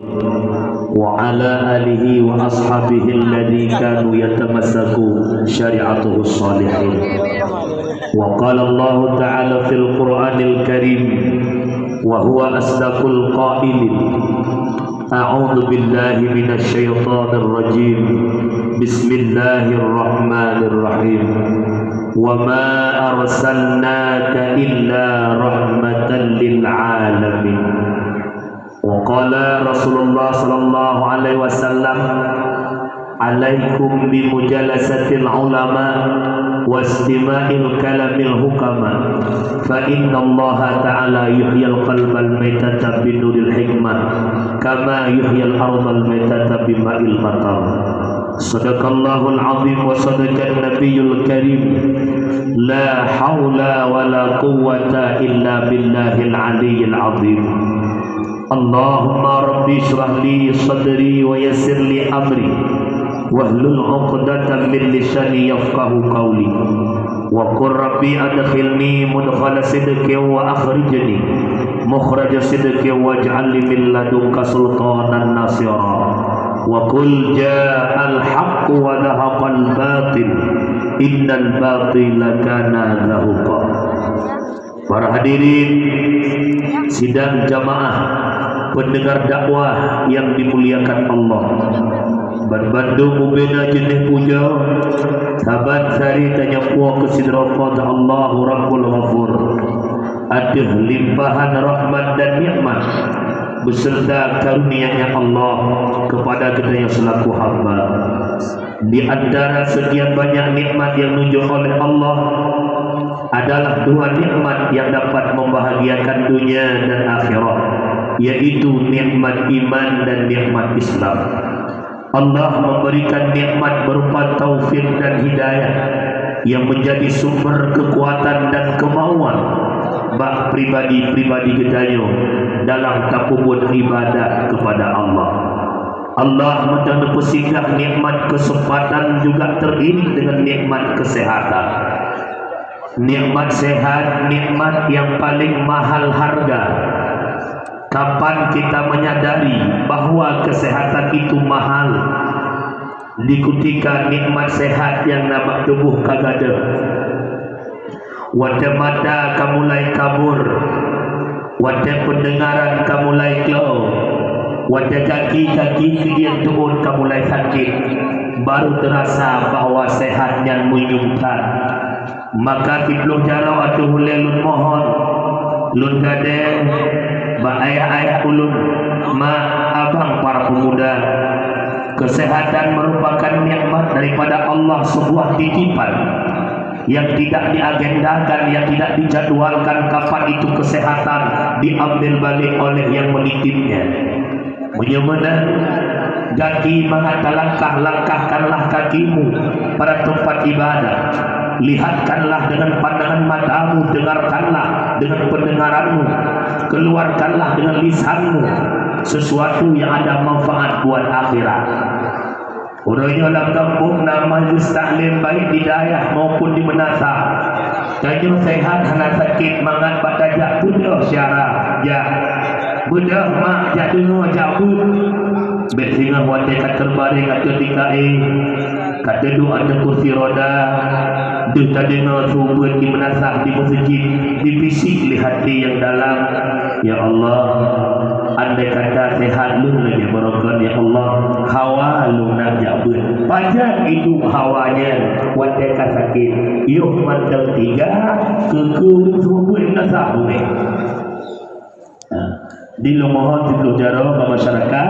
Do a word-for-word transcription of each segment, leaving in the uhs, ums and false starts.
وعلى آله وأصحابه الذين كانوا يتمسكون شريعته الصالحين. وقال الله تعالى في القرآن الكريم وهو أصدق القائلين: أعوذ بالله من الشيطان الرجيم. بسم الله الرحمن الرحيم. وما أرسلناك إلا رحمة للعالمين. وقال رسول الله صلى الله عليه وسلم: عليكم بمجالسة العلماء واستماع الكلام الحكماء، فإن الله تعالى يحيي القلب الميتة بنور الحكمة، كما يحيي الأرض الميتة بماء المطر. صدق الله العظيم وصدق النبي الكريم. لا حول ولا قوة إلا بالله العلي العظيم. اللهم رب اشرح لي صدري ويسر لي أمري واحلل عقدة من لساني يفقهوا قولي. وقل رب أدخلني مدخل صدق وأخرجني مخرج صدق واجعل لي من لدنك سلطانا نصيرا. وقل جاء الحق وزهق الباطل إن الباطل كان زهوقا. Para hadirin sidang jamaah pendengar dakwah yang dimuliakan Allah, banbandum bubena jeuneh puja, saban sari tanyoe puwoe keu sidroe Po teu Allahu Rabbul Ghafur. Ateueh limpahan rahmat dan nikmat beserta karunia-Nya Allah kepada geutanyoe selaku hamba. Di antara sekian banyak nikmat yang neujok oleh Allah, adalah dua nikmat yang dapat membahagiakan dunia dan akhirat, yaitu nikmat iman dan nikmat Islam. Allah memberikan nikmat berupa taufik dan hidayah yang menjadi sumber kekuatan dan kemauan bak pribadi-pribadi geutanyoe dalam tapeubuet ibadat kepada Allah. Allah meuteupeusinggah nikmat kesempatan juga teriring dengan nikmat kesehatan. Nikmat sehat, nikmat yang paling mahal harga. Kapan kita menyadari bahwa kesehatan itu mahal? Di kutika nikmat sehat nyang na bak tuboh ka gadôh. Watée mata ka mulai kabur, watée peundengaran ka mulai klo, watée kaki-kaki keudeh tuôn ka mulai sakét, baru teurasa bahwa sehat nyan meunyoe that. Maka siploh jaroe ateueh ulée lôn mohon, lôn gadée bak ayah-ayah ulôn, mak, abang, para pemuda, kesehatan merupakan nikmat daripada Allah, sebuah titipan yang tidak diagendakan, yang tidak dijadwalkan kapan itu kesehatan diambil balik oleh yang menitipnya. Meunyoe meunan, gaki mangat talangkah, langkahkanlah kakimu pada tempat ibadah. Lihatkanlah dengan pandangan matamu, dengarkanlah dengan pendengaranmu, keluarkanlah dengan lisanmu sesuatu yang ada manfaat buat akhirat. Uroe nyoe lam gampông na majlis taklim, baik di dayah maupun di meunasah. Tanyoe sehat hana sakét mangat bak tajak beudôh syara, jak. Beudôh mak, jak deungoe, jak beuet. Bék singoh watée ka teubareng ateueh tika éh, ka teuduek ateueh kursi roda, deuh tadeungoe su beuet di meunasah di meuseujid, dibisik lé até nyang dalam, "Ya Allah, andai kata sehat lôn lagée baroe kon, ya Allah, hawa lôn nak jak beuet." Pajan idong hawa nyan watée ka sakét, yoh mantong tiga, keu-keu ureuëng seumeubeuet na sah beungéh. Di lôn mohon siploh jaroe bak masyarakat,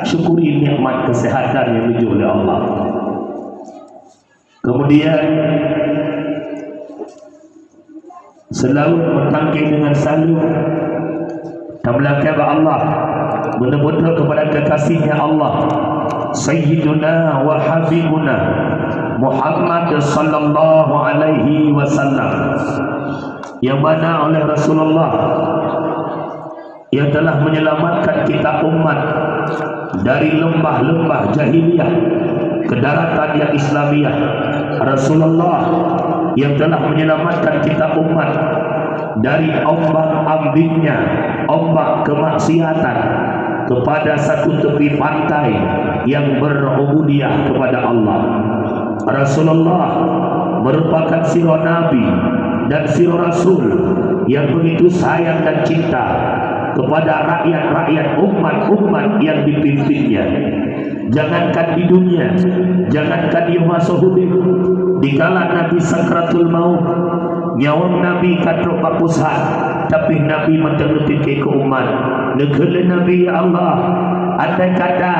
syukuri nikmat kesehatan nyang neujok lé Allah. Kemudian, seulaweuet meutangke deungon saleuem, tameulakée bak Allah, meuneubeutrok keupada kekasih-Nya Allah, Sayyiduna wa Habibuna Muhammad sallallahu alaihi wasallam, nyang mana oleh Rasulullah yang telah menyelamatkan kita umat dari lembah-lembah jahiliyah ke daratan yang Islamiah. Rasulullah yang telah menyelamatkan kita umat dari ombak-ambingnya ombak kemaksiatan, kepada satu tepi pantai yang berubudiyah kepada Allah. Rasulullah merupakan sidroe nabi dan sidroe rasul yang begitu sayang dan cinta kepada rakyat-rakyat, umat-umat yang dipimpinnya. Jangankan di dunia, jangankan di masa udeb, dikala Nabi sakratul maut, nyawöng Nabi ka trok bak pusat, tapi Nabi mantong neupike keu umat. Neukheun lé Nabi, "Ya Allah, andai kata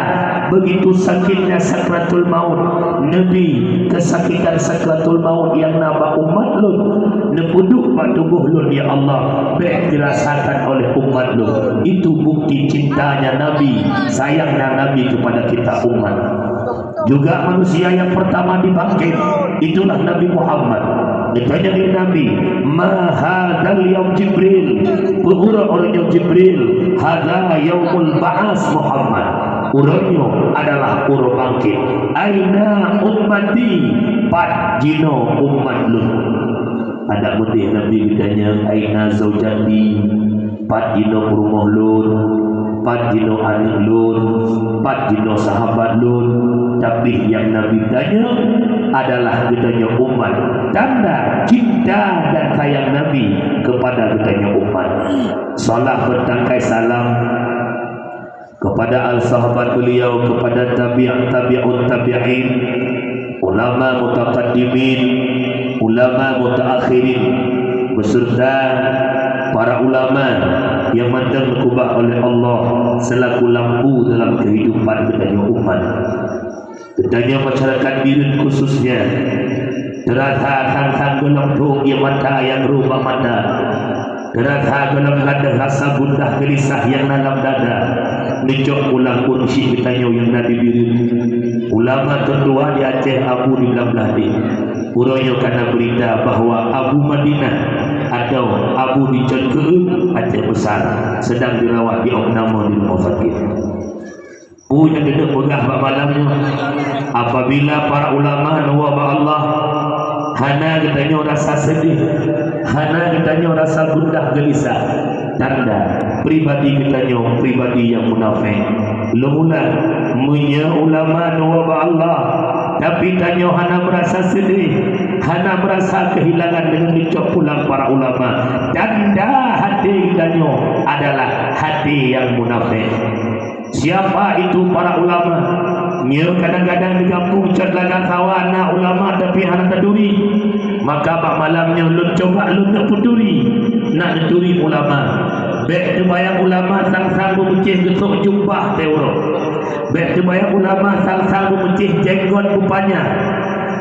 begitu sakitnya sakratul maut, Nabi, kesakitan sakratul maut nyang na bak umat lôn, neupeuduek bak tuboh lôn, ya Allah, bék dirasakan oleh umat lôn." Itu bukti cintanya Nabi, sayangnya Nabi kepada kita umat. Juga manusia yang pertama dibangkit, itulah Nabi Muhammad. Ditanya lé Nabi, "Ma hadzal yaum Jibril?" Peu uroe nyoe Jibril? "Hadza yaumul ba'ats Muhammad." Uroe nyoe adalah uroe bangkit. "Aina ummati?" Pat jinoe umat lôn? Adak meudeh Nabi geutanyong, "Aina zaujati?" Pat jinoe peurumoh lôn, pat jinoe aneuk lôn, pat jinoe sahabat lôn, tapi nyang Nabi tanyoe adalah geutanyoe umat. Tanda cinta dan sayang Nabi kepada geutanyoe umat. Salah bertangkai salam kepada al-sahabat beliau, kepada tabi', tabi'ut tabi'in, ulama mutaqaddimin, ulama mutaakhirin, beserta para ulama yang mantong geukeubah oleh Allah selaku lampu dalam kehidupan geutanyoe umat. Geutanyoe masyarakat Bireuen khususnya, teurasa sang-sang gohlom trok ié mata nyang rhot bak mata. Teurasa gohlom gadôh rasa gundah geulisah nyang na lam dada. Neucok pulang ureueng syiek geutanyoe nyang na di Bireuen. Ulama teutua di Aceh, Abu di Blang Blahdeh. Uroe nyoe ka na beurita bahwa Abu Madinah atau Abu di Cot Keueue, Aceh Besar, sedang dirawat di opname di rumoh sakét. Peue nyang geutanyoe peugah bak malam nyoe? Apabila para ulama neuwoe bak Allah, hana geutanyoe rasa seudeh, hana geutanyoe rasa gundah geulisah, tanda pribadi geutanyoe pribadi nyang munafék. Lôn ulang, meunyoe ulama neuwoe bak Allah, tapi tanyoe hana meurasa seudeh, hana meurasa keuhilangan deungon neucok pulang para ulama, tanda até geutanyoe adalah até nyang munafék. Siapa itu para ulama? Nyoe kadang-kadang digabung cot lagak sawa na ulama tapi hana taturi. Maka bak malam nyoe lôn coba lôn neuk peuturi, nak neuturi ulama. Bék teubayang ulama sang-sang beumeucéh geusok jubah teuh uroe. Bék teubayang ulama sang-sang beumeucéh jenggot beupanyang.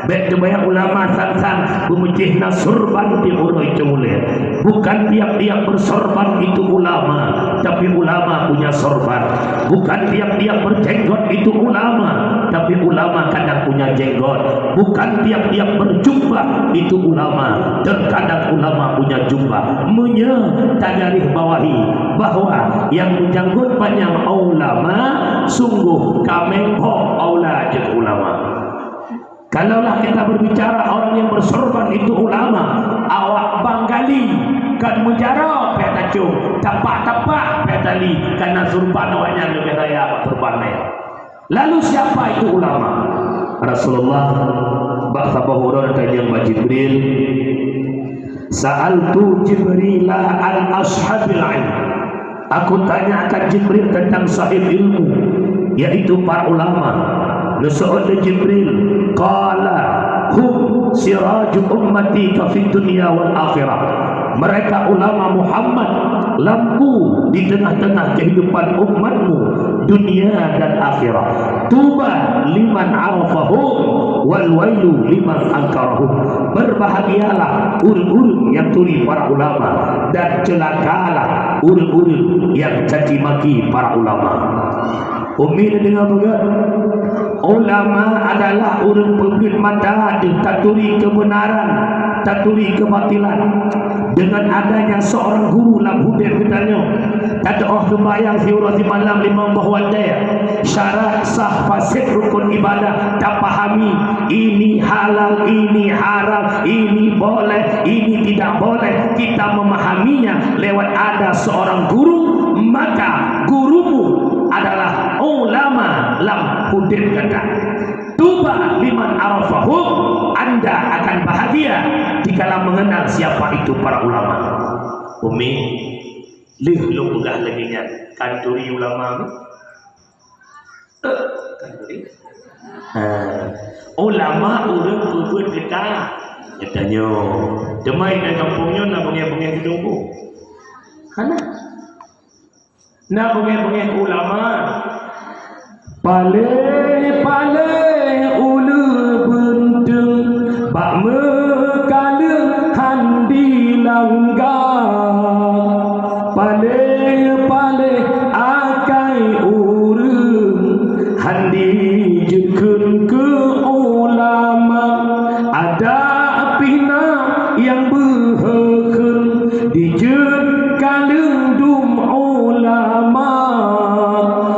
Bék teubayang ulama sang-sang beumeucéh na surban di uroe cumuléh. Bukan tiap-tiap bersorban itu ulama, tapi ulama punya sorban. Bukan tiap-tiap berjenggot itu ulama, tapi ulama kadang punya jenggot. Bukan tiap-tiap berjubah itu ulama, terkadang ulama punya jubah. Meunyoe tagaris bawahi bahwa yang berjanggut panjang ulama, sungguh kaméng phok aula jeuet ulama. Kalaulah kita berbicara orang yang bersorban itu ulama, awak Banggali kan meujaroe pih tacok, tapak-tapak pih tali, karena surban awaknyan leubeh raya bak surban laén. Lalu siapa itu ulama? Rasulullah bak saboh uroe tanyong bak Jibril, "Sa'altu Jibrila an ashabil ilm." Aku tanyakan Jibril tentang sahib ilmu, yaitu para ulama. Neuseuôt lé Jibril, qala, "Hum siraju ummati ka fid dunya wal akhirah." Mereka ulama Muhammad, lampu di tengah-tengah kehidupan umatmu, dunia dan akhirat. Tuba liman arafahum wal wailu liman angkarahum. Berbahagialah ureuëng-ureuëng yang turi para ulama, dan celakalah ureuëng-ureuëng yang caci maki para ulama. Umi neudeungoe beugét, ulama adalah ureuëng peubuet mata deuh taturi keubeunaran, taturi keubatilan. Dengan adanya seorang guru lam udeb geutanyoe, tateuôh seumayang siuroe simalam limong boh watée, syarat sah faséd rukun ibadah tapahami, ini halal, ini haram, ini boleh, ini tidak boleh. Kita memahaminya lewat ada seorang guru, maka gurumu adalah ulama lam udeb gata. Tuba liman arafahum, anda akan bahagia dikala mengenal siapa itu para ulama. Umi, lheueh lôn peugah lagèe nyan, kanturi ulama ni. Eh, kanturi. Ha. Ulama ureueng peubuet gata. Gata nyoe. Teuma di gampông nyoe na beungèh-beungèh geudong bu. Hana. Na beungèh-beungèh ulama. Paléh-paléh uleue beunteueng bak meukaleueng han dilangga. Paléh-paléh akai ureueng han dijeuet kheun keu ulama. Adak pih na nyang beuhe kheun dijeuet kaleueng dum ulama.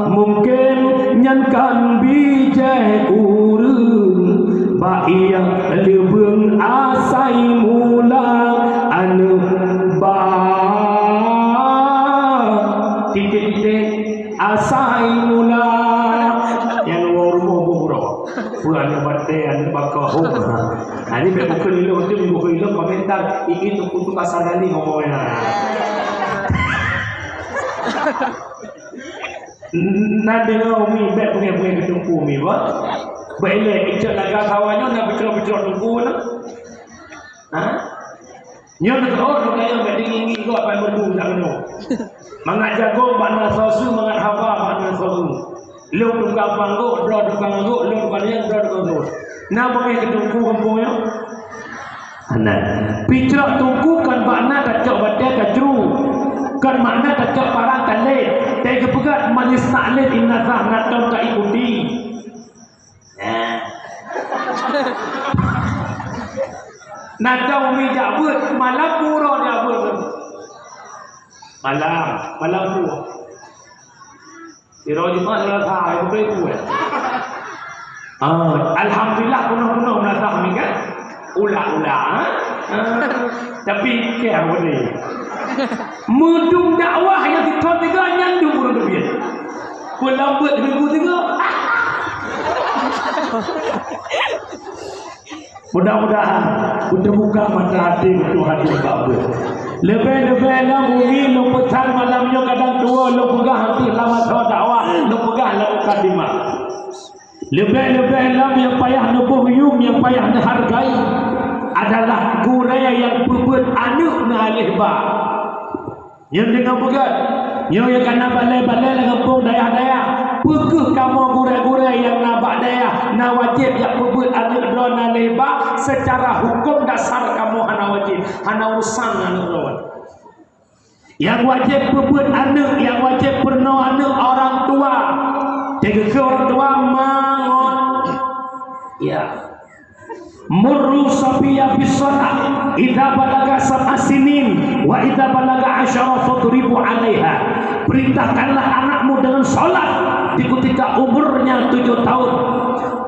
Mungken nyan kan bijéh ureueng bak nyang leubeng asai mula aneuk ba. Titik-titik asai mula. Nyang woe rumoh boh uroe. Peue aneuk batèe, aneuk baka hom. Ha, ni bèk bukon ilong tu, bukon ilong komentar. Iki tu kutu kasar kali ngomong na. Na deungoe umi, bèk beungèh-beungèh keu teungku umi, bah. Bèk ilèe, icok laga sawa nyoe na peucrok-peucrok teungku na. Ha? Nyoe teuka, oh, lôn kayém bèk dingin-dingin gob, paih meudu lam nyoe. Mangat jagong bak na soe su, mangat haba bak na soe su. Lôn tukang panggok, droe tukang anggok, lôn tukang nyang, droe tukang anggok. Na beungèh keu teungku gampông nyoe? Hana. Picrok teungku kon makna tacok batèe tacru. Kon makna tacok parang talét. Teuka peugah manis taklit inna zah na tom ka ikuti. Nah. Na tom umi jak beuet, malam pura jak beuet. Malam, malam tu. Sidroe Jumat Selasa, hai beutôi tu, eh. Ah, alhamdulillah penuh-penuh Selasa ni kan. Ulah-ulah, ha? Ah, tapi keu apa ni? Meudong dakwah nyang sithon tiga nyan dum ureueng teubiet. Peulambeuet minggu tiga. Mudah-mudahan beuteubuka mata até beutôi hati bak beuet. Leubeh-leubeh lom umi lôn peusan malam nyoe kadang tuwoe lôn peugah ateueh lam masa dakwah, lôn peugah lam mukadimah. Leubeh-leubeh lom nyang payah neuboh yuem, nyang payah neuhargai adalah gurèe nyang peubeuet aneuk na aléh ba. Nyoe deungoe peugah, nyoe nyang ka na balèe-balèe lam gampông dayah-dayah. Peu kheueh kamoe gurèe-gurèe nyang na bak dayah na wajéb jak peubeuet aneuk droe na aléh ba, seucara huköm dasar kamoe hana wajéb, hana urusan ngon aneuk droe. Nyang wajéb peubeuet aneuk, nyang wajéb peurunoe aneuk orang tua. Teuka keu orang tua ma ngon ya. Muru sabiyya bis shalah idza balagha sab'a sinin wa idza balagha asyara fadribu 'alaiha. Perintahkanlah anakmu dengan salat di ketika umurnya tujuh tahun.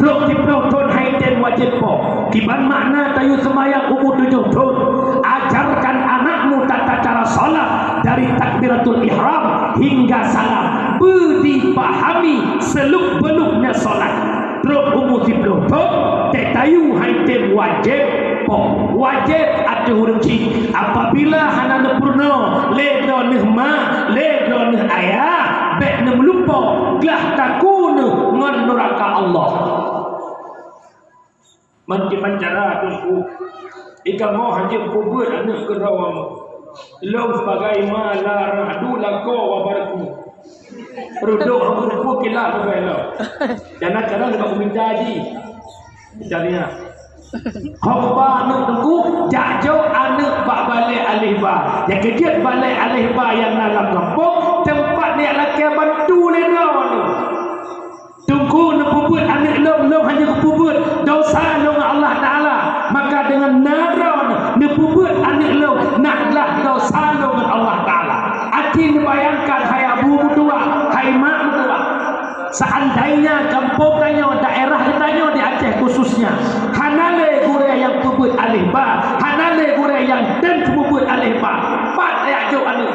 Trok siplôh thôn hai tem wajéb po. Kiban makna tayue seumayang umu tujoh thôn. Ajarkan anakmu tata cara salat dari takbiratul ihram hingga salam. Beu dipahami seluk-beluknya salat. Trok umu siplôh thôn, teuh tayue hai tem wajéb po. Wajéb ateueh ureueng chik. Apabila hana neupeurunoe lé droeneuh ma, lé droeneuh ayah, bèk neumeulimpôh glah takue neuh ngon nuraka Allah. Meukiban cara teungku, ikamoe hanjeuet peubeuet aneuk keudroe. Lôn sibagai ma la rahdu lakoe wa barku. Reudôk hana teupeu kilat leubeh lom. Kadang-kadang ka meuminta ji. Misalnya, hok ba aneuk teungku, jak jok aneuk bak balèe aléh ba. Nyang keujeuet balèe aléh ba nyang na lam gampông, teumpat nyang lakèe bantu lé droeneuh. Teungku, neupeubeuet aneuk lôn, lôn hana kupeubeuet, dosa lôn ngon Allah Taala. Maka deungon na droeneuh neupeubeuet aneuk lôn, na glah dosa lôn ngon Allah Taala. Aci neubayangkan, hai abu meutuah, hai mak meutuah. Seandainya gampông tanyoe, daerah geutanyoe di Aceh khususnya, hana lé gurèe nyang peubeuet aléh ba, hana lé gurèe nyang tem peubeuet aléh ba, pat tajak jok aneuk.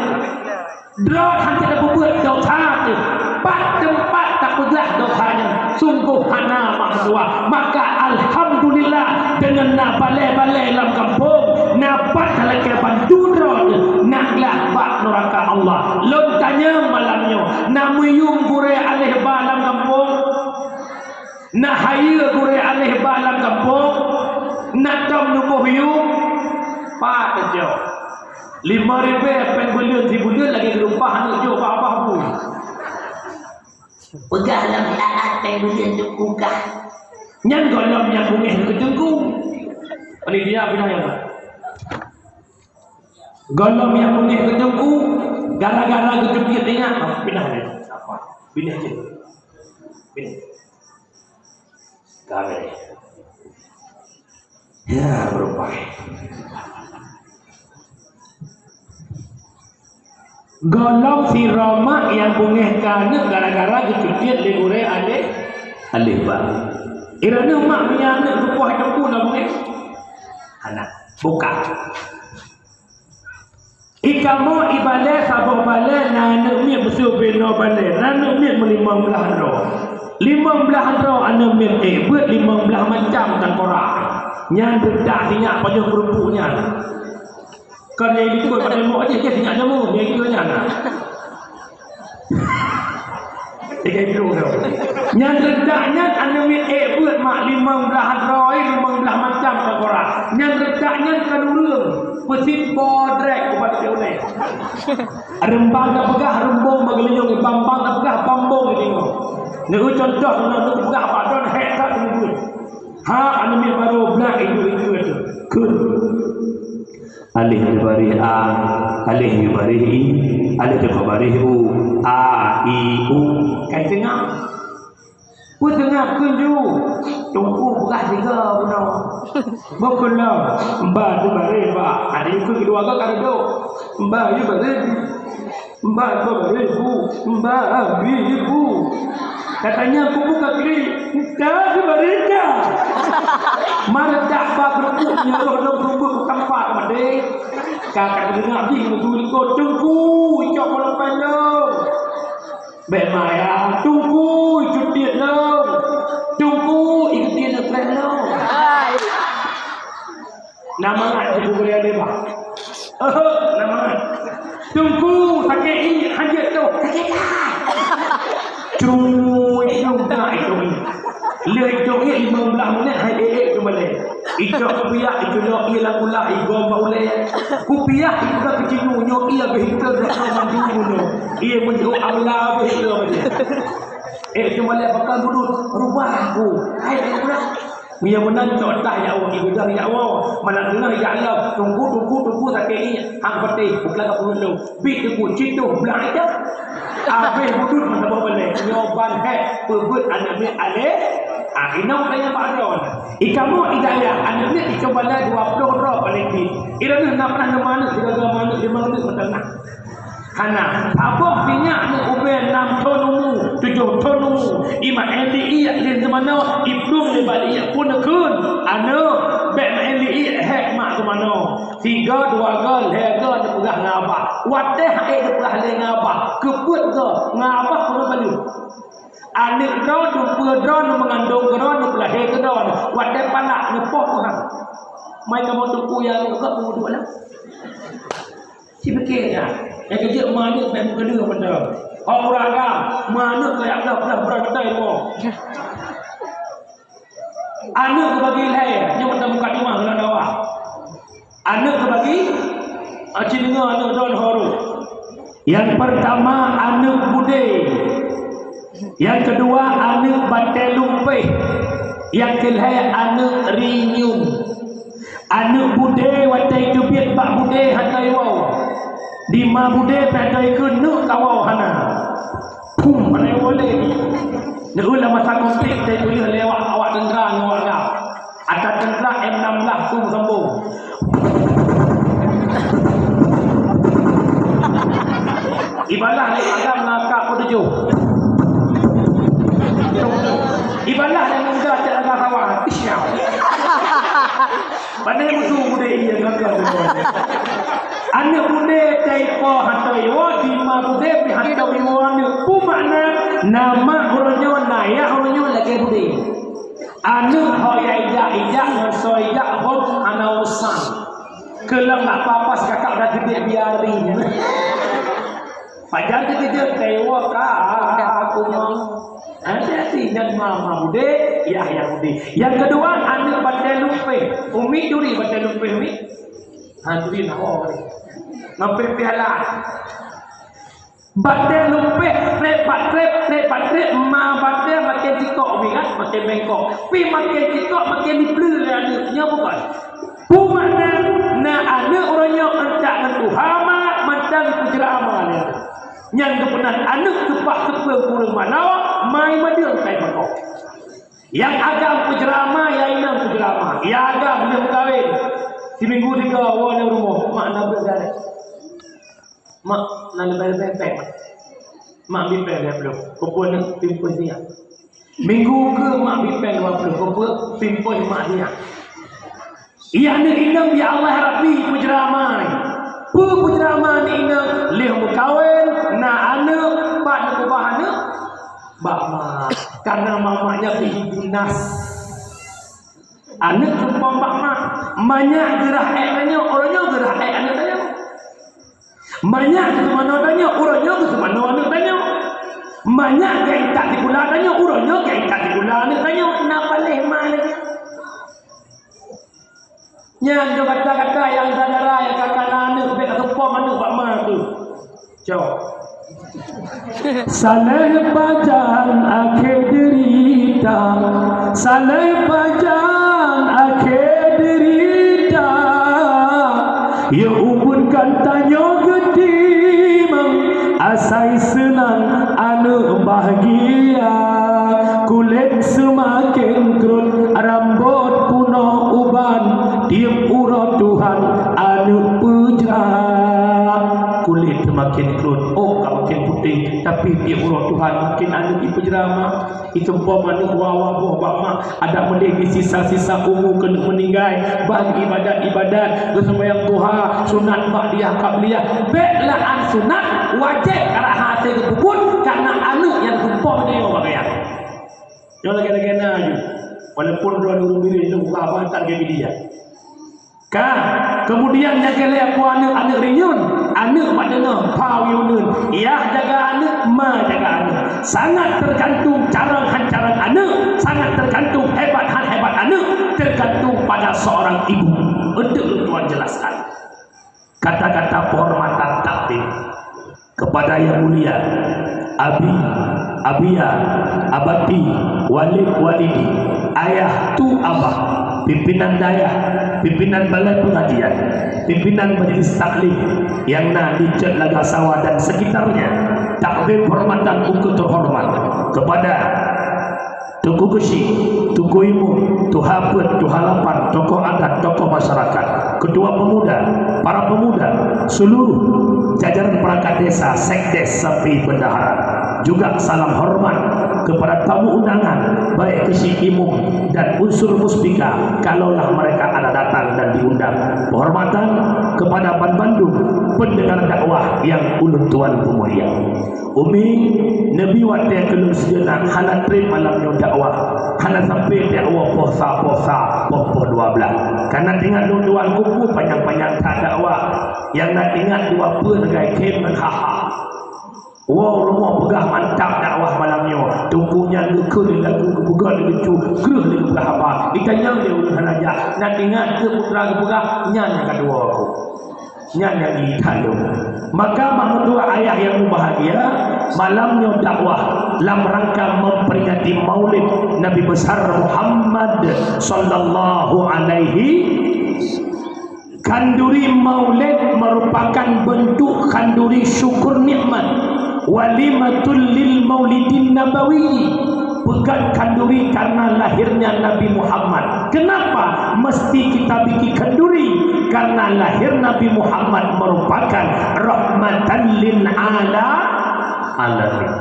Droe han teupeubeuet dosa teuh. Pat teumpat tapeugah dosa nyan, sunggoh hana meutuah. Maka alhamdulillah, deungon na balée-balée lam gampông, na pat talakée bantu droe, na glah bak nuraka Allah. Lôn tanyong malam nyoe, na meuyuem gurée aléh ba lam gampông? Na hayeue gurée aléh ba lam gampông? Na tom neuboh yuem? Pat teujok. Lima ribée péng buleuen sibuleuen lagée geureupah aneuk jok bak babah bu. Peugah lom siat péng buleuen teupukah. Nyan gohlom nyang beungéh keu teungku. Panitia pinah nyan. Gohlom nyang beungéh keu teungku, gara-gara geucubit ingat, pinah nyan. Apa? Pinah je. Pinah. Gabe. Ya, beurubah. Gohlom sidroe mak nyang beungéh keu aneuk gara-gara geucubit lé gurée aléh, aléh ba. Droeneuh mak meunyo aneuk geupoh teungku na beungéh? Hana. Bukan. Ikamoe ibalée saboh balée na aneuk miet meusibu inoe balée, na aneuk miet meulimong blaih droe. Limong blaih droe aneuk miet ék beuet limong blaih macam tangkorak. Nyan reudak sinyak pajoh keurupuk nyan. Kon nyang likot pada mok jih, jih sinyak jamu, nyang likot nyan. Tiga kilo tu. Nyan reudak nyan aneuk miet ék beuet mak limong blaih droe, limong blaih macam tangkorak. Nyan reudak nyan kon ureueng, peusit bodrek ubat ulée. Reumbang na peugah reumbong bak geulinyueng, bambang na peugah bambong geulinyueng. Neu contoh na peugah bak don hék that geulinyueng. Ha, aneuk miet barô blaih ibu ikeu tu. Keu. Aléh di baréh a, aléh di baréh i, aléh di baréh u, a, i, u. Kai seungab. Peue seungab keu ju? Teungku peugah tiga bunoe. Bukon lom, mba di baréh ba. Adak ikeu keudua ka reudok. Mba di baréh. Mba, mba, ibu, mba, ibu. Katanya aku buka klik, tak sebarita. Mari tak ba kerupuk nyodoh dong kerupuk tampak mati. Kakak dengar di mutu liko tunggu, icok polopan dong. Bek maya, tunggu, icut diet dong. Tunggu, icut diet dong. Na mangat teungku gurée aléh ba? Oho, na mangat. Teungku, sakét ié, hanjeuet toh. Sakét that. Cui, cui, cui, cui. Lheueh cui limong blaih minét hai ék-ék keumalée. Icok kupiah, iculok ié lam ulah, igom bak ulée. Kupiah, ipeugah keu cinu, nyoe ié habéh ikeu droe mandum bunoe. Ié meunyoe amla habéh ikeu habéh. Ék keumalée pakai mulut, rubah aku. Hai, ék ulah. Meunyoe meunan cok tah jak woe, ibeudôh jak woe, malam deungoe jak lom, teungku, teungku, teungku sakét ié, hang patéh, bukon ka peurunoe, bit teungku, cit toh blang ija. Abéh budut meusaboh balée, nyoe ban hék, peubeuet aneuk miet aléh, ah, inong kaya bak droe. Ikamoe idaya, aneuk miet icong balée dua ploh droe paléng pih. Iroh na pernah nyoe manök, tiga manök, lima manök mantong na. Hana, saboh sinyak aneuk ubé nam thon umu, tujoh thon umu, imak éli ié lin seumanoe, iplueng lé bak ié pun neukheun, aneuk, bék mak éli ié hék mak seumanoe. Sigoe, dua goe, lhée goe neupeugah ngon abah. Watée hase neupeugah lé ngon abah, keupeuet goe, ngon abah peunoh balu. Aneuk droe, dum peue droe, neumeungandong keudroe, neupeulahé keudroe, watée palak neupoh Tuhan. Mai kamoe teungku nyang nyoe ka peuduek lah. Sipike nyan, nyang keujeuet manök bèk meukeudeuh mantong. Hông ureueng agam, manök keu jak gleh-gleh brat geutanyoe. Aneuëk geubagi lhèe, nyoe mantong mukadimah lam dakwah. Aneuëk geubagi, aci deungoe aneuëk droeneuh harôh. Nyang peurtama aneuëk budé, nyang keudua aneuëk batèe lumpéh, nyang keulhèe aneuëk rinyueng. Aneuëk budé watèe teubiet bak budé hana iwoe. Di ma budé pih hana ikheun neuk kawoe hana. Pum, hana iwoe lé. Neueu lam masa konflik teutuléh lé awak, awak teuntra ngon awak Arab. Ata teuntra M enam belas tu sambông. Ibalah lé Adam na ka peutujoh. Ibalah lé Musa cit Adam sawa. Isyau. Pandai musuh budé iya gagal. Aneuk budé teuipo hana iwoe, di ma budé pih hana iwoe aneuk. Peue makna? Na mak uroe nyoe, na yah uroe nyoe lagèe budé. Aneuk ho ya ijak-ijak ngon soe ijak hom hana urusan. Keulang nak papas kakak dah geude biari. Pajan teukeujot teuiwoe ka aku mau. Hati-hati nyan ma, ma budé, yah, yah budé. Nyang keudua, aneuk batèe lumpéh. Umi turi batèe lumpéh, umi. Ha, turi na ho. Ngon piala. Batèe lumpéh, trép bat trép, trép bat trép, ma batèe makin cikok umi kan, makin bengkok. Pi makin cikok, makin dipleue lé aneuk. Nyoe bukan. Peue makna na aneuk uroe nyoe euntak ngon tuha ma, mantong ipeujeurama lé aneuk. Nyan geupeunah aneuk teupah teupeu kureueng manoe, mai madeueng kai bangkok. Nyang agam peujeurama, ya inong peujeurama. Ya agam lheueh meukawen. Siminggu tiga woe lé rumoh, mak na beuet garéh. Mak na leubeh-leubeh péng, mak. Mak bi péng lhèe ploh, peue-peue neuk pimpon siat. Minggu keu mak bi péng dua ploh, peue-peue pimpon mak siat. Iya aneuk inong, ya Allah Rabbi, peujeurama. Peue peujeurama aneuk inong? Lheueh meukawen, na aneuk, pat neukeubah aneuk? Bak mak. Karena mamaknya pih ibu nas. Aneuk seumpom bak mak. Manyak geurah ék tanyoe, uroe nyoe geurah ék aneuk tanyoe. Manyak geuseumanoe tanyoe, uroe nyoe geuseumanoe aneuk tanyoe. Manyak geuintat sikula tanyoe, uroe nyoe geuintat sikula aneuk tanyoe. Na paléh ma lagèe nyan. Nyoe kata-kata nyang syedara nyang ka kana aneuk, bèk ka seumpom aneuk bak ma tu. Cok. Saléh pajan akhé deurita, saléh pajan akhé deurita. Ya ubit kan tanyoe geutimang, asai seunang aneuk bahgia. Kulét seumaken krot, rambot punoh uban, tiep uroe Tuhan aneuk peujra. Kulét seumaken krot, oh ka makin putéh, tapi tiep uroe Tuhan makin aneuk ipeujra ma. Iseumpom aneuk wa-wa boh bak ma, adak meudeh di sisa-sisa umu keuneuk meuninggai, ban ibadat-ibadat, beuseumayang duha, sunat ba'diyah qabliyah, bèk lam sunat, wajéb karena hase geupeubuet, karena aneuk nyang seumpom nyoe bak gaya. Nyoe lagèe-lagèe na ju, walaupun droe ureueng biréh nyoe buka haba tan lagèe bidia. Ka, kemudian nyang keu lhèe peue aneuk, aneuk rinyun, aneuk mak deungoe, pha uyuneun, yah jaga aneuk, ma jaga aneuk. Sangat tergantung carông han carông aneuk, sangat tergantung hebat han hebat aneuk, tergantung pada seorang ibu. Untuk tuan jelaskan. Kata-kata penghormatan takdim. Kepada yang mulia, Abi, Abia, Abati, Walid, Walidi, Ayah, Tu, Abah, pimpinan dayah, pimpinan balai pengajian, pimpinan majlis taklim yang na di Cot Lagasawa dan sekitarnya, takdim hormatan uku terhormat kepada Teungku Keuchik, Teungku Imum, Tuha Peuet, Tuha Lapan, tokoh adat, tokoh masyarakat, ketua pemuda, para pemuda, seluruh jajaran perangkat desa, sekdes sampai bendahara. Juga salam hormat kepada tamu undangan, baik Keuchik Imum dan unsur muspika, kalaulah mereka ada datang dan diundang. Penghormatan kepada banbandum pendengar dakwah yang ulôn tuan peumulia. Umi, neubi watèe keu lôn sijeunap, hana trép malam nyoe dakwah, hana sampai dakwah poh sa, poh sa, poh, poh dua blaih. Ka na teuingat lôn tuan buku panyang-panyang that dakwah, nyang na teuingat dua peuet sagai khém ngon ha-ha. Woe rumoh peugah mantap dakwah malam nyoe, teungku nyan geukheun lé lagu, geupeugah lé lucu, kreueh lé geupeugah haba. Itanyong lé ureueng hana jak, na teuingat keu putra geupeugah, nyan nyang ka tuwoe aku. Nyan nyang jitanyong. Maka, mak meutuah ayah yang berbahagia, malam nyoe dakwah lam rangka memperingati Maulid Nabi Besar Muhammad sallallahu alaihi. Khanduri Maulid merupakan bentuk khanduri syukur nikmat, walimatul lil Maulidin Nabawi. Peugöt khanduri karena lahirnya Nabi Muhammad. Kenapa mesti kita bikin khanduri? Karena lahir Nabi Muhammad merupakan rahmatan lil ala-, alamin.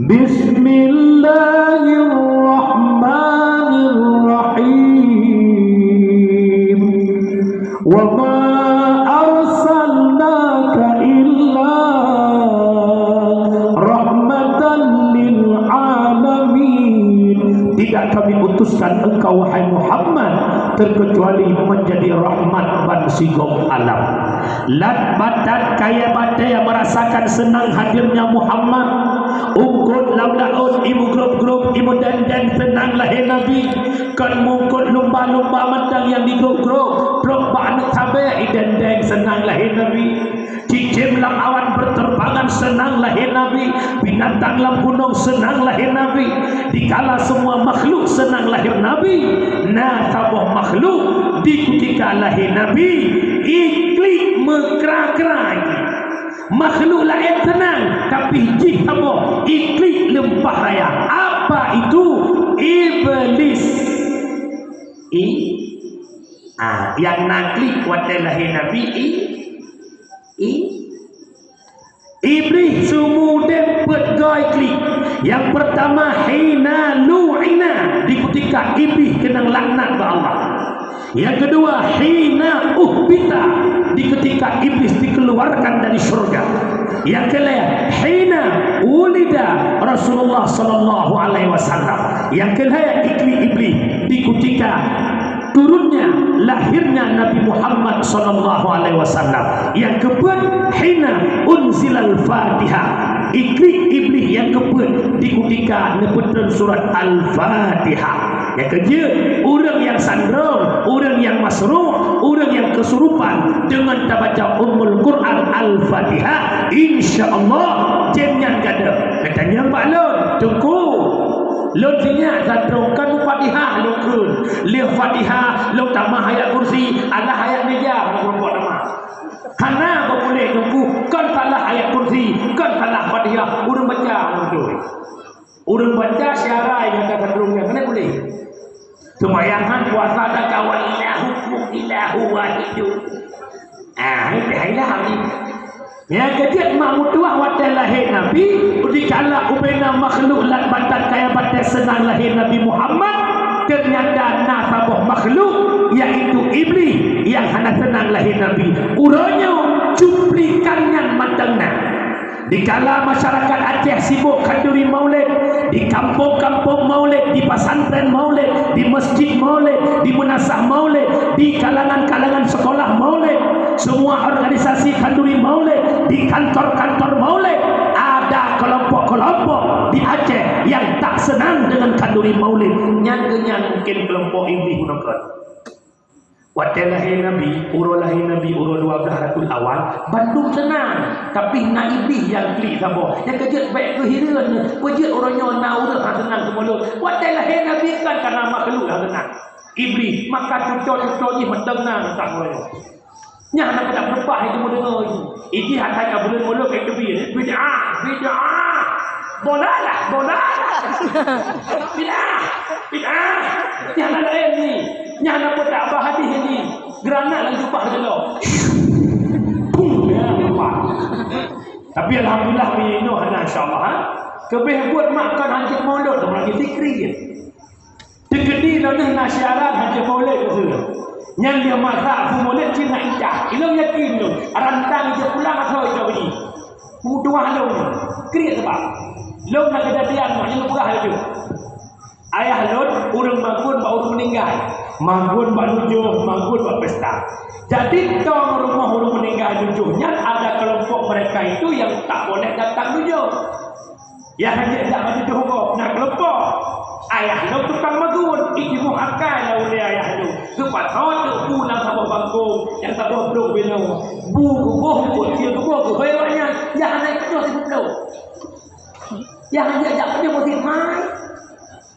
Bismillahirrahmanirrahim. Wa ma Tidak kami utuskan engkau, wahai Muhammad, terkecuali menjadi rahmat ban sigom alam. Lat batat kayèe batèe merasakan senang hadirnya Muhammad. Ungkot lam laôt, imeugrôp-grôp, imeudendeng senang lahé Nabi. Kon mungkot lumba-lumba mantong nyang digrôp-grôp, trôk bak aneuk sabèe idendeng senang lahé Nabi. Cicém lam awan berterbangan senang lahé Nabi, binatang lam gunong senang lahé Nabi. Dikala semua makhluk senang lahé Nabi, na saboh makhluk di kutika lahé Nabi, iklik meukra-kra. Makhluk laén senang, tapi jih saboh iklik leumpah raya. Apa itu? Iblis. I, ah, nyang na klik watèe lahé Nabi, i, I-, Iblih seumudép peuet goe klik. Nyang peurtama, hina lu'ina, di kutika Iblih keunong laknat bak Allah. Nyang keudua, hina uhbita, di kutika Iblih dikeuluarkan dari syeuruga. Nyang keulhèe, hina wulida Rasulullah sallallahu alaihi wasallam. Nyang keulhèe, iklik Iblih di kutika turunnya, lahirnya Nabi Muhammad sallallahu alaihi wasallam. Nyang keupeuet, hina unzilal Fatihah. Iklik Iblih nyang keupeuet di kutika neupeutrön surat Al-Fatihah. Nyang keujeuet, ureueng nyang sandrong, ureueng nyang masruq, ureueng nyang keusurupan deungon tabaca Ummul Quran Al-Fatihah, insya Allah jén nyan gadôh. Geutanyong bak lôn, Teungku. Lôn sinyak sandrong, kon Fatihah lôn kheun. Lheueh Fatihah, lôn tamah ayat kursi, alah ayat meja, lôn keureumpok tamah. Hana beupuléh Teungku, kon salah ayat kursi, kon salah Fatihah, ureueng baca lôn beutôi. Ureueng baca syarai nyang ka sandrong nyan, hana puléh. Seumayang han, puasa, zakah, wa ilahukum ilahu wahidun. Ah, hai, hai lah, hai. Nyang keujeuet mak meutuah watèe lahé Nabi, dikala ubena makhluk lat batat kayèe batèe seunang lahé Nabi Muhammad, teunyata na saboh makhluk, yaitu Iblih, nyang hana seunang lahé Nabi. Uroe nyoe cuplikan nyan mantong na. Dikala masyarakat Aceh sibok khanduri maulid, di kampong-kampong maulid, di pesantren maulid, di masjid maulid, di meunasah maulid, di kalangan-kalangan sekolah maulid, semua organisasi khanduri maulid, di kantor-kantor maulid, ada kelompok-kelompok di Aceh yang tak senang dengan khanduri maulid. Nyan keuh nyan mungkin kelompok Iblih meunoe. Watèe lahé Nabi, uroe lahé Nabi, uroe dua blah Rabiul Awal, bandum seunang. Tapi na Iblih nyang klik saboh. Nyang keujeuet bèk keuh hireuen, peue jeuet uroe nyoe na ureueng hana seunang keu mulod. Watèe lahé Nabi kan ka na makhluk hana seunang. Iblih, maka tutoe-tutoe jih mantong na teuh uroe nyoe. Nyan hana peue tapeugah itu meudeungoe jih. Iji hatai ka buleuen mulod ka teubiet, bid'ah, bid'ah. Dolalah, dolalah. Bid'ah, bid'ah. Nyan hana laén ni. Nyan hana peue tabah hadih ni. Granat lam jubah jih lom. Pum, ya, lupa. Tapi alhamdulillah, meunyoe hana, insya Allah, ha. Keubeh buet mak kon hanjeuet mulod, lagi zikri je. Teukeudi lôn na syarat hanjeuet mulod keu ulôn. Nyan lé masak keu mulod cit na intat. Ilôn yakin lôn, rantang ijak pulang asoe ijak beuji. Meutuah lôn, kriet sabab lôn na keujadian mak nyang peugah laju. Ayah lôn ureueng magun bak ureueng meuninggai, magun bak nujoh, magun bak pesta. Jadi, tong rumoh ureueng meuninggai nujoh nyan ada kelompok mereka itu yang tak boleh datang nujoh. Nyang hanjeuet jak bak nujoh gob na kelompok. Ayah lôn tukang magun, ijimoh akai lam ulèe ayah lôn. Geupasoe teuk bu lam saboh bangkong, nyang saboh blok binoe. Bu geuboh, bu sie geuboh, geuhôi awaknyan. Nyang hana ipajoh sibuet blok. Nyang hanjeuet jak pajoh boh sit mai.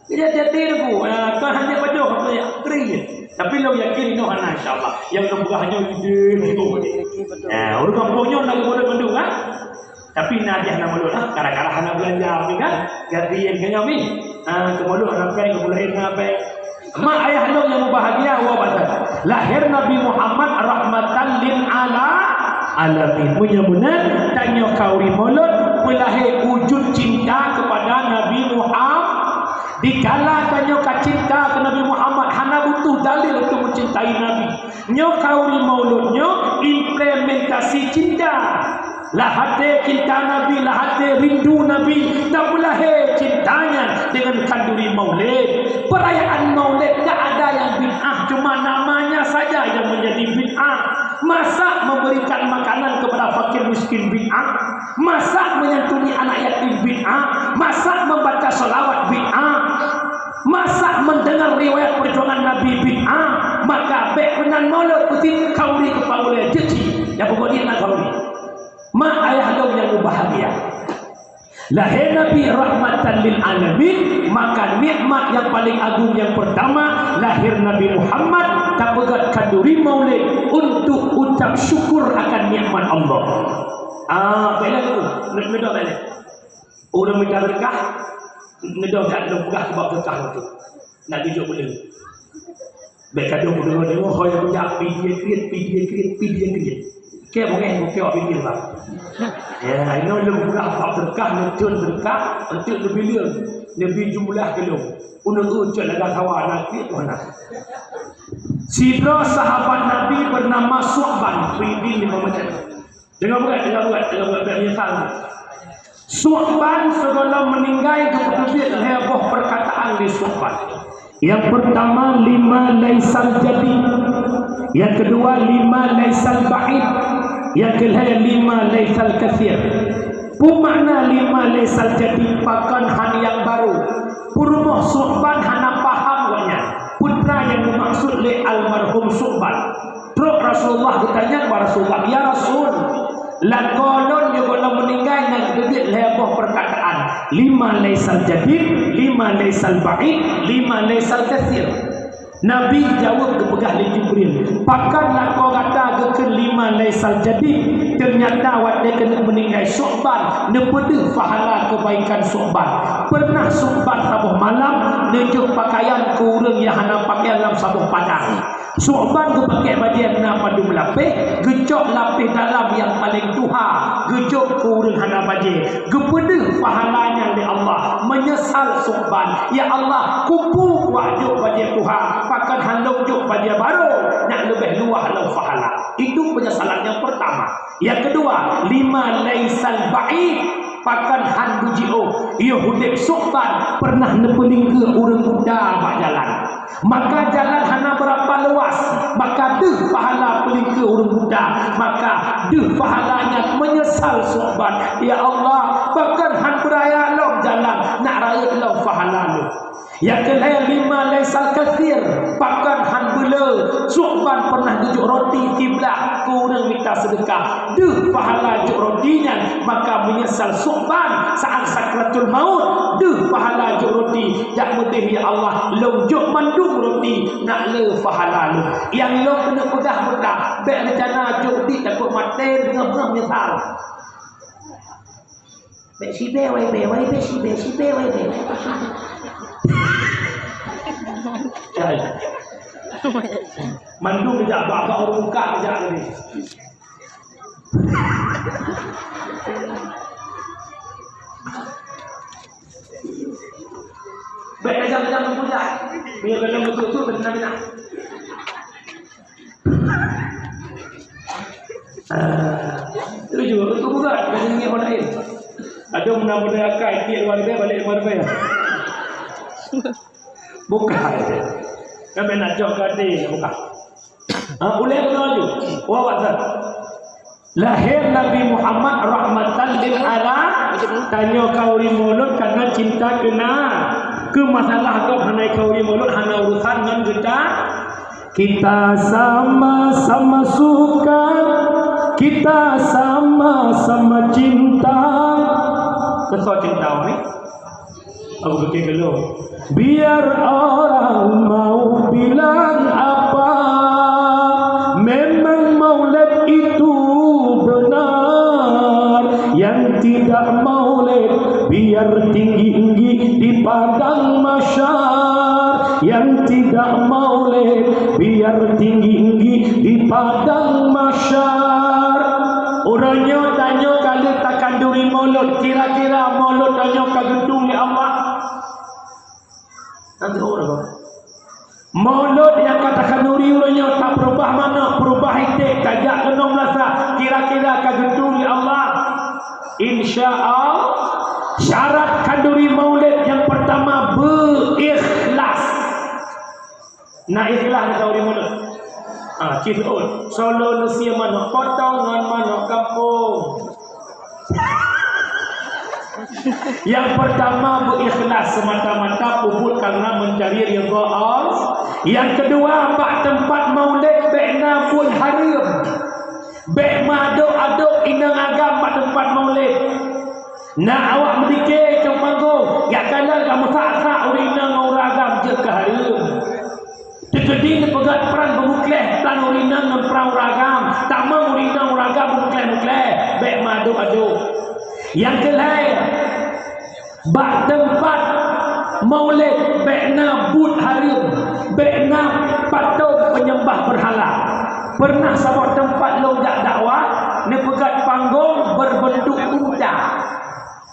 Jadi hati-hati Teungku, ah, kon hanjeuet pajoh, maksudnya, kering je. Tapi lôn yakin inoe hana, insya Allah. Nyang lôn peugah nyoe ide, ide. Ah, ureueng kampung nyoe na mulod mandum, kan? Tapi na jih na mulod, ah, kadang-kadang hana beulanja, mi kan? Jadi nyang keu nyoe, mi. Ah, keu mulod hana péng, keu mulod hana péng. Mak ayah lôn nyang mubahgia, wa basa. Lahé Nabi Muhammad rahmatan lil ala-, alamin. Meunyoe meunan, tanyoe khanduri mulod, peulahé wujud cinta kepada Nabi Muhammad. Dikala tanyoe ka cinta keu Nabi Muhammad, hana butuh dalil untuk mencintai Nabi. Nyoe khanduri mulod nyoe implementasi cinta. Lahate cinta Nabi, lahate rindu Nabi, dan meulahé cintanya dengan khanduri maulid. Perayaan maulid tak ada yang bid'ah, cuma namanya saja yang menjadi bid'ah. Masa memberikan makanan kepada fakir miskin bid'ah? Masa menyantuni anak yatim bid'ah? Masa membaca salawat bid'ah? Masa mendengar riwayat perjuangan Nabi bid'ah? Maka bék meunan maulid peutit khanduri keu pangulée jeuet cit. Nyang peubuet nyan na khanduri. Mak ayah lôn nyang mubahgia. Lahé Nabi rahmatan lil alamin, maka nikmat yang paling agung yang pertama, lahir Nabi Muhammad, tapeugöt khanduri maulid untuk ucap syukur akan nikmat Allah. Ah, bela tu, ngedo bela. Ureuëng mita berkah, ngedo dak lôn peugah sebab berkah tu. Nak geujok bela. Bék ka dong deungoe-deungoe, hôi jak pidie kriet, pidie kriet, pidie kriet. Keu bungéh bukée awak pidie, Bang. Ya, inoe lôn peugah bak beureukat, neuteun beureukat, enteuk neubi leueng, neubi jumlah keu lôn. Uneuk ucok ladang sawa na kriet tuha na. Sidroe sahabat Nabi bernama Su'ban, peuidin lima menit. Deungoe beugét, deungoe beugét, deungoe beugét, bék meunyeusal. Su'ban sigohlom meuninggai geupeubiet lhée boh peurkataan lé Su'ban. Yang pertama, lima laisal jadid. Yang kedua, lima laisal ba'id. Yang kelhée, lima laisal katsir. Peue makna lima laisal jadid? Pakon hán nyang barô? Peurumoh Su'ban hana paham gobnyan peue nyang geumaksud lé almarhum Su'ban. Trok Rasulullah geutanyong bak Rasulullah, "Ya Rasul, lakoe lôn nyang gohlom meuninggai na geuteubiet lhée boh peurkataan, lima laisal jadid, lima laisal ba'id, lima laisal katsir." Nabi jaweueb geupeugah lé Jibril, "Pakon lakoe gata geukheun lima laisal jadid, teunyata watée keuneuk meuninggai Su'ban neupeudeuh pahala keubaikan Su'ban? Peureunah Su'ban saboh malam neujok peukayan keu ureuëng nyang hana peukayan lam saboh padang." Su'ban geupakée bajée na padum lapéh, geucok lapéh dalam nyang paleng tuha, geujok keu ureuëng hana bajée, geupeudeuh pahala nyan lé Allah. Meunyeusal Su'ban, "Ya Allah, keupeue kuwak jok bajée tuha, pakon hán lôn jok bajée barô, nyan leubeh luwah lom pahala." Itu penyesalan yang pertama. Yang kedua, lima laisal ba'id, pakon hán beujiôh, yoh udeb Su'ban peureunah neupeulingkeue ureuëng buta bak jalan. Maka jalan hana beurapa luwah, maka deuh pahala peulingkeue ureuëng buta, maka deuh pahala nyan meunyeusal Su'ban, "Ya Allah, pakon hán beuraya lom jalan, nak rayeuk lom pahala lôn." Nyang keulhée, lima laisal katsir, pakon hán beuleu Su'ban peureunah geujok roti siblah keu ureuëng mita seudeukah. Deuh pahala jok roti nyan, maka meunyeusal Su'ban saát sakratul maut, deuh pahala jok roti, jak meudeh, "Ya Allah, lôn jok mandum roti, nak le pahala lôn." Nyang lôn keuneuk peugah meunan, bék reuncana jok di takot maté beungoh-beungoh meunyeusal. Bék sibée wai bée, wai bée sibée, sibée wai bée. Mandum jak bak-bak ureuëng buka jak tadi. Bék tajam-tajam meukulah. Meunyoe keuneuk meututoe, beuna-beuna. Ah, tuju, tu bukan, bukan ni orang lain. Ada meunan-meunan akai, tiek luar biasa, balik luar biasa. Bukan. Kan nak cok ke hati, bukan. Ha, ulée keunoe laju. Wah, wah, wah. Lahé Nabi Muhammad rahmatan lil ala-, tanyoe khanduri mulod karena cinta keu Na-, keu masalah gob hana khanduri mulod hana urusan ngon geuta. Kita sama-sama suka, kita sama-sama cinta. Keu soe cinta ni? Aku pikir dulu. Biar orang mau bilang apa, memang maulid itu benar. Yang tidak maulid, biar tinggi-tinggi di padang mahsyar. Yang tidak maulid, biar tinggi-tinggi di padang mahsyar. Uroe nyoe tanyoe ka lheueh takhanduri mulod, kira-kira mulod tanyoe ka geutueng lé Allah? Mulod nyang ka takhanduri uroe nyoe, tapeurubah manok, peurubah iték, tajak keunoe meulasa, kira-kira ka geutueng lé Allah? Insya Allah, syarat khanduri maulid nyang pertama beu ikhlas. Na ikhlas di khanduri maulid? Ah, cit ot. Solo neusie manok potong ngon manok kampung. Yang pertama beu ikhlas semata-mata peubuet karena mencari ridha Allah. Yang kedua, bak tempat maulid bèk na buet hareuem. Bèk meuadôk-adôk inong agam bak teumpat maulid. Na awak meudike cong panggong, jak kalon ka meusak-sak ureueng inong ngon ureueng agam jeuet keu hareuem. Teukeudi neupeugöt pran beumeukleh pran ureueng inong ngon pran ureueng agam, tamong ureueng inong ureueng agam beumeukleh-meukleh, bèk meuadôk-adôk. Nyang keu lhèe, bak teumpat maulid bèk na buet hareuem, bèk na patong peunyembah beurhala. Peureunah saboh teumpat lôn jak dakwah, neupeugöt panggong beurbeuntuk unta.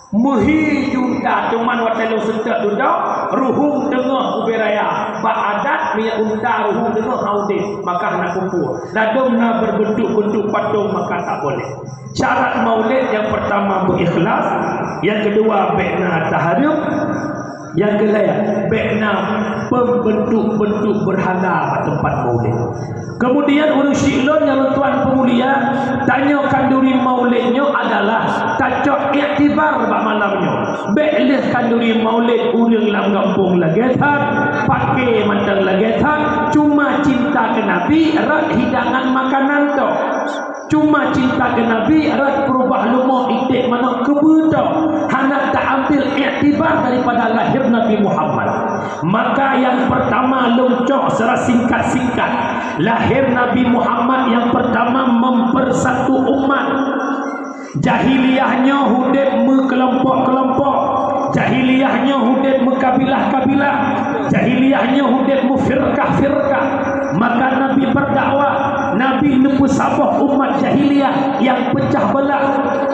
Meuhi ju unta, teuma watèe lôn seutôt dudoe, ruhueng teungoh ubé raya. Bak adat, meunyo unta ruhueng teungoh hana udép, maka hana kumpul. Ladôm na beurbeuntuk-beuntuk patong, maka tak boleh. Syarat maulid nyang peurtama beu ikhlas, nyang keudua bèk na tahareuem, nyang keulhèe bèk na peubeuntuk-beuntuk beurhala bak teumpat maulid. Keumudian ureueng syiek lôn nyang lôn tuan peumulia, tanyoe khanduri maulid nyoe adalah tacok iktibar bak malam nyoe. Bèk lheueh khanduri maulid ureueng lam gampông lagèe that, paké mantong lagèe that, cuma cinta keu Nabi rot hidangan makanan tok. Cuma cinta keu Nabi rot peurubah leumo iték manok keubeue tok, hana taambil iktibar daripada lahé Nabi Muhammad. Maka nyang peurtama lôn cok secara singkat-singkat, lahé Nabi Muhammad nyang peurtama mempersatu umat. Jahiliyah nyoe udép meukelompok-kelompok, jahiliyah nyoe udép meukabilah-kabilah, jahiliyah nyoe udép meufirkah-firkah. Maka Nabi berdakwah, Nabi neupeusaboh umat jahiliyah nyang peucah beulah,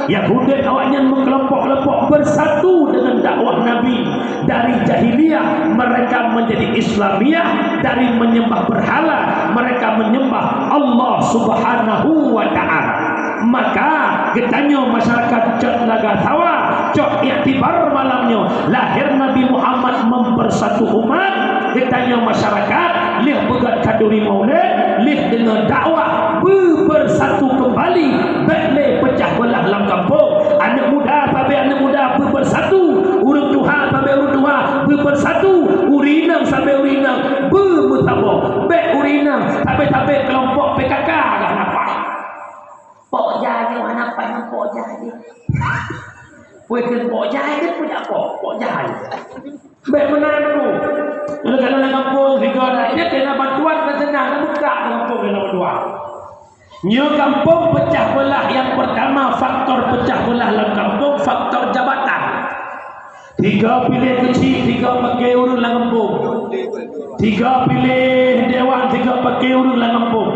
nyang udép awaknyan meukelompok-kelompok, beusatu deungon dakwah Nabi. Dari jahiliyah mereka menjadi Islamiyah, dari menyembah berhala mereka menyembah Allah Subhanahu wa Ta'ala. Maka geutanyoe masyarakat Cot Naga Sawa, cok iktibar malam nyoe, lahé Nabi Muhammad mempersatu umat. Geutanyoe masyarakat lheueh peugöt khanduri maulid, lheueh deungoe dakwah, beubersatu kembali, bèk lé peucah beulah lam gampông. Aneuk muda sabe aneuk muda beubersatu, ureueng tuha sabe ureueng tuha beubersatu, ureueng inong sabe ureueng inong beumeusaboh. Bèk ureueng inong sabe-sabe keulompok P K K lah nafah. Pok jai nyoe hana paih ngon pok jai jih. Peue kheun pok jai, kheun peue jak pok, pok jai. Bèk meunan tu. Kalau dalam gampông sigoe dah, dia kena bantuan dan senang, dan buka dalam gampông kena bantuan. Nyoe gampông peucah beulah, nyang peurtama faktor peucah beulah lam gampông, faktor jabatan. Tiga piléh keuchik, tiga paké ureueng lam gampông. Tiga piléh dewan, tiga paké ureueng lam gampông.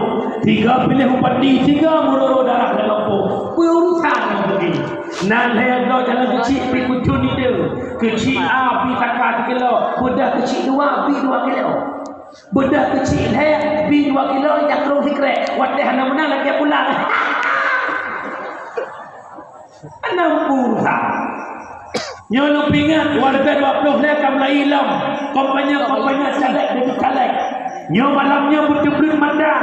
Tiga piléh bupati, tiga meuroro darah lam gampông. Peurusan lam gampông. Nan lhèe droe jalan keuchik pi kucun ide. Keuchik A pi saka sikilo, beudah keuchik dua pi dua kilo. Beudah keuchik lhèe pi dua kilo, jakrong sikrek. Watèe hana meunan lagèe pulang. Anang pura. Nyoe lôn peuingat, dua ribèe dua ploh lhèe ka mulai lom. Kampanye-kampanye caleg demi caleg. Nyoe malam nyoe beuteubreuet mata.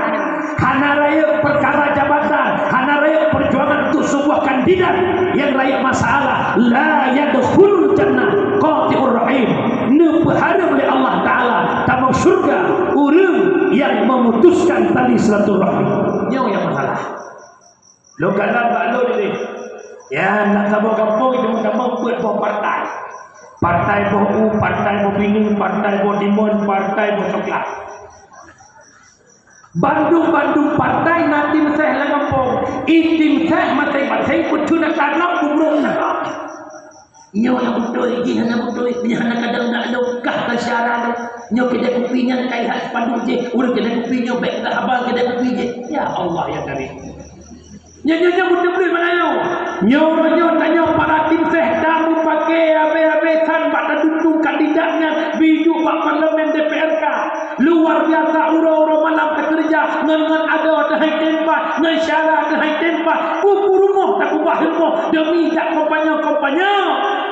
Hana rayeuk peukara jabatan, hana rayeuk peujuangan untuk sebuah kandidat nyang rayeuk masalah. La yadkhulul jannah qati'ur rahim. Neupeuhareuem lé Allah Taala tamong syeuruga ureueng nyang memutuskan tali silaturahmi. Nyoe nyang masalah. Lôn kalon bak lôn idéh. Nyan lam saboh gampông teuma-teuma peuet boh partai. Partai boh u, partai boh pineung, partai boh timon, partai boh coklat. Bandum-bandum partai na tim seh lam gampông. I tim seh maséng-maséng peucuna tanam kubrok tanam. Nyoe hana beutôi, jih hana beutôi, nyoe hana kadang dak lôn, kah ka syara lôn. Nyoe keudè kupi nyan kai hat sipanduk jih, ureueng keudè kupi nyoe bèk that haba keudè kupi jih. Ya Allah, ya Karim. Nyoe, nyoe, nyoe beutôi-beutôi mana nyoe? Nyoe, nyoe, tanyoe para tim seh tameupaké habéh-habéh that bak tadudong kandidat nyan, biduek bak parlemen D P R K. Luar biasa uroe-uroe malam teukeureuja ngon, ngon adoe teuhai tempat, ngon syara teuhai tempat. Peue-peue rumoh Takeubah rumoh demi jak kampanye-kampanye.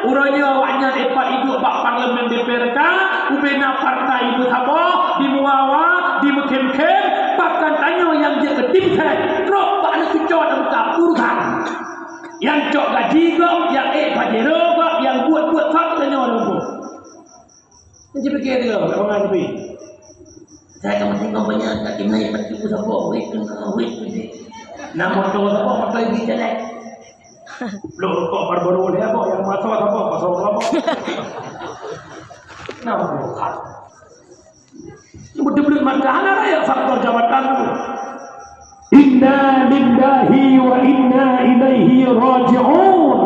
Uroe nyoe awaknyan ipat iduek bak parlemen D P R ka, ubena partai beusaboh, di Muawa, di Meukhém-khém, bahkan tanyoe nyang jeuet keu tim ses, trok bak aneuk cucoe dan buka urusan. Nyang cok gaji gob, nyang ék pajero gob, nyang buet-buet sab tanyoe rumoh. Nyan cit pike dia, kat bangai tepi. Saya ka meutinggai banyak, kat tinggai pati saboh, wit, wit, wit. Nah, moto saboh, moto ibi jalan. Blok rukok Marlboro dia, boh, nyang masa saboh, kosong saboh. Nah, bukan. Beuteubleuet mata, hana raya faktor jabatan tu. Inna lillahi wa inna ilaihi raji'un.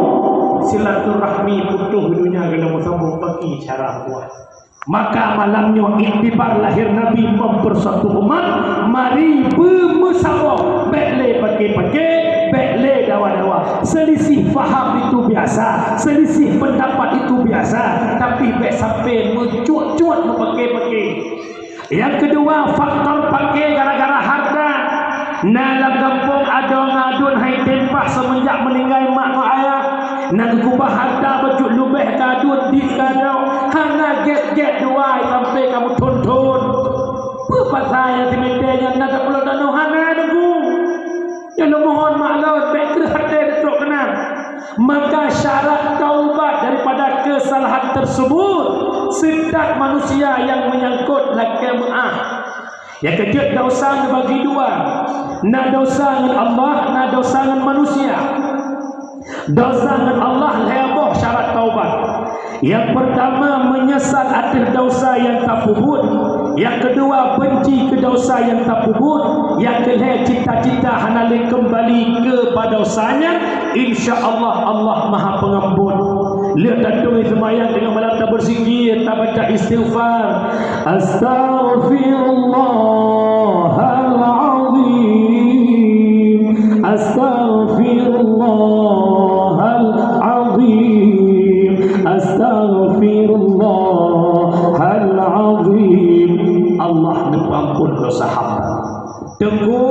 Silaturahmi putôh, dunia keuneuk meusambông, bagi cara buat. Maka malam nyoe iktibar lahir Nabi mempersatu umat, mari beumeusaboh, bék lé pake-pake, bék lé dawa-dawa. Selisih faham itu biasa, selisih pendapat itu biasa, tapi bék sampai meucuat-cuat meupake-pake. Nyang keudua, faktor pake gara-gara harta. Na lam gampông adoe ngon aduen hai teumpah seumeunjak meuninggai mak ngon ayah. Na geukubah harta bacut leubeh keu aduen di kado. Hana gét-gét dua sampai kamoe thon-thon. Peue pasai nyang simeté nyan na tapeuloh tanoh hana deungoe. Nyoe lôn mohon maklum, bék kreueh até trok keunan. Maka syarat taubat daripada kesalahan tersebut, sifat manusia yang menyangkut lakée meu'ah. Nyang keujeuet, dosa neubagi dua. Na dosa ngon Allah, na dosa ngon manusia. Dosa ngon Allah lhée boh syarat taubat. Nyang peurtama, meunyeusal ateueh dosa nyang tapeubuet. Nyang keudua, beunci keu dosa nyang tapeubuet. Nyang keulhée, cita-cita hana lé keumbali keu dosa nyan. Insya Allah, Allah Maha Pengampun. Lheueh tatueng seumayang teungoh malam tabeuzikir, tabaca istighfar. Astaghfirullahal azim. Astaghfirullahal azim. Astaghfirullahal azim. Allah neupeuampon dosa hamba. Teungku,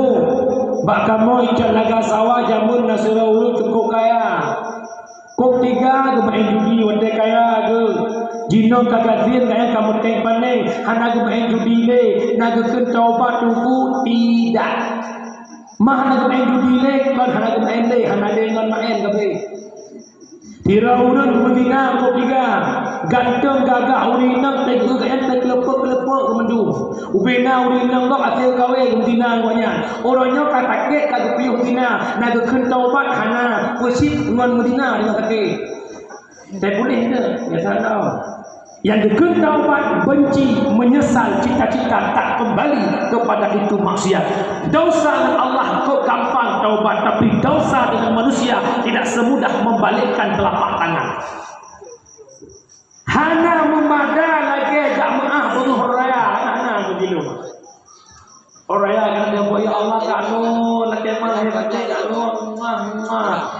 bak kamoe icok laga sawa jameun na sidroe ureueng cukôp kaya. Kôp tiga geumeu'en judi watée kaya geuh. Jinoe ka gasien, gaya ka meuténg panéng, hana geumeu'en judi lé, na geukheun taubat Teungku? Tidak. Mah hana geumeu'en judi lé, kon hana geumeu'en lé, hana lé ngon meu'en gabe. Sidroe ureueng geumeuzina kôp tiga, ganteng gagah ureueng inong, teugeuk geu'en teukeuleupeuk-keuleupeuk geumeudum. Ubena ureueng inong gob até kawé geumeuzina ngon nyan. Uroe nyoe ka sakét ka geupiôh zina, na geukheun taubat hana, peusit ngon meuzina deungon sakét. Teupuléh nyoe, biasa tau. Nyang geukheun taubat, beunci, meunyeusal, cita-cita tak keumbali keupada itu maksiat. Dosa ngon Allah kok gampang taubat, tapi dosa dengan manusia tidak semudah membalikkan telapak tangan. Hana meumada lagée jak meu'ah beungoh raya, hana, hana beugilo. Orang yang akan dia buat, "Ya Allah, kak Nur, nak kemah ya, kak Nur, muah, muah."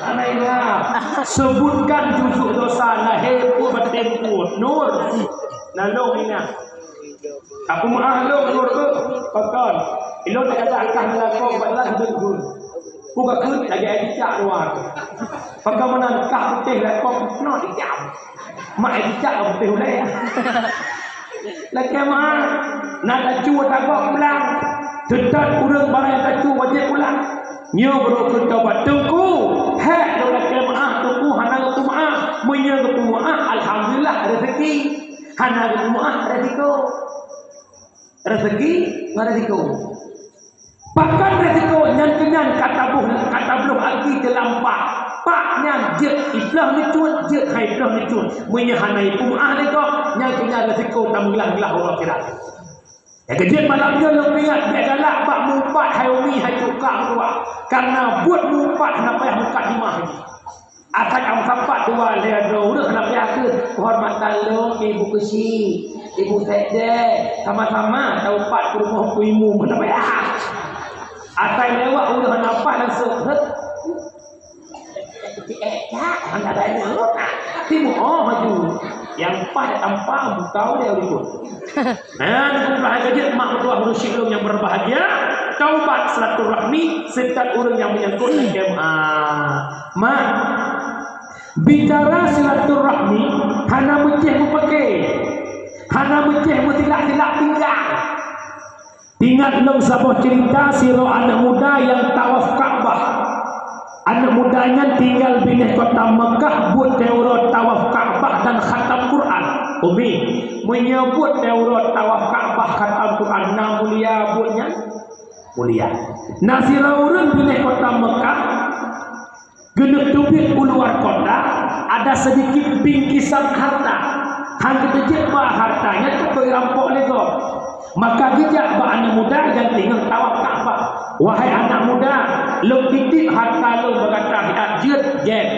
Anak ingat, sebutkan juzuk dosa lahir pun batin pun. Nur, lalu ingat. Aku maaf, Nur, Nur tu, pakon. Ilong tak ada angkah melakau, balas dengkul. Buka kulit lagi air cicak luar. Bagaimana kah putih lekong, kena dijam. Mak air cicak putih ulai. Lakée meu'ah, na tacu tagok pulang. Teutot ureueng barang nyang tacu wajéb pulang. Nyoe baru kheun taubat. Teungku, hék lôn lakée meu'ah, Teungku hana geupeumeu'ah. Meunyoe geupeumeu'ah, alhamdulillah, rezeki. Hana geupeumeu'ah, resiko. Rezeki ngon resiko. Pakon resiko nyan keuh nyan ka tabloh, ka tabloh aki teulampak. Pak nyan jeuet iploh neucut, jeuet hai ploh neucut. Meunyoe hana ipeumeu'ah lé gob, nyan keuh nyan resiko tameuglah-glah uroe akhirat. Nyang keujeuet malam nyoe lôn peuingat, bék galak bak meuupat hai umi, hai cukak meutuah. Karena buet meuupat hana payah meukat dimah lagi. Asai ka meusapat dua lhée droe ureueng hana payah keu keuhormatan lôn, ibu keuchik, ibu sekdé, sama-sama taupat keu rumoh Teungku Imum hana payah. Asai lewat ureueng hana paih langsung, "Heuet." Timu oh maju. Nyang paih tampa bukau dia ureueng. Nah, nunggu peulahan keujeuet mak meutuah ureueng syik lôn nyang berbahagia. Taubat silaturahmi, seukat ureuëng nyang meunyangkot lagée, ah, mak, bicara silaturahmi hana meucéh meupaké, hana meucéh meusilak-silak pinggang. Ingat lom saboh cerita sidroe aneuëk muda nyang tawaf Ka'bah. Aneuëk muda nyan tinggai binéh kota Meukah buet teuroe tawaf Ka'bah dan khatam Quran. Umi, meunyoe buet teuroe tawaf Ka'bah khatam Quran, na mulia buet nyan? Mulia. Na sidroe ureuëng binéh kota Meukah, geuneuk teubiet u luwa kota, ada sedikit bingkisan harta. Han geuteubiet ba harta nyan, tapi rampok lé gob. Maka geujak bak aneuëk muda nyang teungoh tawaf Ka'bah. "Wahai aneuëk muda, lôn titip harta lôn bak gata siat, jeuet, gét."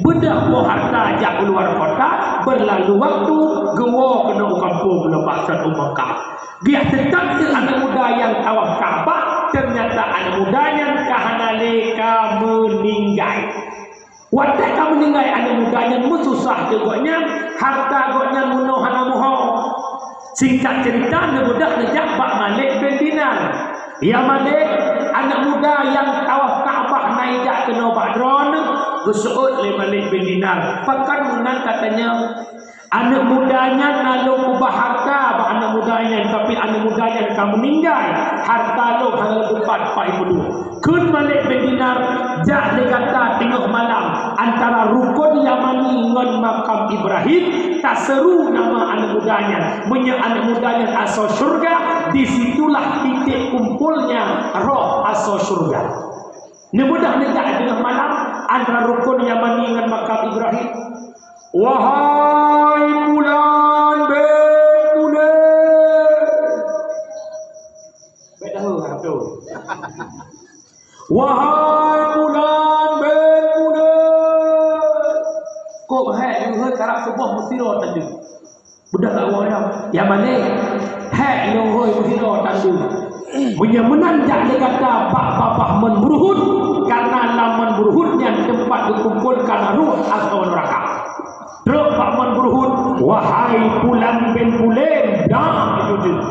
Beudôh boh harta jak u luwa kota, beurlalu waktu, geuwoe keunoe u kampông leubeh that u Meukah. Geujak teutab teuk aneuëk muda nyang tawaf Ka'bah, teunyata aneuëk muda nyan ka hana lé, ka meuninggai. Watée ka meuninggai aneuëk muda nyan, meususah teuk gobnyan, harta gobnyan meunoe hana meuho. Singkat cerita, neubeudôh neujak bak Malik bin Dinar. "Ya Malik, aneuëk muda nyang tawaf Ka'bah na ijak keunoe bak droeneuh," geuseuôt lé Malik bin Dinar. "Pakon meunan?" katanya. "Aneuëk muda nyan na lôn keubah harta bak aneuëk muda nyan, tapi aneuëk muda nyan ka meuninggai, harta lôn hana lôn teumpat pat ipeuleueh." Kheun Malik bin Dinar, "Jak lé gata teungoh malam antara Rukon Yamani ngon Makam Ibrahim, taseuru nama aneuëk muda nyan. Meunyoe aneuëk muda nyan asoe syeuruga, disitulah titik kumpolnya roh asoe syeuruga." Neubeudôh neujak teungoh malam antara Rukon Yamani ngon Makam Ibrahim. "Wahai Pulan bin Pulan." Baik tahu, ha, betul. "Wahai Pulan bin Pulan." Kok hai, hai, karab suboh meusidroe tadi. Beudôh lawang nyan, "Ya Malik, hék lôn hôi meusidroe tantu. Meunyoe meunan jak lé gata bak babah Mon Buruhut, karna lam Mon Buruhut nyan teumpat geukumpolkan roh asoe nuraka." Trok bak Mon Buruhut, "Wahai Pulan bin Pulen, dang itu jeuet.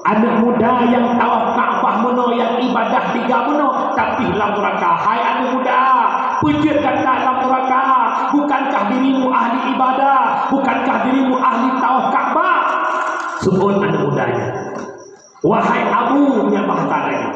Aneuëk muda nyang tawaf Ka'bah meunoe, nyang ibadah tiga meunoe, tapi lam nuraka. Hai aneuëk muda, peue jeuet gata lam nuraka? Bukankah dirimu ahli ibadah? Bukankah dirimu ahli tawaf Ka'bah?" Seuôt aneuëk muda nyan, "Wahai Abu," nyan bahasa laén,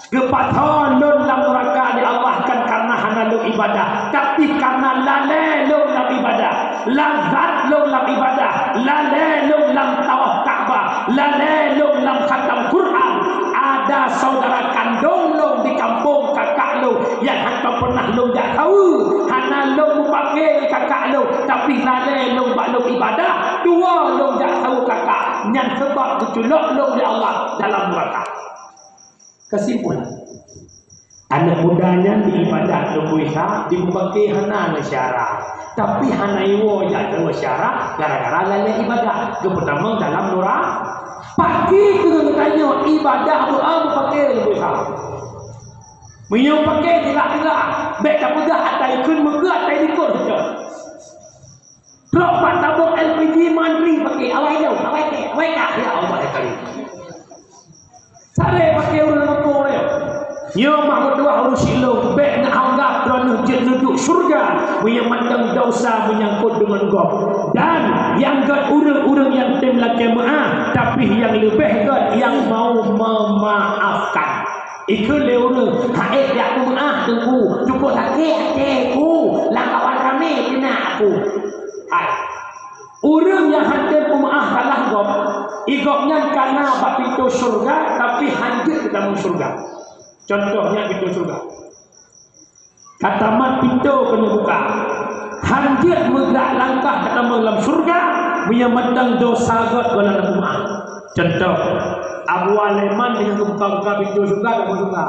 "geupasoe lôn lam nuraka lé Allah kan karna hana lôn ibadah, tapi karna lalée lôn lam ibadah. Lazat lôn lam ibadah, lalée lôn lam tawaf Ka'bah, lalée lôn lam khatam Quran. Ada saudara kandong lôn di kampung kakak lôn nyang hana pernah lôn jak saweue, hana lôn meupaké kakak lôn, tapi lalée lôn bak lôn ibadah, tuwoe lôn jak saweue kakak. Nyan sabab geuculok lôn lé Allah dalam nuraka." Kesimpulan, aneuëk muda nyan di ibadah lôn buet sa, di meupaké hana ngon syara, tapi hana iwoe jak deungon syara gara-gara lalée ibadah, geupeutamong dalam nura-, paké keuneuk tanyoe ibadah doa meupaké lôn buet sa. Meunyoe paké tilak-tilak, bék tapeugah ata ikheun meukeue ata likot saja. Trok bak tabong L P G mantri paké, awai jauh, awai teh, awai kah, ya Allah ya Karim. Saré paké ureuëng kampung nyoe. Nyoe mak meutuah ureuëng silong, bék na anggap droeneueh jeuet neuduek syeuruga, meunyoe mantong desya meunyangkot deungon gob. Dan nyang gét ureuëng-ureuëng nyang tem lakée meuáh, tapi nyang leubeh gét nyang mau meumaafkan. Ikheun lé ureuëng, "Hai, jak peumeuáh teungku, cukôp sakét até ku, lam kawan ramé teunak aku." Hai. Ureuëng nyang hana peumeuáh salah gob, i gobnyan ka na bak pintoe syeuruga, tapi hanjeuet geutamong syeuruga. Contoh nyan pintoe syeuruga. Ka tamat pintoe keuneuk buka. Hanjeuet meugrak langkah geutamong lam syeuruga, meunyoe mantong desya gét gohlom hana peumeuáh. Contoh, Abu Sulaiman deungon geubuka-buka pintoe syeuruga, geutamong syeuruga.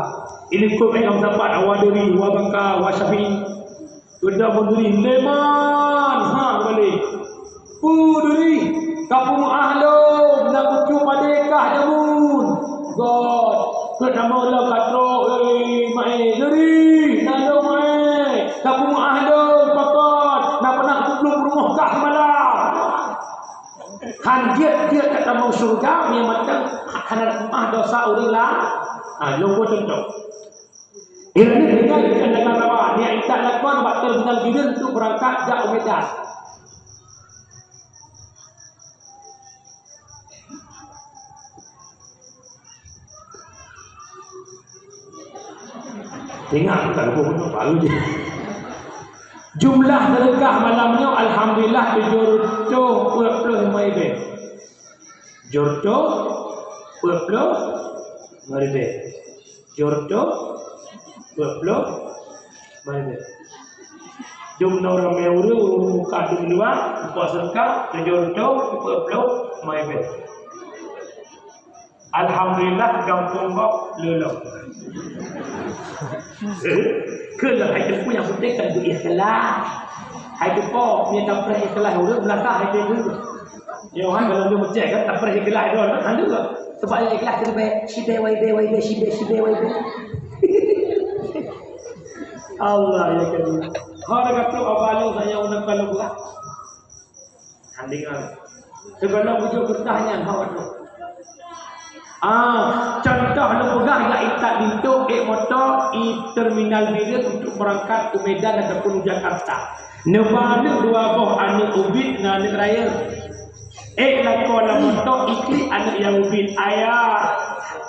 Ini kok eh, kamu dapat Abu Duri, Abu Bakar, Abu Syafi'i. Geuda meuduri leman, ha, geubalek. Peue duri, ka peumeuáh lom, na kucuk padé kah jameun. Gét, keu nama lom ka trok, eh, maé. Duri, na lom maé. Ka peumeuáh lom, pakon, na pernah kuplueng peurumoh kah seumalam. Hanjeuet-jeuet geutamong syeuruga, meunyoe mantong hana peumeuáh desya ureuëng la-, Ah, lôn bri contoh. Ireuen tinggai di Kandang Rawa, nyan intat lakoe bak terminal Bireuen untuk beurangkat jak u Medan. Ingat, tak lupa pun baru je. Jumlah sedekah malam nyoe, alhamdulillah, tujoh reutôh peuet ploh limong ribèe. Tujoh reutôh peuet ploh limong ribèe. Tujoh reutôh peuet ploh limong ribèe. Dum noe ramè ureueng, ureueng muka dum luwa, muka seuka, tujoh reutôh peuet ploh limong ribèe. Alhamdulillah, gampông gob lulông. Keu lôn hai teungku nyang penting kan beu ikhlas. Hai teungku, nyan tapreh ikhlas ureueng, beulakah hai teungku. Nyoe han dalam dia meucék kan, tapreh ikhlas droe, kan, hana. Sebab nyang ikhlas keu bèe, sibèe wai bèe, wai bèe, sibèe, sibèe wai bèe. Allah ya Karim. Hana ka trok abah lôn, saya undang kalau buat. Tandingan. Sigohlom ujoe peurintah nyan hak wadoe. Ah, contoh lôn peugah, jak intat linto, ék moto, i terminal Bireuen untuk beurangkat u Medan ataupun u Jakarta. Neuba aneuk dua boh, aneuk ubit ngon aneuk rayeuk. Ék lakoe lam moto, iklik aneuk nyang ubit, "Ayah,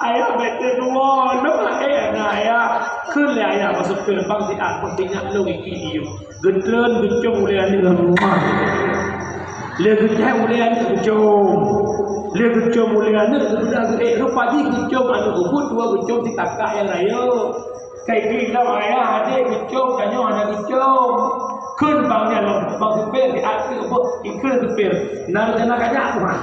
ayah bèk teuduek, lôn ék na ayah." Kheun lé ayah bak sopir, "Bang, siat, bang, sinyak lôn iklik iyup." Geutreun geucom ulèe aneuk lam rumoh. Lé geucom ulèe aneuk geucom. Lé geucom ulèe aneuk geupeugah geuék, rupa jih geucom aneuk ubit, dua geucom si kakak nyang rayeuk. Kai keu lom ayah adék geucom, tanyoe hana geucom. Kheun bang nyan lom, bang sipér di ateueh boh, ikheun sipér. Na rencana kajak tuha.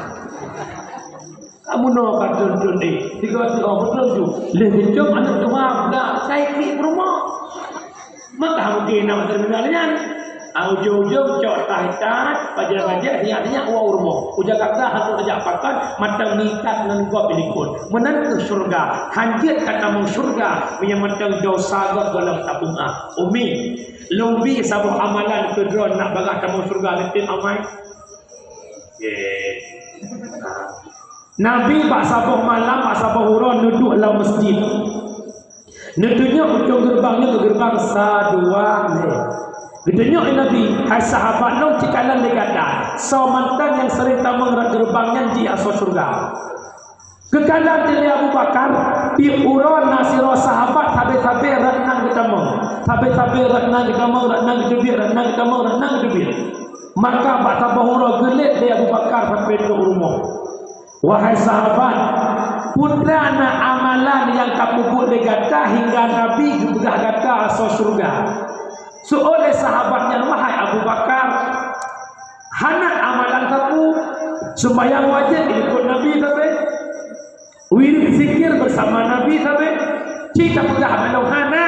Kamoe nyoe ka treun-treun deh. Tiga tiga beutreun ju. Lheueh geucom aneuk tuha budak sai klik peurumoh. Maka mungken na terminal nyan. Ah, ujong-ujong cok tah itat, bajèe-bajèe, sinyak-sinyak, woe u rumoh. U Jakarta hana tajak pakat, mantong mita ngon gob di likot. Meunan keuh syeuruga. Hanjeuet ka tamong syeuruga, meunyoe mantong desya gob gohlom tapeugah. Umi, lôn bi saboh amalan keu droe nak bagah tamong syeuruga, neutem amai. Ye. Nabi bak saboh malam, bak saboh uroe neuduek lam meuseujid. Neutunyok ujong geureubang nyoe keu geureubang sa dua lhèe. Geutunyok lé Nabi, "Hai sahabat lôn, cikalon lé gata, soe mantong nyang sering tamong rot geureubang nyan jih asoe syeuruga." Geukalon lé Abu Bakar, tiep uroe na sidroe sahabat sabe-sabe rot nan geutamong. Sabe-sabe rot nan geutamong, rot nan geuteubiet, rot nan geutamong, rot nan geuteubiet. Maka bak saboh uroe geulét lé Abu Bakar sampoe trok u rumoh. "Wahai sahabat, peue na amalan nyang tapeubuet lé gata hingga Nabi geupeugah gata asoe syeuruga?" Seuôt lé sahabat nyan, "Wahai Abu Bakar, hana amalan sapeue, seumayang wajéb di likot Nabi sabe, wirid zikir beusama Nabi sabe, ci tapeugah bak lôn hana."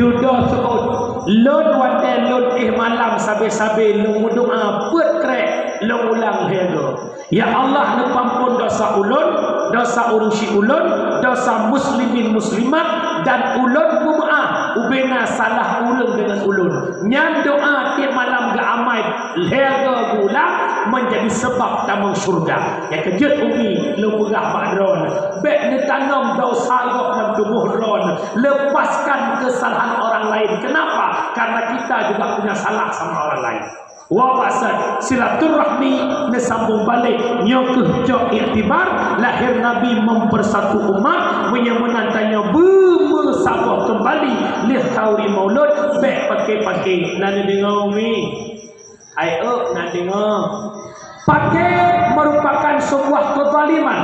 "Dudoe seuôt, lôn watèe lôn éh malam sabe-sabe lôn meudoa peuet krek, lôn ulang lhèe goe." "Ya Allah, neupeuampon desya ulôn, desya ureueng syik ulôn, desya muslimin muslimat, dan ulôn meumeu'ah ubena salah ureueng deungon ulôn." Nyan doa tiep malam geuamai lhèe goe geuulang, meunjadi seubab tamong syeuruga. Nyang keujeuet umi, lôn peugah bak droeneuh, bèk neutanom desya gob lam tuboh droeneuh. Lepaskan kesalahan orang lain. Kenapa? Karena kita juga punya salah sama orang lain. Wa qasad silaturahmi neusambong balek, nyoe keuh cok iktibar lahé Nabi mempersatu umat. Meunyoe meunan tanyoe beumeusaboh keumbali lheueh hauri Maulud, bèk paké-paké. Na neudeungoe umi? Hai ôk, na deungoe? Paké merupakan sebuah kezaliman.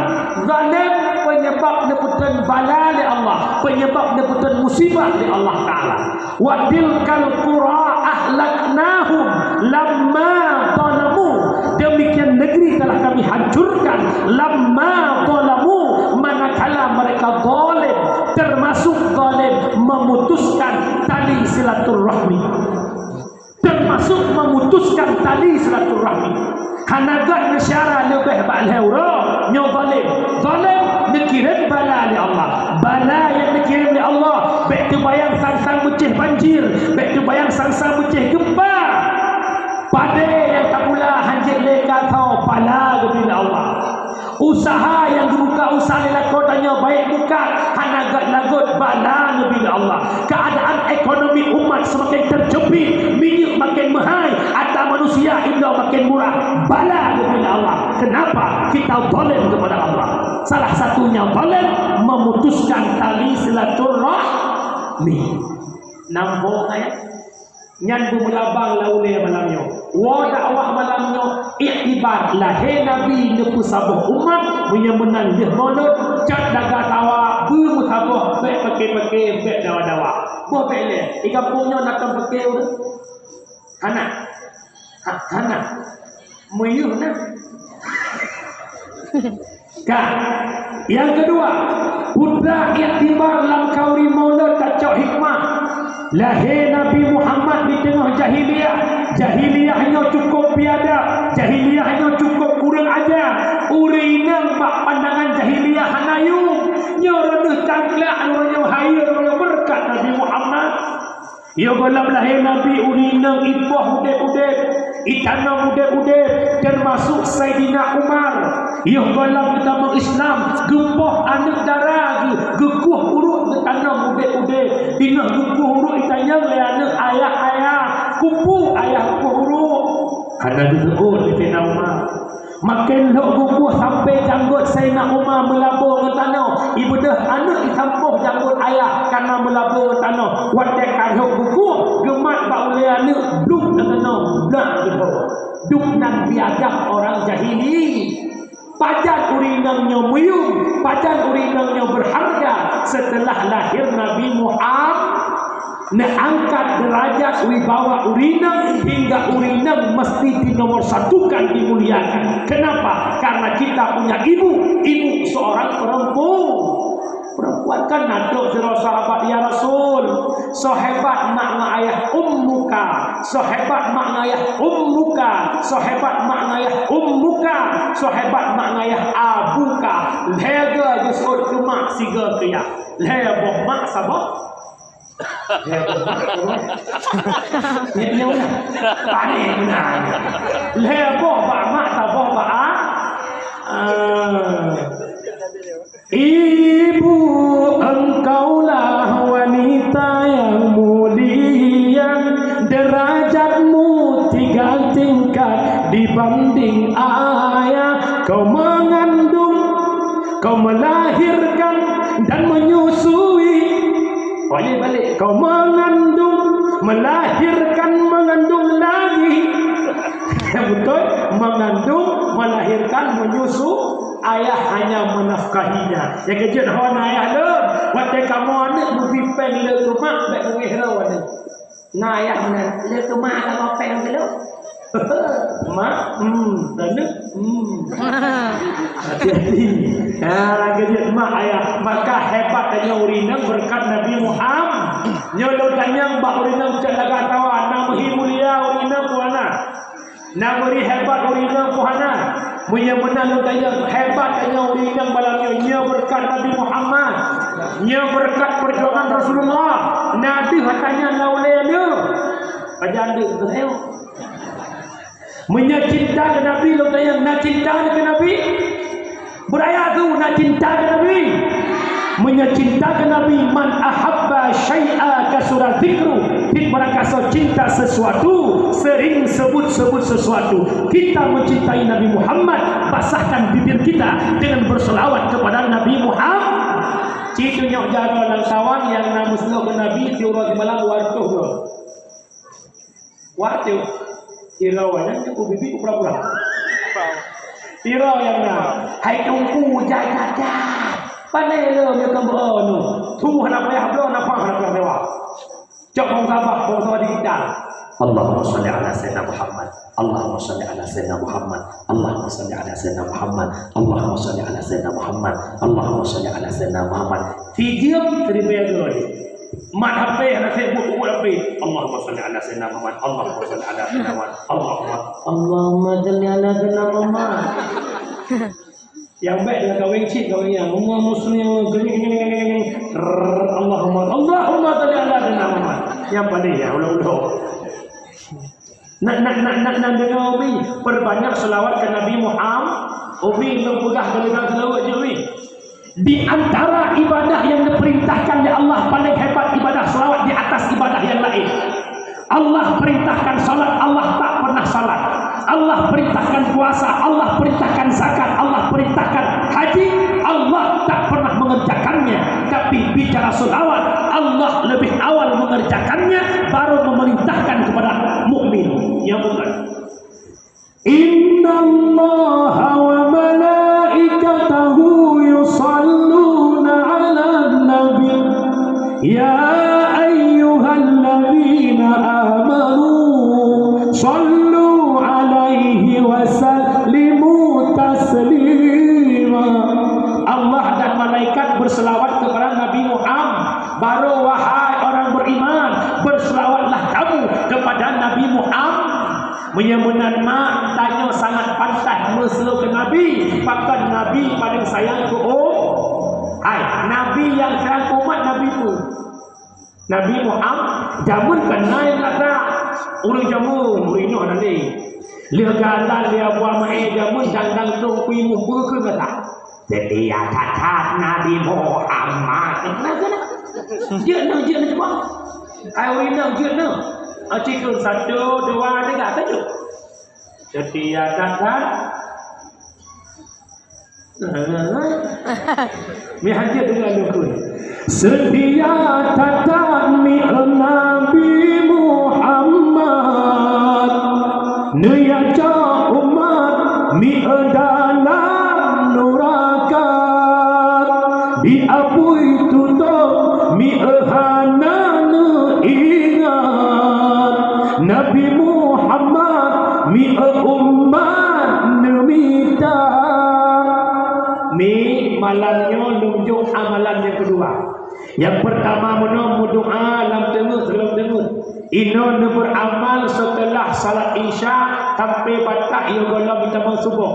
Zalim penyebab neupeuteun bala lé Allah, penyebab neupeuteun musibah lé Allah Taala. "Wa tilkal qura ahlaknahum lamma zalamu." Demikian negeri telah Kami hancurkan, lamma zalamu, manakala mereka zalim, termasuk zalim memutuskan tali silaturahmi. Termasuk memutuskan tali silaturahmi. Hana göt meusyara leubeh bak lhèe uroe, nyoe zalim. Zalim neukirém bala lé Allah. Bala nyang neukirém lé Allah, bèk teubayang sang-sang meucéh banjir, bèk teubayang sang-sang meucéh geumpa. Padé nyang tapula hanjeuet lé ka tho, bala geubri lé Allah. Usaha nyang geubuka usah lé lakoe tanyoe baik buka, hana gét lagot bala neubi lé Allah. Keuadaan ekonomi umat seumaken teuceupit, minyeuk maken meuhai, atra manusia indong maken murah, bala neubi lé Allah. Kenapa? Kita zalim kepada Allah. Salah satunya zalim memutuskan tali silaturahmi. Nambah ayat. Nyan beumeulabang lam ulée malam nyoe. Woe dakwah malam nyoe, iktibar lahé Nabi neupeusaboh umat, meunyoe meunan lheueh Maulud, cot daga tawa, beumeusaboh, bék peuke-peuke, bék dawa-dawa. Boh bék lé, di gampông nyoe na tom peuke ureuëng? Hana. Ha, hana. Meuyeuh na. Ka. Nyang keudua, putra iktibar lam kauri Maulud tacok hikmah. Lahé Nabi Muhammad di teungoh jahiliyah. Jahiliyah nyoe cukôp biadab. Jahiliyah nyoe cukôp kureueng aja. Ureuëng inong bak pandangan jahiliyah hana yum. Nyoe reuneuh cangklak, nyoe hayeu, nyoe beureukat Nabi Muhammad. Yoh gohlom lahé Nabi, ureuëng inong ipoh udeb-udeb, itanom udeb-udeb, teumasuk Saidina Umar. Yoh gohlom geutamong Islam, geupoh aneuëk dara geuh, geukueh uruek geutanom udeb-udeb. Teungoh geukueh uruek itanyong lé aneuëk, "Ayah, ayah, keupeue ayah kueh uruek?" Hana geuseuôt lé Saidina Umar. Maken lhok geukueh sampoe janggot Saidina Umar meulabô ngon tanoh. Ibeudôh aneuëk isampôh janggot ayah kana meulabô ngon tanoh. Watée ka lhok geukueh, geumat bak ulée aneuëk, bluk tanoh, blak geuboh. Dum nan biadab orang jahili. Pajan ureuëng inong nyoe meuyum, pajan ureuëng inong nyoe beurharga seuteulah lahé Nabi Muhammad. Neuangkat derajat wibawa ureuëng inong hingga ureuëng inong mesti di nomor satukan, dimuliakan. Kenapa? Karena kita punya ibu, ibu seorang perempuan. Perempuan kan na trok sidroe sahabat, "Ya Rasul, sohebat mak ngon ayah ummuka, sohebat mak ngon ayah ummuka, sohebat mak ngon ayah ummuka, sohebat mak ngon ayah abuka." Lhée go geuseuôt keu mak, sigo keu yah. Lhée boh mak saboh. Lhée boh bak mak, saboh bak a. Ah. Ibu, engkaulah wanita yang mulia, derajatmu tiga tingkat dibanding ayah. Kau mengandung, kau melahirkan dan menyusui. Balik, balik. Kau mengandung, melahirkan, mengandung lagi. Betul? Mengandung, melahirkan, menyusu, ayah hanya menafkahinya. Nyang keujeuet ho na ayah lôn, watée kamoe aneuëk meubi péng le keu mak, bék meuéh droe aneuëk. Na ayah meunan, le keu mak ka péng keu lôn. Mak, hmm, dan hmm. Hati-hati. Ha, keujeuet mak ayah. Maka hebat tanyoe ureuëng inong beureukat Nabi Muhammad. Nyoe lôn tanyong bak ureuëng inong cok lagak tawa, na meuhi mulia ureuëng inong peue hana? Na meuhi hebat ureuëng inong peue hana? Meunyoe meunan lôn tanyong, hebat tanyoe ureuëng inong malam nyoe, nyoe beureukat Nabi Muhammad. Nyoe beureukat peujuangan Rasulullah. Na deuh hata nyan lam ulée nyoe. Pajan deuh, beutôi. Meunyoe cinta keu Nabi, lôn tanyong, na cinta keu Nabi? Beuraya tu, na cinta keu Nabi? Meunyoe cinta keu Nabi, "Man ahabba syai'a kasura dzikru." Cit meurakasoe cinta sesuatu, sering sebut-sebut sesuatu. Kita mencintai Nabi Muhammad, basahkan bibir kita dengan berselawat kepada Nabi Muhammad. Cit tunyok jaroe lam sawan nyang na meuseulaweuet keu Nabi, siuroe simalam dua reutôh droe. Wak teuh, tiroe nyan teuh bibi pura-pura. Tiroe nyang na, hai teungku jajajan. Pandai lom nyang keumbeuo nyoe. Su hana payah bloe, nafah hana payah sewa. Cok bangsa bah, bangsa digital. Allahumma shalli ala sayyidina Muhammad. Allahumma shalli ala sayyidina Muhammad. Allahumma shalli ala sayyidina Muhammad. Allahumma shalli ala sayyidina Muhammad. Allahumma shalli ala sayyidina Muhammad. Sijeuem seribu lagi. Mat H P hana sibuk buet H P. Allahumma shalli ala sayyidina Muhammad. Allahumma shalli ala sayyidina Muhammad. Allahumma, Allahumma shalli ala sayyidina Muhammad. Nyang bék dah kawin cit kawin nyang. Allahumma shalli ala sayyidina Muhammad. Allahumma, Allahumma shalli ala sayyidina Muhammad. Nyang paléng ya, ulang-ulang. Nak, nak, nak, nak, nak dengar, Umi. Perbanyak selawat ke Nabi Muhammad. Umi, lôn peugah keu lôn seulaweuet jih, Umi. Di antara ibadah yang diperintahkan oleh Allah, paling hebat ibadah selawat di atas ibadah yang lain. Allah perintahkan salat, Allah tak pernah salat. Allah perintahkan puasa, Allah perintahkan zakat, Allah perintahkan haji, Allah tak pernah mengerjakannya. Tapi bicara selawat, Allah lebih awal mengerjakannya, baru memerintahkan kepada mukmin. Ya, bukan? Innallaha wa malaikatahu yusalluna 'alan nabi. Ya ayyuhalladzina amanu sallu 'alaihi wa sallimu taslima. Allah dan malaikat berselawat kepada Nabi Muhammad. Baru, wahai orang beriman, berselawatlah kamu kepada Nabi Muhammad. Meunyoe meunan mak, tanyoe sangat pantas meuseuloe keu Nabi, pakon Nabi paling sayang keu um-, hai, Nabi nyang sayang keu umat Nabi peue? Nabi Muhammad, jameun kan na nyang lagak, ureueng jameun, ureueng nyoe hana lé. Lheueh gata lé Abu Amai jameun dan langsung kuimuh beukeuh gata. Seutia that-that Nabi Muhammad. Nah, nah, nah. Jeuet na, jeuet na cuba. Ai ureueng inong jeuet na. Aci keu satu, dua, tiga, tujuh. Seutia that-that. Mi hajat dengan lukun. Seutia that-that mi Nabi Muhammad. Neuyak cok umat mi dalam nuraka. Di apui tutong mi hana neuingat. Nabi Muhammad mi umat neumita. Mi, malam nyoe lôn jok amalan nyang keudua. Nyang peurtama meunoe meudoa lam teungeut, lam teungeut. Inoe neuberamal seuteulah salat Isya sampai batak yoh gohlom meutamong suboh.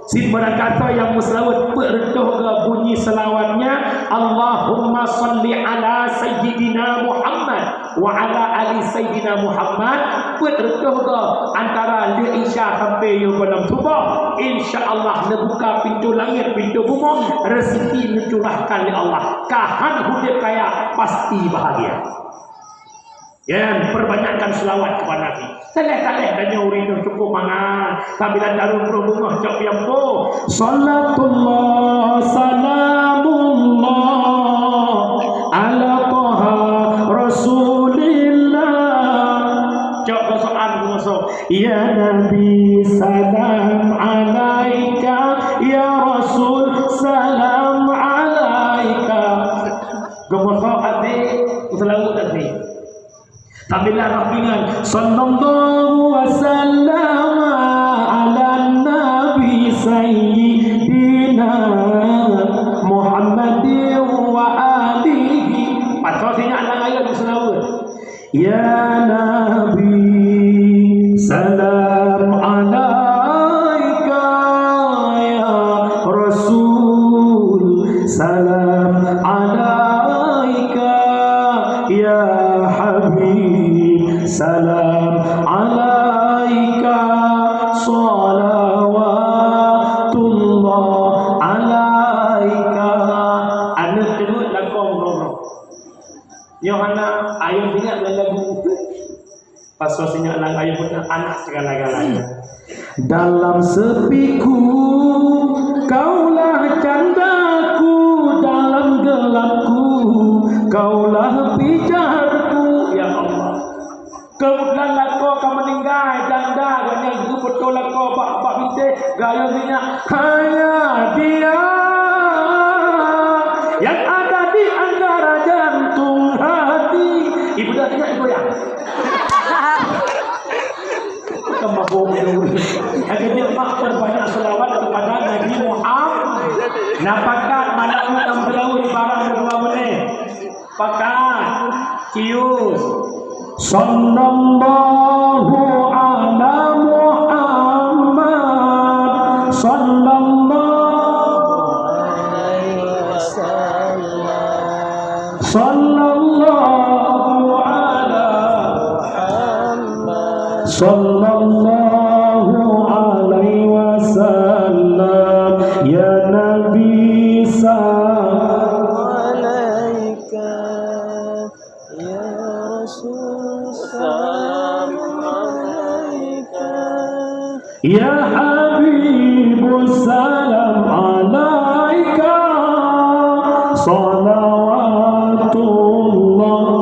Cit barangkasoe nyang meuseulaweuet peuet reutôh goe bunyi seulawatnya, Allahumma shalli ala Sayyidina Muhammad wa ala ali Sayyidina Muhammad, peuet reutôh goe antara lheueh Isya sampai yoh gohlom suboh, insya Allah neubuka pintoe langét, pintoe bumoe, reuseuki neucurahkan lé Allah. Ka han udeb kaya, pasti bahagia. Ya, perbanyakkan selawat kepada Nabi. Taleh-taleh tanyoe ureueng inong cukup mangat. Sabila tarueng roh beungoh cok piampo. Salatullah, salamullah, ala Taha Rasulillah. Cok perasaan beungoh. Ya Nabi, salam alaika. Ya Rasul, salam alaika. Geumeusoe até, meuseulaweuet até. Tapi lam Rabbina, sallallahu wa sallama ala nabi sayyidina Muhammadin wa alihi. Pasoe sinyak lam ayat meuseulaweuet. Ya Nabi, salam alaika, ya Rasul, salam alaika, ya Habib, salam alaika, salawatullah alaika. Aneuk teungeut lakoe uroe-uroe. Nyoe hana, ayo ingat ngon lagu. Pasoe sinyak lam ayat beutôi anak segala-galanya. Dalam sepiku, kaulah candaku, dalam gelapku, kaulah pijarku, ya Allah. Kemudian lakoe ka meuninggai, janda gobnyan geupeutô lakoe bak, bak bintéh, gaya minyak. Hanya Dia yang ada di antara jantung hati. Ibu dah tengok ibu ya? Bukan mabuk tu. Lagi dia mak perbanyak selawat kepada Nabi Muhammad. Nah, pakat malam ni enam belas barang berdua menit. Pakat. Cius. Sallallahu ala Muhammad. Sallallahu alaihi wasallam. Sallallahu ala Muhammad. Sallallahu alaihi wasallam. Nabi, salam alaika, ya Rasul, salam alaika. Ya Habib, salam alaika, salawatullah.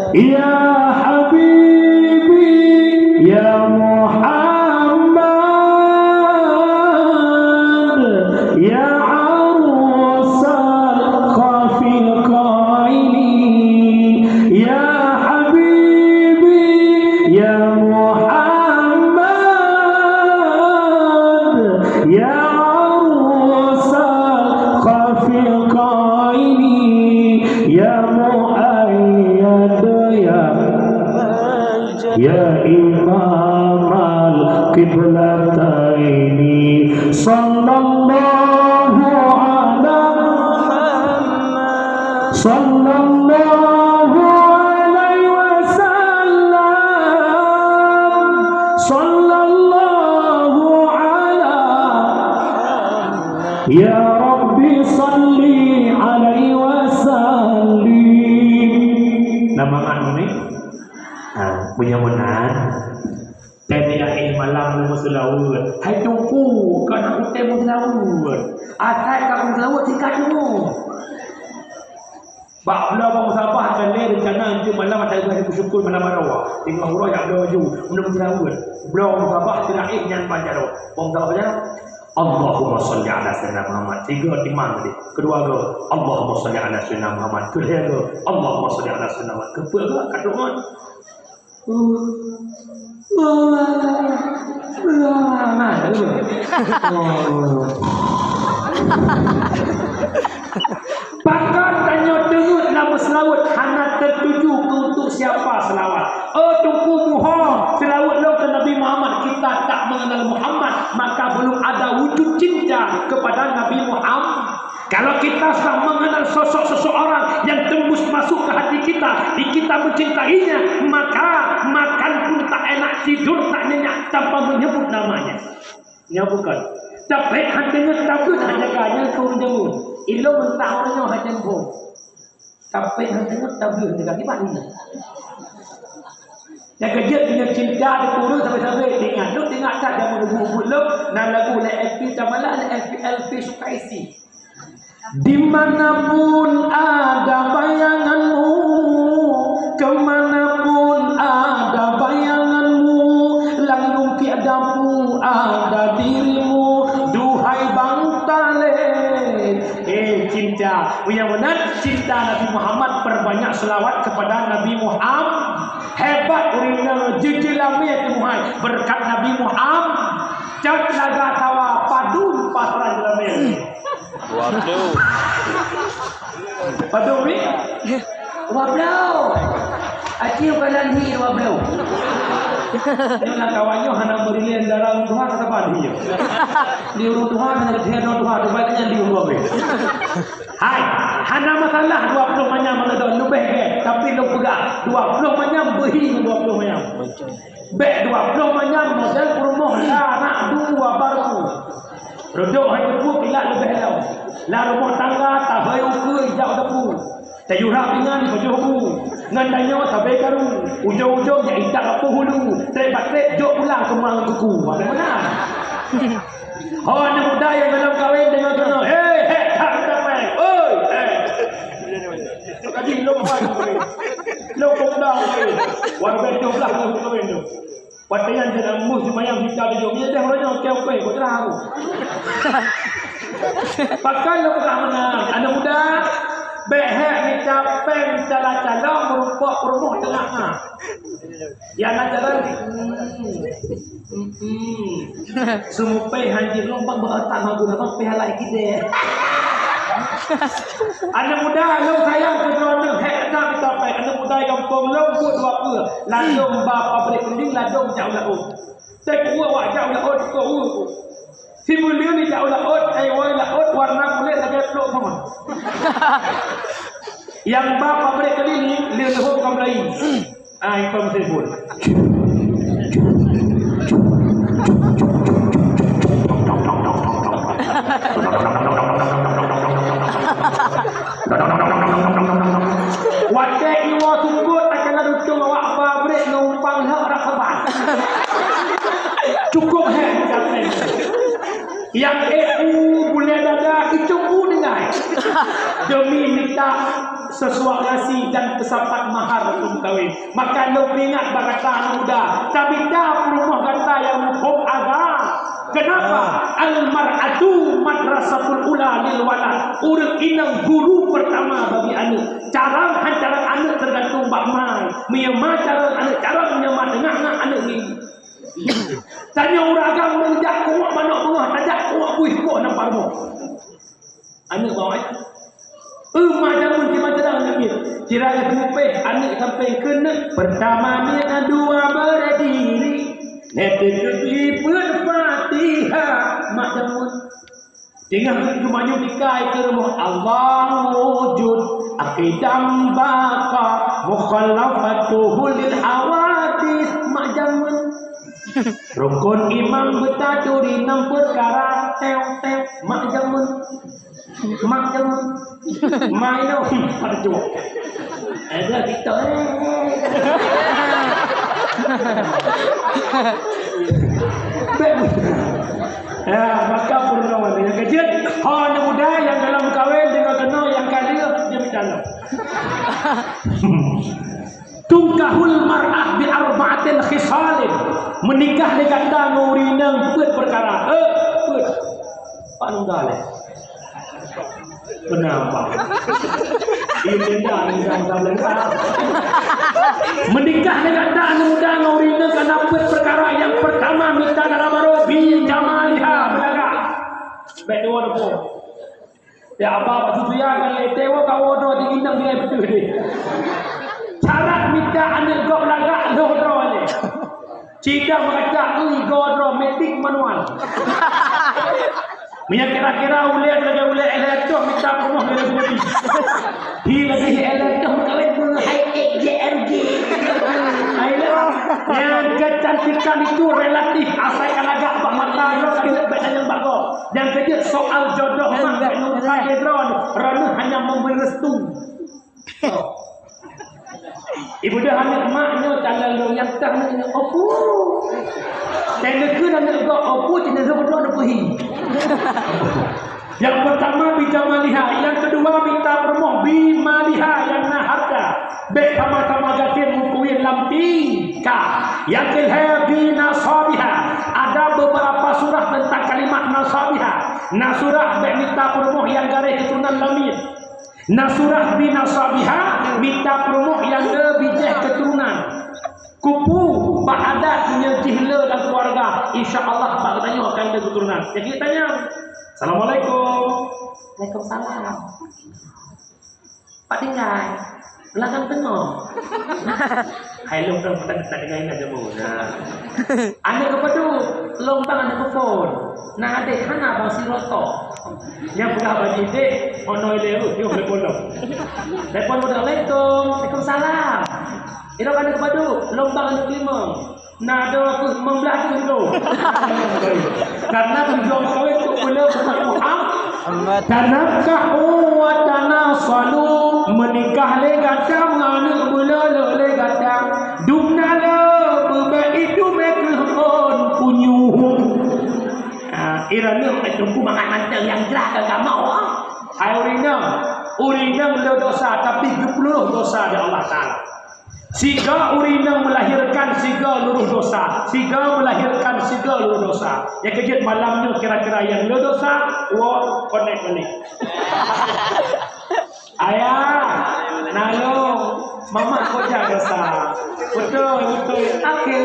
Ya Habibi, ya Muhammad, ya arusal khafiqaini, ya Habibi, ya Muhammad, ya arusal khafiqaini, ya muayyad, ya ya imamal qiblataini, sallallahu ala Muhammad, sallallahu alaihi wasallam, sallallahu ala Muhammad. Ya Rabbi, salli alaihi wasallim. Nama anu ni? Ha, punya meunan. Tém yakin malam lôn meuseulaweuet. Hai Teungku, ka na utém meuseulaweuet. Asai ka meuseulaweuet sikat nyoe. Bak bloe Bang Sabah ka lé reuncana enteuk malam asai beusyukur malam Arawa. Teungoh uroe jak bloe laju, meuseulaweuet. Bloe Bang Sabah teurakhir nyan ban jaroe. Bang Sabah ban jaroe. Allahumma shalli ala sayyidina Muhammad. Tiga timang tadi. Kedua go, Allahumma shalli ala sayyidina Muhammad. Keulhèe go, Allahumma shalli ala sayyidina Muhammad. Keupeuet go, ka deungon. Pakon tanyoe teungeut lam meuseulaweuet hana teutuju keu untuk siapa seulawat. Oh Teungku muho, seulaweuet lôn keu Nabi Muhammad, kita tak mengenal Muhammad, maka belum ada wujud cinta kepada Nabi Muhammad. Kalau kita sudah mengenal sosok seseorang yang tembus masuk ke hati kita, di kita mencintainya, maka makan pun tak enak, tidur tak nyenyak tanpa menyebut namanya. Nyoe bukon. Tapi hana deungon tabeuet hana jaga nyan keu ureueng jameun. Ilôn meuntah meunyoe hana boh. Tapi hana deungon tabeuet hana jaga kiban nyan. Nyang keujeuet deungon cinta dikureueng sabe-sabe. Ingat, lôn ingat that jameun ubu-ubu lôn, na lagu lé Elvi Tamala, lé Elvi, Elvi Sukaisi. Di mana pun ada bayanganmu, ke mana pun ada bayanganmu, lam lungkiek dapu ada dirimu, duhai Bang Taleb. Eh, cinta. Nyang meunan cinta Nabi Muhammad, perbanyak selawat kepada Nabi Muhammad. Hebat ureueng nyoe, jeuet-jeuet lamé teumuhai berkat Nabi Muhammad. Cot laga sawa padum pasaran lamé. Waduh. Padum ni? Dua puluh. Aci bukan hi dua puluh. Nyoe lam kawan nyoe hana meurilée dara ureueng tuha kata ban hi. Di ureueng tuha hana di ureueng tuha tu baik nyan di ureueng tuha. Hai, hana masalah dua puluh manyam meunurot lôn leubeh gét, tapi lôn peugah dua puluh manyam beuhi ngon dua puluh manyam. Bèk dua puluh manyam model peurumoh na aneuk dua baru. Reudok hai teupeu kilat leubeh lom. Lam rumoh tangga tahôi ukeue ijak u dapu. Tayue rab pingan pajoh bu. Ngon tanyoe sabe karu. Ujong-ujong jak itak lapôh ulu. Trép bak trép jok pulang keumang kuku. Ada meunan. Ho aneuk muda nyang golom kawen deungon keunoe. Hei, hek that meutamai. Oi, hei. Tadi lôn wan. Lôn pemuda. Warga tujoh belas lôn kawen tu. Watèe nyan jeuet embus simayang sita tujoh. Iya deh uroe nyoe okey-okey, kok terang aku. Pakon lôn peugah meunan. Aneuk muda, bèk hek mita péng cala-cala meurumpok peurumoh teungoh na. Ya na jalan. Hmm. Hmm. Seumupèe hanjeuet lôn bang beuotak magun abang pih halai kidée. Aneuk muda lôn sayang keu droeneuh, hek that mita péng. Aneuk muda gampông lôn buet dua peue. Ladôm ba pabrék keulieng, ladôm jak u laôt. Teuk ueh wak jak u laôt, teuk ueh. Sibuleuen jak u laôt, ai woe laôt warna kulét lagèe plôk phôn. Nyang ba pabrék keulieng, lheueh leuhô ka mulai. Ai, kong sibuk. Watèe iwoe sukôt akan ladôm tueng awak ba brek ngon umpang lheueh rot saban. Cukup hék meugaséh. Nyang ék u bulèe dada, icong u tinggai. Demi mita sesuai nasi dan peusapat mahar untuk kawin. Maka lôn peuingat bak gata aneuk muda, tamita peurumoh gata nyang muphom agam. Kenapa? Ah. Al-mar'atu madrasatul ula lil walad. Ureueng inong guru pertama bagi aneuk. Carông han carông aneuk teugantung bak ma. Meunyoe ma carông aneuk carông, meunyoe ma teungoh-teungoh aneuk ngieng. Tanyoe ureueng agam meunjak kuok manok beungoh, tajak kuok buih boh lam parmoe. Aneuk bawai. Eh, mak jameun di Madrasah Nabi. Sira geutupéh aneuk sampai keuneuk. Pertama ni dua berdiri. Neuteupeue peuet Fatihah mak jameun. Teungoh geumanyun ikai keu rumoh Allah wujud, aqidam baqa, mukhalafatuhu lil hawadis mak jameun. Rukun imam beutaturi nam peukara teu-teu mak jameun. Mak jameun. Mai lom pada jaweueb. Ada kita. Bèk. Ya, maka peurunoe nyang keujeuet, ho aneuk muda nyang galom meukawen deungoe keunoe nyang ka lheueh jeuet meucalon. Tunkahul mar'ah bi arba'atin khisalin. Meunikah lé gata ngon ureueng inong peuet peukara. Eh, peuet. Pak Nunggal, eh. Kenapa? Iya, beda dengan Nunggal. Meunikah lé gata aneuk muda ngon ureueng inong kana peuet peukara. Nyang peurtama, mita dara barô, bi jamaliha, beulagak. Bèk deungoe deungon. Ya, apa maksud dia kan lé tewo kawo do di inong dia betul ni. Syarat mita aneuk gob lagak lheueh droe nyoe. Cit dak meukacak ui gob droe metik manual. Meunyoe kira-kira ulèe lagèe ulèe éléh toh mita peurumoh lagèe Nabi. Hi lagèe éléh toh meukawen ngon hai J R G. Hai lé. Nyang kecantikan itu relatif, asai ka lagak bak mata droe ka jeuet bèk tanyong bak gob. Nyang keujeuet soal jodoh mak ngon utai droe, droeneuh hanya memberi restu. Ibu dah aneuk mak nyoe calon lôn nyang tah nyoe opo. Teuneukheun aneuk gob opo cit nyoe beudôh neupeue hi. Nyang peurtama bi jamaliha, nyang keudua mita peurumoh bi maliha nyang na hareuta. Bèk sama-sama gasien meukuyen lam tingkah. Nyang keulhèe bi nasabiha. Ada beberapa surah tentang kalimat nasabiha. Na surah bèk mita peurumoh nyang garéh keuturonan lamiet. Na surah bi nasabiha mita peurumoh nyang le bijèh keuturonan. Kupu bak adat meunyoe jih le lam keuluwarga, insya Allah bak geutanyoe akan le keuturonan. Jadi tanyong. Assalamualaikum. Waalaikumsalam. Pat tinggai? Lam gang teungoh. Hai lôn kan pernah tak dengar ingat jamu. Nah. Aneuk keupadub, lôn bang aneuk keuphôn. Nah, adék hana bang sidroe tok. Nyang peugah bak jih, "Dek, ono ilèe, uh, yôh, telepon lôn." Telepon, "Assalamualaikum." "Waalaikumsalam." "Idong aneuk keupadub?" "Lôn bang aneuk limong." Nah, dua ratus lima belas tu tu. Karena tujuan kawin tu pula bukan Muhammad. Tanakahu wa tanasalu, meunikah lé gata, meuaneuk meulolo lé gata. Dumna le, beubek itu meukreuh on punyuh. Ah, irana itu mangat mantong nyang jelas ka kamoe. Hai ureueng inong, ureueng inong le dosa, tapi geupeuleurôh dosa di Allah Taala. Sigoe ureueng inong melahirkan sigoe luruh dosa, sigoe melahirkan sigoe luruh dosa. Nyang keujeuet malam nyoe kira-kira nyang le dosa, woe konek balik. Ayah, nalong, mamak koja dosa. Beutôi, beutôi. Oke.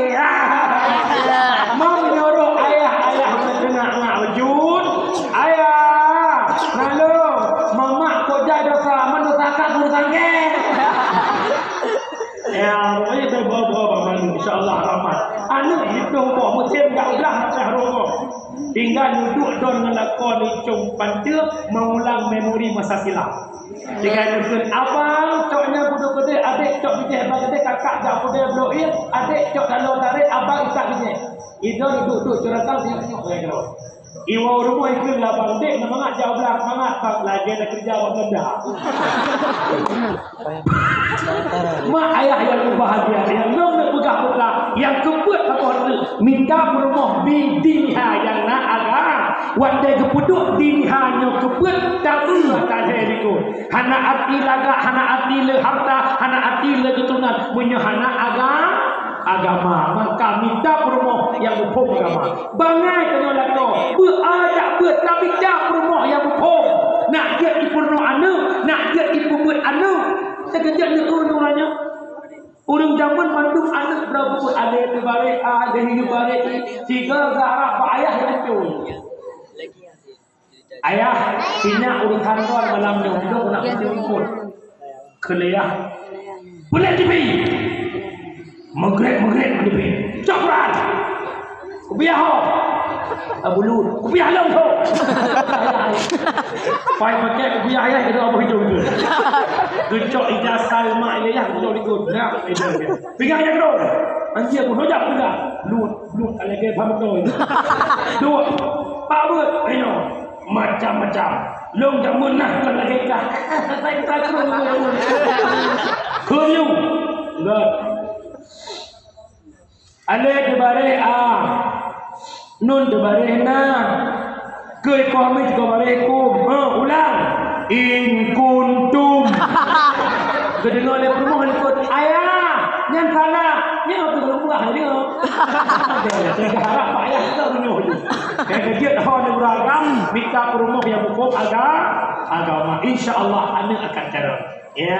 Mau meunyoe ayah, ayah meudeungoe ngak beujeuet. Ayah, nalong, mamak koja dosa, manusia ka guru sangke. Ya, pokoknya itu bawa-bawa Bang Manu, insya Allah rahmat. Aneuk itu boh musim dak udah nak tahu boh. Tinggal duduk don ngelakon icung panteuk mengulang memori masa silam. Tinggal duduk abang coknya budu gede, adik cok bijeh bang gede, kakak dak budaya bloe, adik cok dalam tarik, abang isak bijeh. Itu duduk-duduk curang tahu dia tengok saya kalau. Iwoe rumoh ikheun lam bang, "Dek, na mangat jak u blang?" "Mangat, Bang, lagèe na keureuja bak Belanda." Mak ayah nyang meubahagia, nyang lôn neupeugah peue, nyang keupeuet saboh teuk, mita peurumoh bi diniha nyang na agama. Watèe geupeuduek diniha nyoe keupeuet, tapeue atas lhèe likot. Hana arti lagak, hana arti le harta, hana arti le keuturonan, meunyoe hana aga-, agama, maka mita peurumoh nyang muphom agama. Bangai tanyoe lakoe, beuet jak beuet, tamita peurumoh nyang muphom. Nak jeuet ipeurunoe aneuk, nak jeuet ipeubeuet aneuk. Teukeujot neuk ureueng nyoe. Ureueng jameun mandum aneuk brok buet, aneuk teubarek A, aneuk teubarek I, sigoe geuharap bak ayah nyang hanco. Ayah, sinyak ureueng kantor malam nyoe, dok nak peucok likot. Keu lé yah. Bulet T V. Meugrek-meugrek di T V. Cok Quran. Kupiah ho. Abu Lut. Kupiah long ho. Pai pakai kupiah ayah, kena apa hidup tu. Geucok ijazah mak ayah, geucok likot. Nah, pingan nyang keudua. Anjing aku hojak pindah. Lut, lut, tak lagi paham betul. Dua. Pak Bud, ayo. Macam-macam. Long jameun nah kon lagèe kah. Keunyueng. Enggak. Alèh teubareh A. Nun teubareh na. Keu ikoh mi teubareh kum. Ha, ulang. In kuntum. Geudeungoe lé peurumoh likot, "Ayah, nyan salah." Nyan aku geureumbah dia. Jangan harap payah kita menyuruh. Yang kejut ho ni beragam, mita peurumoh nyang muphom aga-, agama. Insya Allah aneuk akan carông. Ya,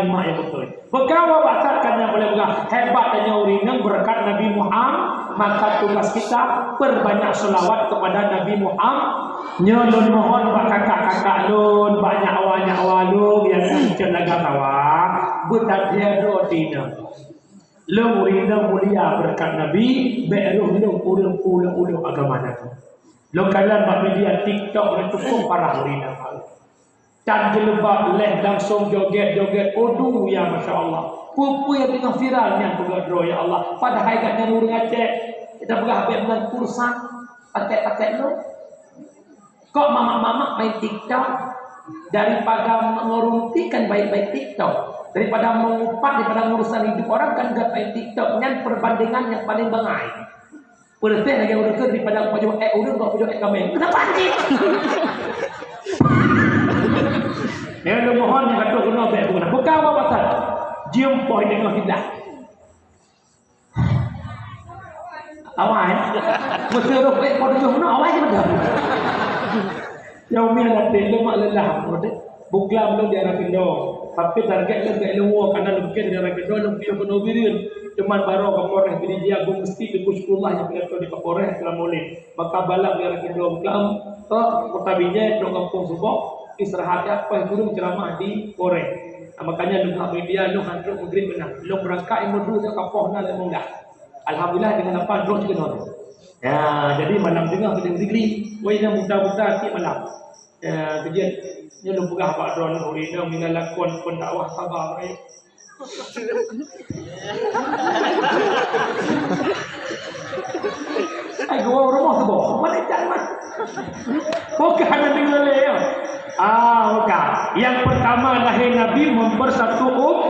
mak yang betul. Peugah wak batat kan nyang boleh peugah. Hebat tanyoe ureueng inong beureukat Nabi Muhammad. Maka tugas kita perbanyak selawat kepada Nabi Muhammad. Nyoe lôn mohon bak kakak-kakak lôn, bak nyak wa-nyak wa lôn nyang cit lagak tawa, beutateupeue droe teuinong. Lôn ureueng inong mulia beureukat Nabi, bèk rôh lôn ureueng peuleuh-ulôh agama Nabi. Lôn kalon bak media TikTok nyan cukôp parah ureueng inong. Tan jilbab leh langsung joget-joget, aduh ya masya Allah. Peue-peue nyang teungoh viral nyan peugah droe ya Allah. Padahai gobnyan ureueng Aceh. Kita peugah bèk meunan kursan, patek-patek lôn. Kok mamak-mamak main TikTok? Daripada meuruntikan baik-baik TikTok. Daripada mengupat, daripada ngurusan hidup orang kan gèt main TikTok. Nyan perbandingan nyang paling bangai. Peureuséh lagèe ureueng keu daripada pajoh èk ureueng bak pajoh èk kaméng. Kenapa anjing? Ya, lôn mohon nyang ka troh keunoe bèk guna. Buka awak pasal. Jeuem poh deungoe siblah. Awai. Meusti roh bèk poh tujoh keunoe, awai je beutôi. Nyang umi aneuk lôn mak leulah, buklam lôn di Anak Kendong. Tapi target lôn bèk lôn woe, karena lôn pikir di Anak Kendong lôn piôh keunoe Bireuen. Cuman baroe Kapolres Pidie Jaya, geuh meusti teungku syukurlah nyang pidato di Kapolres, Assalamualaikum. Maka balam di Anak Kendong buklam, eh, Kota Binjai, trok gampông Suboh, istirahat ya, pas gurèe ceramah di Koreng. Nah, makanya lôn hak media, lôn han trok Maghrib meunan. Lôn beurangkat ilmu dulu, ka poh na lé mongdah. Alhamdulillah, dengan apa, trok juga nol. Ya, jadi malam teungoh keuneuk degree. Woi, nyang muda-muda tiep malam. Ya, keujeuet. Nyoe lôn peugah bak droeneuh, ureueng inong bila lakon pendakwah sabar, eh. Ai, gua rumoh tu, boh. Mana ikan mah? Bukan ada dengar lé, ya. Ah, bukan. Yang pertama, lahé Nabi mempersatu um-,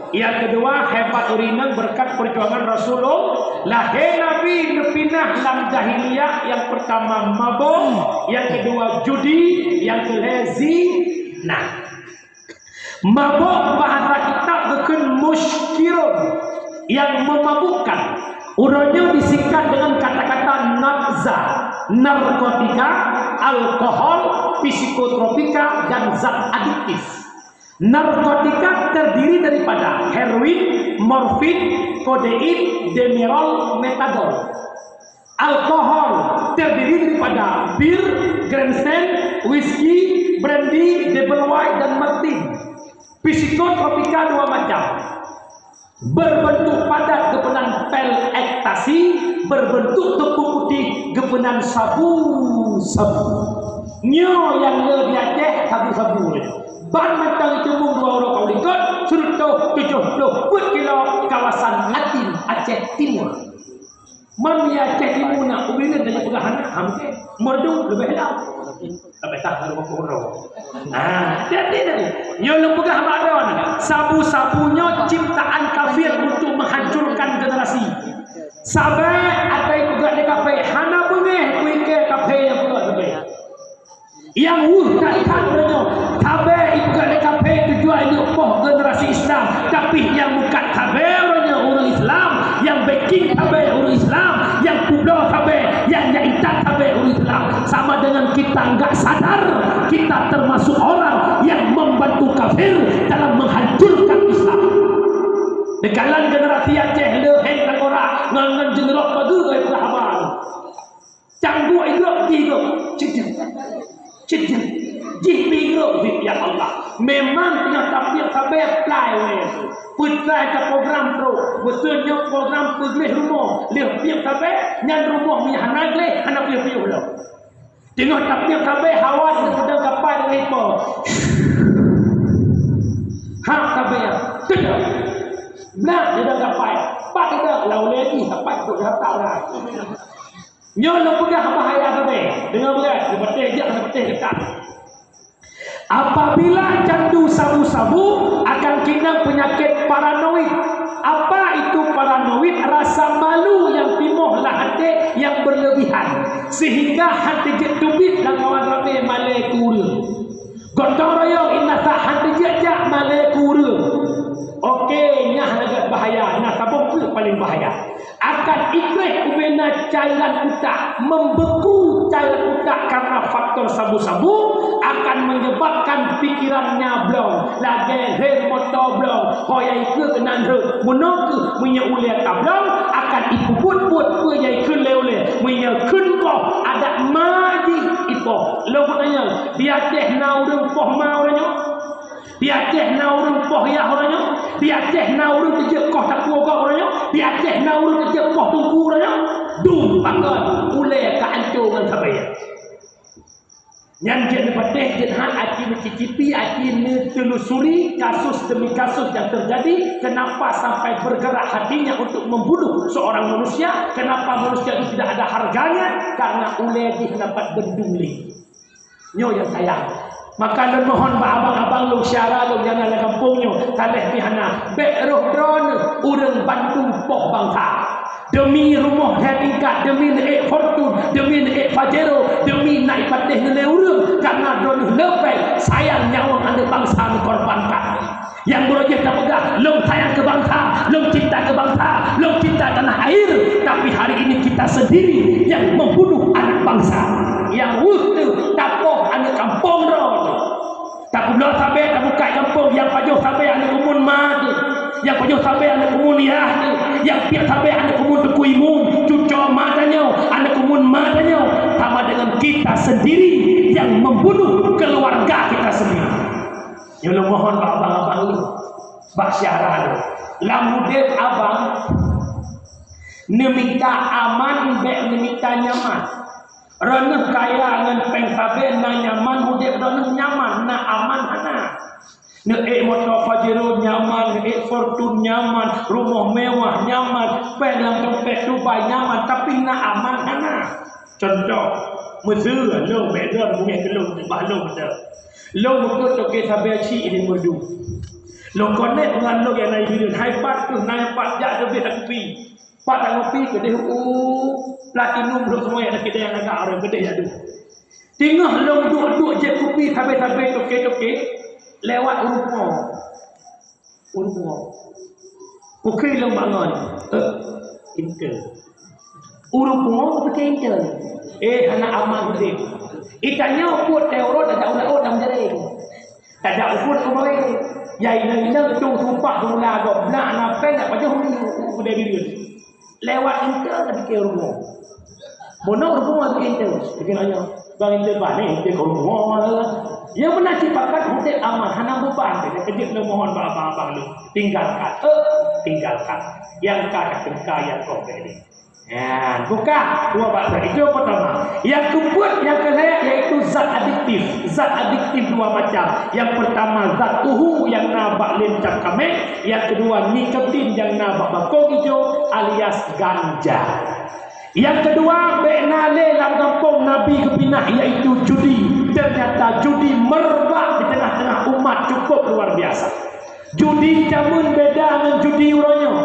Yang kedua, hebat ureueng inong beureukat perjuangan Rasulullah. Lahé Nabi neupinah lam jahiliyah, yang pertama mabök, yang kedua judi, yang kelhèe zina. Mabök bahasa kitab geukheun muskirun, yang memabukkan. Uroe nyoe disingkat dengan kata-kata nabza, narkotika, alkohol, psikotropika, dan zat adiktif. Narkotika terdiri daripada heroin, morfin, kodein, demerol, metadol. Alkohol terdiri daripada bir, Grandstand, whisky, brandy, double wine, dan Martin. Psikotropika dua macam. Berbentuk padat geupeunan pil ekstasi, berbentuk teupeu putih geupeunan sabu-sabu. Nyoe nyang le di Aceh sabu-sabu nyoe. Ban mantong iteumong dua uroe ka u likot, seureutôh tujoh ploh peuet kilo kawasan Atin, Aceh Timur. Man ya ceh timu na, ubé nyan laju peugah hana, ham ke. Merdu leubeh lam. Tapi tak ada waktu roh. Nah, jadi tadi. Nyoe lôn peugah bak droe, sabu-sabu nyoe ciptaan kafir untuk menghancurkan generasi. Sabe atai peugah lé kafé, hana beungéh kuike kafé nyang peugah sabe. Nyang weueh that-that uroe nyoe, sabe ipeugah lé kafé tujuan inyoe poh generasi Islam, tapi nyang meukat sabe uroe nyoe ureueng Islam, nyang backing sabe ureueng Islam, nyang peubloe sabe, nyang, nyang intat sabe ureueng Islam. Sama dengan kita enggak sadar, kita termasuk orang yang membantu kafir dalam menghancurkan Islam. Dikalan generasi Aceh leuheng tangkorak ngon, ngon jeuneuroh pageue keu haba. Cangguek idrop jih tu. Cedeng. Cedeng. Jih pi idrop jih, ya Allah. Memang teungoh tapiep sabe plai weh. Peutlai ka program trok. Beutôi nyoe program peugleh rumoh. Lheueh piep sabe, nyan rumoh meuh hana gleh, hana piôh-piôh lom. Teungoh tapiep sabe, hawa di dalam kapai lagèe ipo. Ha sabe. Teudak. Blah di dalam kapai. Pat teudak lau lagi, kapai tu rata lah. Nyoe lôn peugah bahaya sabe. Deungoe beuet, neupatéh jak, neupatéh geutak. Apabila candu sabu-sabu, akan kinang penyakit paranoid. Apa itu paranoid? Rasa malu yang timoh lam até yang berlebihan, sehingga han teujeuet teubiet lam kawan ramé malèe keu ureueng. Gotong royong inasa han teujeuet jak malèe keu ureueng. Oke, nyan lagèe bahaya, nyan saboh peuet paling bahaya. Akan ikreh ubena cairan utak, membeku cairan utak karena faktor sabu-sabu, akan menyebabkan pikirannya blong, lagèe rem moto blong, ho nyang ikeu keunan rhot. Meunoe keuh meunyoe ulèe ka blong, akan ipeubuet-buet peue nyang ikheun lé ulèe. Meunyoe kheun poh, adak ma jih ipoh. Lôn kutanyong, di Aceh na ureueng poh ma uroe nyoe? Di Aceh na ureueng poh yah uroe nyoe? Di Aceh na ureueng teujeuet koh takue gob uroe nyoe? Di Aceh na ureueng teujeuet koh teungku uroe nyoe? Dum pakon ulèe ka ancô ngon sabe. Nyan jeuet neupatéh, jeuet that, aci neucicipi, aci neuteulusuri kasus demi kasus yang terjadi. Kenapa sampai bergerak hatinya untuk membunuh seorang manusia? Kenapa manusia itu tidak ada harganya? Karena ulèe jih dapat bendung lé. Nyoe nyang sayang. Maka lôn mohon bak abang-abang lôn, syedara lôn nyang na lam gampông nyoe, talèh pih hana, bèk rôh droeneuh ureueng bantu poh bansa. Demi rumoh lhèe tingkat, demi neuék Fortuner, demi neuék Pajero, demi na ipatéh neuh lé ureueng, karena droeneuh leubeh sayang nyawöng aneuk bansa neukorbankan. Nyang beureujeut tapeugah, lôn sayang keu bansa, lôn cinta keu bansa, lôn cinta tanah air. Tapi hari ini kita sendiri yang membunuh anak bangsa. Nyang weueh teuh tapoh aneuk gampông droe. Tapeubloe sabe, tabukai gampông, nyang pajoh sabe aneuk umun ma teuh. Nyang pajoh sabe aneuk umun yah teuh. Nyang piep sabe aneuk umun teungku imeum, cuco ma tanyoe, aneuk umun ma tanyoe. Sama dengan kita sendiri yang membunuh keluarga kita sendiri. Nyoe lôn mohon bak abang-abang lôn, bak syedara lôn. Lam udép abang, neumita aman bèk neumita nyaman. Droeneuh kaya ngon péng sabe na nyaman udép droeneuh nyaman, na aman hana. Neuék moto Pajero nyaman, neuék Fortuner nyaman, rumoh mewah nyaman, péng lam dompet Dubai nyaman, tapi na aman hana. Cuntoh, meuseu lôn bèk droe beungèh keu lôn, bah lôn beutôi. Lôn meukeue toke sabe chik di Meureudu. Lôn connect ngon lôn nyang na di Bireuen, hai pat keuh, hai pat jak teubiet takupi. Pat takupi keudéh u Platinum lôn seumuanya, ada keudéh nyang agak ureueng keudéh jak deuh. Teungoh lôn duek-duek jép kupi sabe-sabe toke-toke, lewat ureueng pungo. Ureueng pungo. Kukheun lôn bangon. Eh, intel. Ureueng pungo kukheun intel. Eh, hana aman udép. Itanyoe peuet teuh uroe tajak u laôt lam jareng. Tajak u peuet keumawe. Nyang inong-inong tueng sumpah gula gob. Nak na péng nak pajoh u, u, u, u, u, u, u. Lewat intel tapike rumoh. Meunoe rumoh tapike intel. Tapike nanya, "Bang, intel bani, intel keu rumoh." Nyang meunan cit pakat udép aman, hana beuban. Keujeuet lôn mohon bak abang-abang lôn, tinggalkan. Eh, tinggalkan. Nyang ka teuka nyang kong tadi. Ya, buka dua bak itu pertama. Yang keempat, yang kelhèe, yaitu zat adiktif. Zat adiktif dua macam. Yang pertama, zat tuhu yang na bak lem cap kaméng. Yang kedua, nikotin yang na bak bakong ijo alias ganja. Nyang keudua, bék na lé lam gampông Nabi geupinah, yaitu judi. Ternyata judi merebak di tengah-tengah umat cukup luar biasa. Judi jameun beda ngon judi uroe nyoe.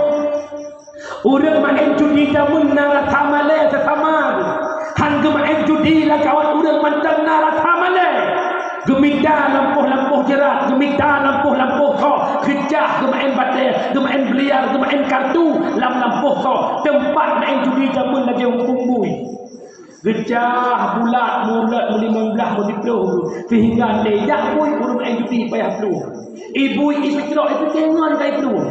Ureuëng maén judi jameun na rasa malée sesama. Han geumeuén judi lam kawan ureuëng mantong na rasa malée. Geumita lampôh-lampôh jeurat, geumita lampôh-lampôh soe, keujah geumeuén batée, geumeuén biliar, geumeuén kartu lam lampôh soe. Teumpat maén judi jameun lagée huköm bui. Geucah bulat, mulet meulimong blaih, meusiploh, sehingga teuyak bui ureuëng maén judi payah plueng. Ibu ipeucrok, ipeutengon ka iplueng.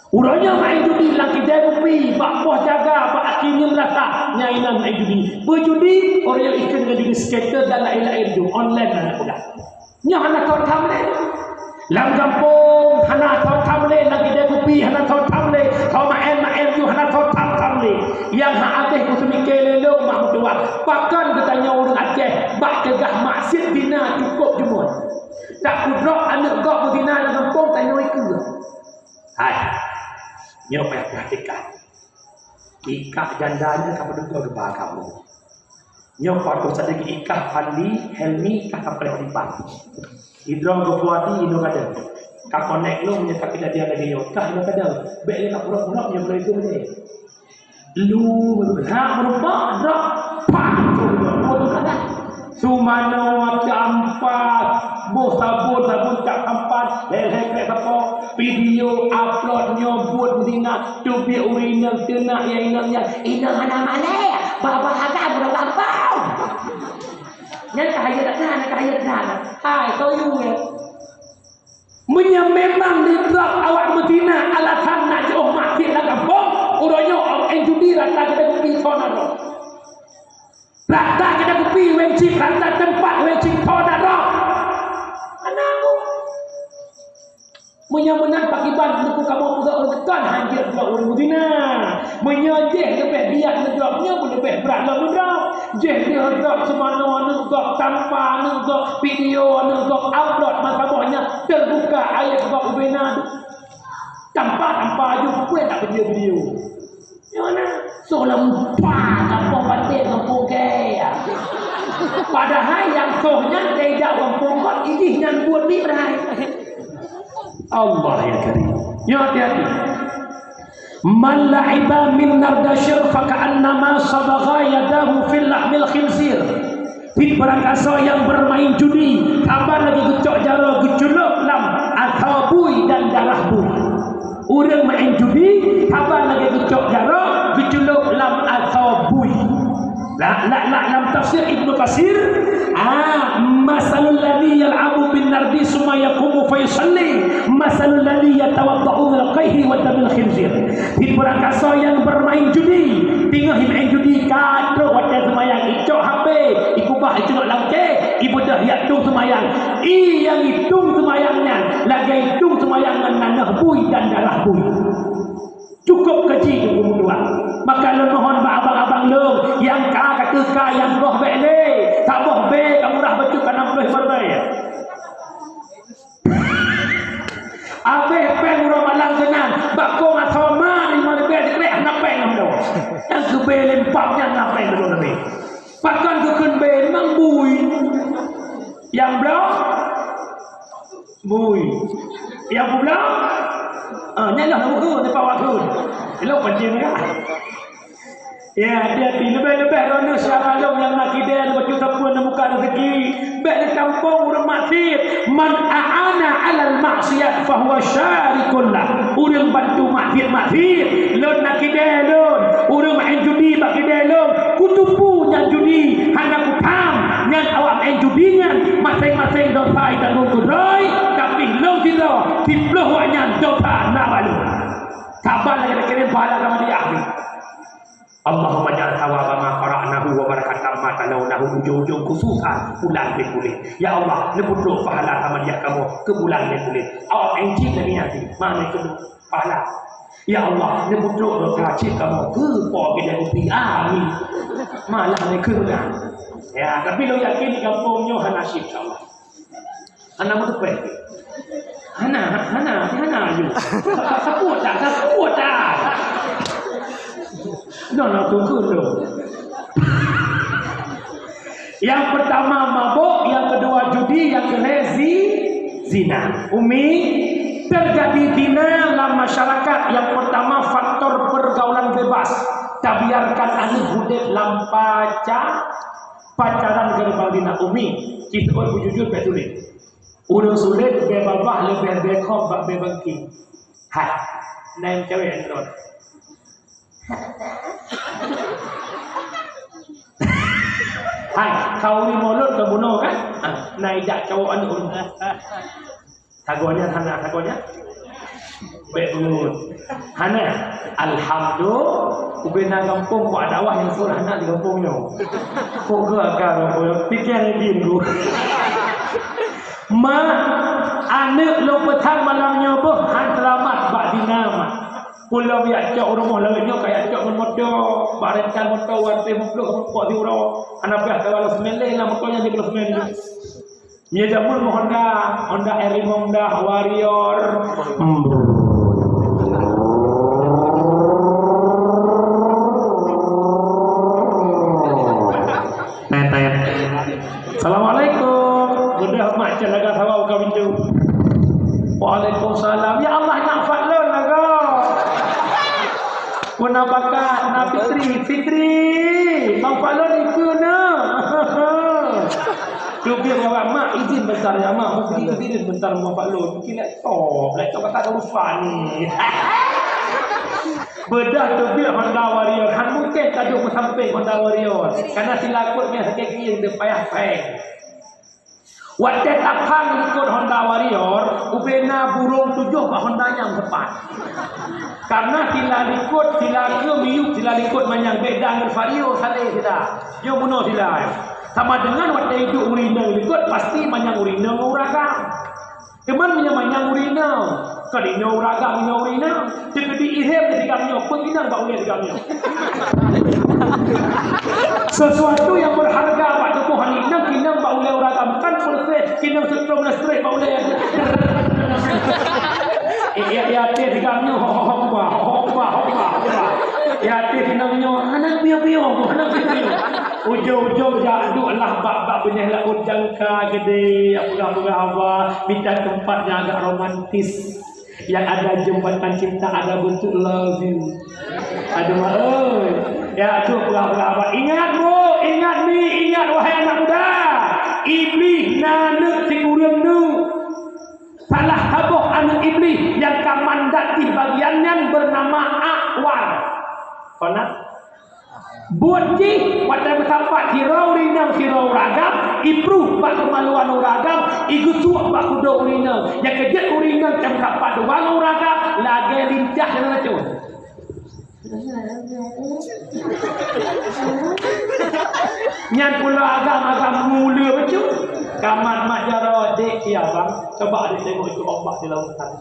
Uroe nyoe maén judi lam kidai kupi, bak poh jaga, bak aki nyang meurasa, nyan inan maén judi. Peue judi? Uroe nyoe ikheun ngon judi skater dan laén-laén ju, online na peugah. Nyoe hana soe tham lé. Lam gampông hana soe tham lé, lam kidai kupi hana soe tham lé, soe maén-maén ju hana soe tham-tham lé. Nyang hana abéh kuseumike lé lôn mak meutuah, pakon geutanyoe ureuëng Aceh bak keugah maksiet zina cukup jumeuet. Tapeudrop aneuëk gob meuzina lam gampông tanyoe ikeue. Hai, nyoe payah peurhatikan. Ikah janda nyan ka meududoe geuba kamoe. Nyoe patôh sabe ikah Fadli, Helmi, kah ka paleng dipat. Idroe geupuati inoe kadang. Ka konek lom nyoe ka keujadian lagée nyoe, kah inoe kadang. Bék lé ka purok-purok nyoe beuleueh geuh lé. Lu, hak meureumpok, drop, pah, tu, tu, tu, tu, tu. Sumanoe tampat, boh sabon, sabon cak tampat, lhèe-lhèe krek sapo, video upload nyoe buet zina, teubiet ureueng inong teunak ya inong nyan, inong hana malèe, babah agam ureueng gampông. Nyan tahayat that, nyan tahayat that. Hai, soyue. Meunyoe memang neutrok awak meuzina alasan nak jiôh maksiet lam gampông, uroe nyoe awak judi rata keudè kupi phôn aro. Rata keudè kupi wéng cit, rata teumpat wéng cit phôn aro. Hana ku. Meunyoe meunan pakiban neukeu kamoe peugah ureueng kon hanjeuet droe ureueng meuzina. Meunyoe jih leubeh biat neudrob nyoe, leubeh brat lom neudrob. Jih lheueh drob seumanoe aneuk gob, tampa aneuk gob, video aneuk gob, upload masa boh nyan teubuka ayat gob ubena. Tampa-tampa aju peue nak video-video. Nyoe na, soh lam pa gampông batée gampông gaya. Padahai nyang soh nyan tidak gampông gob, idih nyan buet ni berai. Allah ya Karim. Nyoe hati-hati. Man la'iba min nardasyir faka'annama sabagha yadahu fil lahmil khinzir. Tiep barangkasoe nyang bermain judi, saban lagée geucok jaroe geuculok lam asoe bui dan darah bui. Ureueng main judi, saban lagée geucok jaroe geuculok lam asoe bui. La, la, la, lam tafsir Ibnu Katsir, ah, masalul ladzi yal'abu bin nardi summa yaqumu fa yusalli, masalul ladzi yatawadda'u minal qaihi wa damil khinzir. Tiep barangkasoe nyang bermain judi, teungoh jimain judi ka trok watée seumayang, icok H P, ikubah, iculok lam kée, ibeudoh jak tueng seumayang. Ie nyang itueng seumayang nyan lagée itueng seumayang ngon nanoh bui dan darah bui. Cukup keuji teungku meutuah. Maka lôn mohon bak abang-abang lôn nyang ka ka teuka nyang goh bék lé, saboh bé ka murah bacut ka nam ploh ribèe. Abéh péng uroe malam keunan, bak kong asoe ma limong ribèe sikrek hana péng lom dong. Nyang keu bé limpat nyan hana péng lom leubeh. Pakon geukheun bé memang bui. Nyang bloe? Bui. Nyang peubloe? Ah, nyan lah bui, nyan pawak bui. Ilok pancing merah. Ya, hati-hati. Leubeh-leubeh droeneuh syedara lôn nyang na kidée, bacut sapeue, na buka rezeki. Bék neukampông ureueng maksiet. Man a'ana 'alal ma'siyat fahuwa syarikun lah. Ureueng bantu maksiet-maksiet. Lôn na kidée lôn. Ureueng maén judi bak kidée lôn. Kutupu nyan judi. Hana kutham. Nyan awak maén judi nyan. Maséng-maséng dosa jitanggong keudroe. Tapi lôn sidroe. Siploh awak nyan dosa na bak lôn. Saban lagée takirém pahala keu Ahmadiah. Allahumma ja'al thawaba ma qara'nahu wa barakata ma talawnahu, ujong-ujong khususan bulan Maulid. Ya Allah, neupeutrok pahala Ahmadiah kamoe keu bulan Maulid. Awak enci lagi nanti, mana itu pahala? Ya Allah, neupeutrok dosa cit kamoe keu po kidai kupi. Amin. Malah ni keu beuna. Ya, tapi lôn yakin di gampông nyoe hana syik, insya Allah. Hana meuteupéh. Hana, hana, hana, ayo. Sapeue that, sapeue that. Nah, nah, tunggu dulu. Yang pertama mabuk, yang kedua judi, yang ketiga zi-, zina. Umi, terjadi zina dalam masyarakat, yang pertama faktor pergaulan bebas. Tabiarkan aneuk udeb lam paca-, pacaran gerbang zina. Umi, ci seuôt beujujur bèk tuléh. Ureueng sulet bèe babah leubeh bèe khom bak bèe bangki. Hai, na nyang cewek ngon. Hai, kawin mulod keu bunoe kan? Ah, na ijak cowok aneuk ureueng. Sagoe nyan hana, sagoe nyan. Bèk bunoe. Hana. Alhamdulillah, ubena gampông kok ada wah nyang suruh hana di gampông nyoe. Kok geuh agar gampông nyoe? Pikir lagi dulu. Mak, aneuk lôn peusan malam nyoe boh han seulamat bak zina, Mak. Ulôn jak cok u rumoh laôt nyoe ka jak cok ngon moto, bak rental moto wan pih muplôh ka muphom siuroe. Hana piah ka lhèe seumén lé lam moto nyan jibloe seumén. Nyoe jameun Honda, Honda Air lima, Honda Warrior. Tetet. Assalamualaikum. Udah mak cek laga sawa buka pintu. Waalaikumsalam. Ya Allah, nak fak lôn laga. Puna bakat, nak Fitri, Fitri. Bang fak lôn ikut na. Teubiet awak mak izin bentar ya mak. Fitri izin bentar mak fak lôn. Mungkin laptop, laptop kata ada urusan ni. Bedah teubiet Honda Warrior. Han mungkin tadu meusampéng Honda Warrior. Karena sila likot nyan sakét gieng dia payah peng. Watèe taphang likot Honda Warrior, ubena burông tujoh bak Honda nyan teupat. Karena sila likot, sila keu miyup, sila likot manyang beda ngon Vario saleh sida. Nyoe bunoe sila. Sama dengan watèe iduek ureueng inong likot, pasti manyang ureueng inong ngon ureueng agam. Teuma meunyoe manyang ureueng inong, kon inong ureueng agam, inong ureueng inong. Teukeudi irem di sigam nyoe, peue inong bak ulèe sigam nyoe. Sesuatu yang berharga bak tuboh aneuk inong, inong bak ulèe ureueng agam. Kan proses inong setrum listrik bak ulèe. Eh, ya, ya, teh sigam nyoe, ho, ho, ho, bah, ho, bah, ho, bah, ho, bah. Ya, teh inong nyoe, hana piôh-piôh, hana piôh-piôh. Ujong-ujong jak duek lah bak, bak binéh laôt jangka geude, peugah-peugah haba, mita teumpat nyang agak romantis. Yang ada jembatan cinta, ada bentuk love you. Aduh, mak, oi. Ya, tu peugah-peugah haba. Ingat, Bu, ingat, Mi, ingat, wahai anak muda. Iblih na aneuk sikureueng nu. Salah saboh aneuk Iblih nyang ka mandat jih bagian nyan bernama Akwar. Konat? Buet jih, watèe meusapat sidroe ureueng inong sidroe ureueng agam, ipruh bak keumaluan ureueng agam, igeusuek bak kudong ureueng inong. Nyang keujeuet ureueng inong nyang meusapat dua ngon ureueng agam, lagèe lincah dan racun. Nyan pula agam-agam mula bacut. Kamat mak jaroe, dek, ya bang. Coba adek tengok itu ombak di lautan.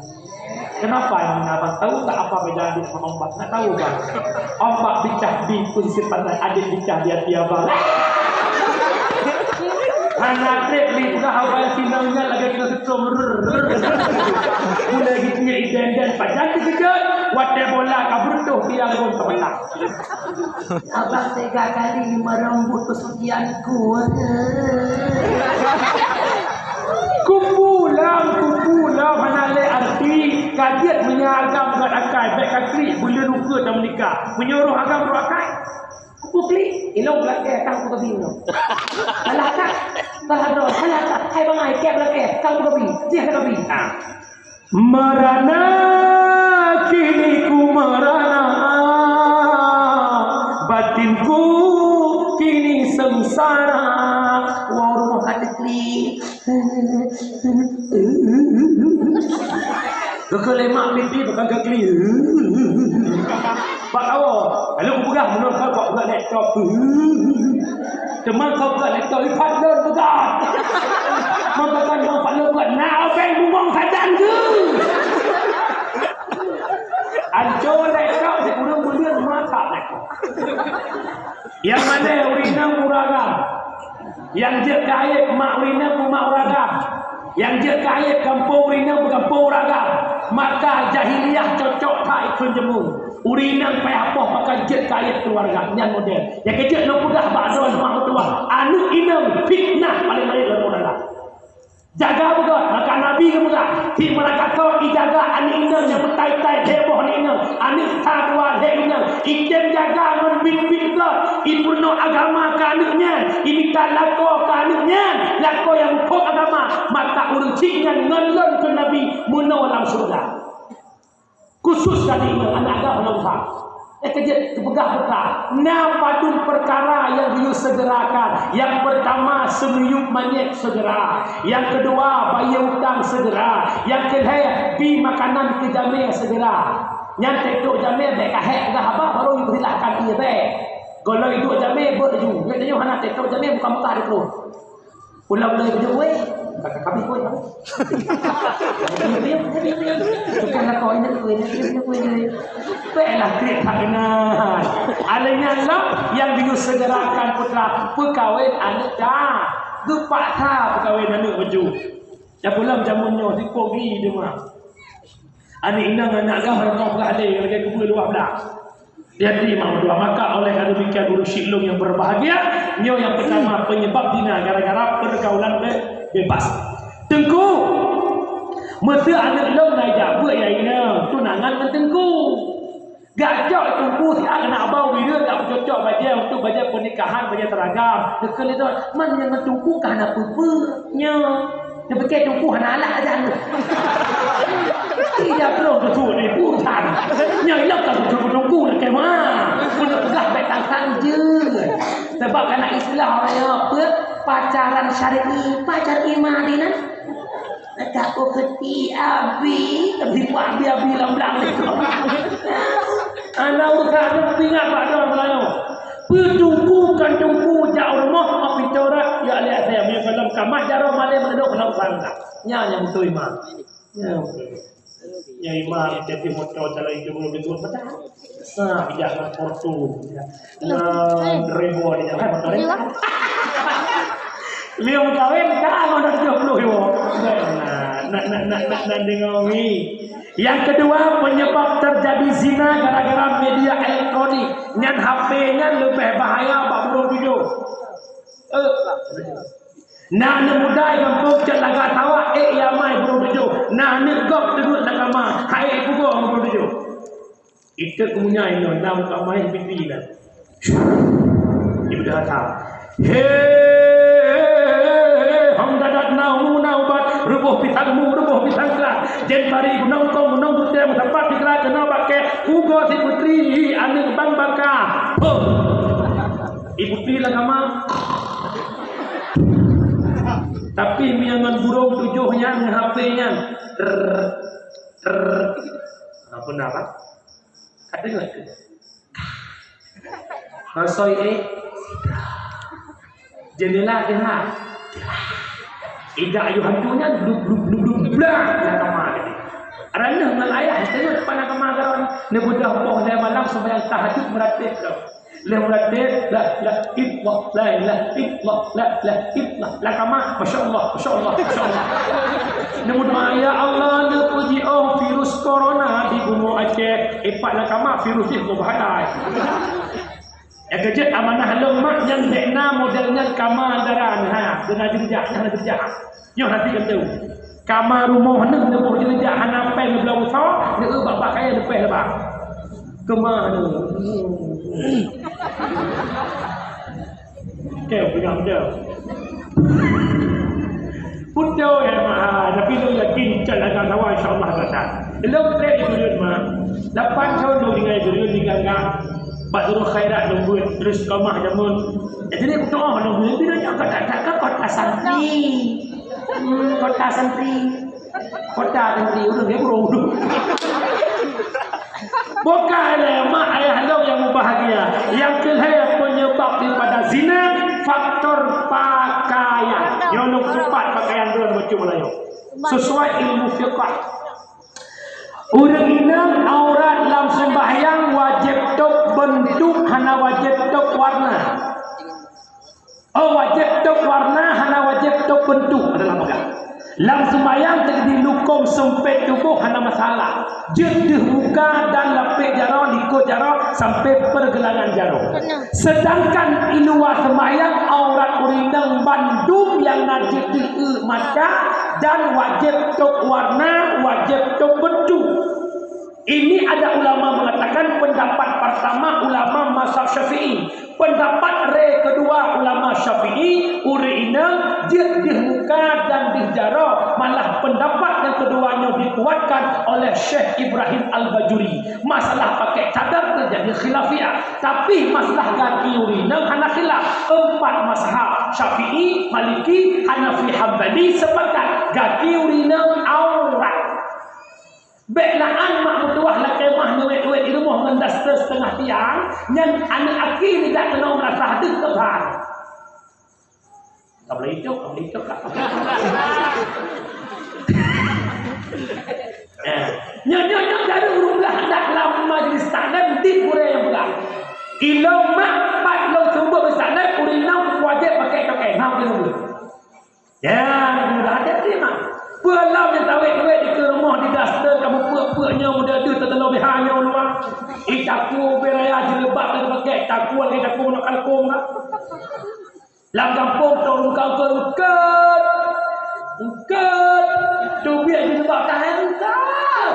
Kenapa yang abang tahu tak apa beda adik sama ombak? Nak tahu bang? Ombak pecah di pun sipat adik pecah di hati abang. Hana trép li peugah haba sinong nyan lagèe kena setrum. Rrrr. Mulai gitu ya, idan-idan pajan terkejut. Watèe bola ka beruntuh tiang pun sebelah. Abang tega kali meureumbut peusucianku. Kupulang, kupulang hana lé arti. Ka jeuet meunyoe agam ngon akai, bèk ka klik buleuen ukeue tameunikah. Meunyoe roh agam roh akai, kupu klik, ilong beulakèe, tang kutobi nyoe. Salah kah? Salah droe, salah kah? Hai bangai, kèe beulakèe, tang kutobi, jih kutobi. Nah. Merana kini ku merana, batinku kini sengsara. Wah, rumoh ka teukli. Keukeue lemak pipi bukan keukli. Bak kawoe, lalu kupeugah, meunyoe kau buat laptop. Teuma kau buat laptop, ipat lôn peugah. Maka kan bang pat lôn buat, na obeng bungong sajan tu. Ancô laptop, si ureueng buleuen mata laptop. Nyang mana ureueng inong ureueng agam? Nyang jeuet gaéb mak ureueng inong, mak ureueng agam. Nyang jeuet keu ayeb gampông ureueng inong beugampông ureueng agam. Maka jahiliyah cocok that ikheun jeumeu. Ureueng inong payah poh maka jeuet keu ayeb keuluwarga. Nyan model. Nyang keu jeuet lôn peugah bak droe mak meutuwah, aneuk inong fitnah paleng rayeuk lam ureueng agam. Jaga beugöt, maka Nabi geupeugah, "Di meuraka ijaga aneuk inong nyang meutai-tai, lhèe boh aneuk inong, aneuk sa dua lhèe inong, item jaga ngon biet-biet göt, ipeurunoe agama keu aneuk nyan, imita lakoe keu aneuk nyan, lakoe nyang muphom agama, maka ureueng cit nyan ngon lôn," kheun Nabi, "meunoe lam syeuruga." Khusus tadi nyoe aneuk agam lam usaha. Eh, keu jeuet geupeugah peue? Na padum peukara nyang geuyue segerakan. Nyang peurtama, seumiyueb manyét segera. Nyang keudua, bayeue utang segera. Nyang keulhèe, bi makanan keu jamé segera. Nyan teuh trok jamé bèk ka hék peugah haba, barô yue silahkan ie bèk. Gohlom duek jamé beuet laju. Nyoe tanyoe hana teuh trok jamé, muka-muka dikruet. Ulang-ulang baju kueh, kakak kami kueh, kami. Bukan nak kau ini kueh, ini kueh, ini kueh. Baiklah, klik tak kenal. Alanya lah yang disegerakan putra pekawin anak dah. Geupak tha pekawin anak baju. Dah pulang jamun nyoh, di pogi dia mah. Aneuk inong aneuk agam reunoh blah lé lagèe keubeu luwah blah. Jadi, mak meutuwah, maka oleh karena demikian, ureueng syik lôn nyang berbahagia, nyoe nyang pertama penyebab zina gara-gara pergaulan be-, bebas. Teungku, meuseu aneuk lôn na jak beuet ya inong, tunangan ngon teungku. Gak cok teungku siat keuneuk abang wireuen gak peucocok bajèe untuk bajèe pernikahan, bajèe seragam. Deukeu lé droe, man nyang ngon teungku ka hana peue-peue. Nyoe. Neupike teungku hana alah ajan. Tidak perlu teungku ni urusan. Nyang ilok ka teungku, teungku nak kema. Pun peugah bèk tang-tang je. Sebab kana istilah orang yang apa? Pacaran syar'i, pacar iman ni nah. Takut keti abi, tapi abi abi lam blang ni. Anak urusan tu ingat bak doa Melayu. Peutungku kan tungku jak rumoh, api corak, ya lihat saya punya film kamar jarum malam ada kena urusan tak. Nya yang betul imam. Ya, ya imam, jadi motor jalan itu belum betul betul. Nah, bijak ngon Fortuner. Ngon Revo di jalan motor. Iya. Lima kawin, dah ngon tujuh puluh ribu. Nah, nah, nah, nah, nah, nah, dengar ni. Yang kedua, penyebab terjadi zina gara-gara media elektronik. Nyan H P nyan lebih bahaya bak burung tujuh. Eh, nah, aneuk muda nyang gampông cok lagak tawa, eh, ya mai burung tujuh. Nah, aneuk gob teungeut lam kama, hai, eh, pugoe burung tujuh. Iteuk munyai nyoe na utamai biti na. Ibu dah kata, "He, hom dadat na umu na ubat, ruboh pisang mu, ruboh pisang kelas. Jen pari gunong kong, gunong buteng, sampat dikira kena pakai, ugo si putri, aneuk bang baka." Huh. Ibu putri lah kama. Tapi miangan burung tujuh nyan, H P nyan. Trrr, trrr. Apa nama? Ka deungoe teuh. Rasoi éh. Jeundela teuhah. Idak ayuh hantu nyan blub, blub, blub, blub, blah, lam kama tadi. Raneuh ngon ayah, teuh pana kama garon. Neubeudôh poh lhèe malam sumbayang tahajud meuratéb lom. Lheuh meuratéb, la ilaha illallah, la ilaha illallah, la ilaha illallah. Lam kama, masya Allah, masya Allah, masya Allah. Neumeudoa, "Ya Allah, neupeujiôh virus corona di Bumoe Aceh." Ipat lam kama virus jih meubahatai. Nyang keujeuet amanah lôn mak nyan bèk na model nyan kama daran. Ha, beuna jeujak, hana jeujak. Nyoe hati keu kama rumoh neuh neuboh jeujak hana pèng neubloe usoe, neueu bak-bak kayèe neupèh leubang. Keumah neuh. Oke, peugah beutôi. Beutôi, ya, Ma. Tapi lôn yakin, cok lam sawa, insya Allah, basa. Lôn trép di buleuen, Ma. Lapan thôn lôn tinggai di buleuen di Gangga. Bak Darul Khairat lôn buet, terus istiqamah jameun. Jadi, beutôi, lôn buet, bila nyoe kota, kota, kota santri. Hmm, kota santri. Kota santri, udah dia burung. Bukan lé mak ayah lôn nyang meubahagia. Nyang keulhèe penyebab daripada zina, faktor pakaian. Nyoe lôn sifat pakaian droe bacut Melayu. Sesuai ilmu fiqah. Ureueng inong aurat lam sembahyang wajéb tôb beuntuk, hana wajéb tôb warna. Oh, wajéb tôb warna, hana wajéb tôb beuntuk adalah peugah. Lam seumayang teujadi lukông seumpét tuboh hana masalah. Jeuet deuh muka dan lapék jaroe, likôt jaroe sampoe peurgeulangan jaroe. Seudangkan i luwa seumayang aurat ureueng inong bandum nyang na jeuet deuh mata dan wajéb tôb warna, wajéb tôb beuntuk. Ini ada ulama mengatakan pendapat pertama ulama mazhab Syafi'i. Pendapat re kedua ulama Syafi'i, ureueng inong jeuet deuh muka dan deuh jaroe, malah pendapat yang kedua nyoe dikuatkan oleh Syekh Ibrahim Al-Bajuri. Masalah pakai cadar terjadi khilafiyah, tapi masalah gaki ureueng inong hana khilaf. Empat mazhab, Syafi'i, Maliki, Hanafi, Hambali, sepakat gaki ureueng inong aurat. Bék laan mak meutuwah lakée mah neuwét-wét di rumoh ngon daster seutengah tiang, nyan aneuk aki nijak keunoe meurasa deuh keu ban. Ka boleh hidup, ka boleh hidup lah. Eh, nyoe, nyoe, nyoe jaroe ureueng blah handak lam majlis taklim di gurée nyang peugah. Ilôn mak pat lôn seumeubeuet beusalah ureueng inong wajéb pakai tokén. Hana ureueng. Ya, mudah hati-hati mak. Peue lom nyang tawét-wét dikeue rumoh di daster kamoe peue-peue nyoe mudah deuh teuteulôh biha nyoe luwa. Ih, takue ubé raya jilbab lagée pakèk, takue lagée takue meunak kalkong mak. Lam gampông tong lungkau ke ukét. Ukét. Teubiet jilbab tahan engkau.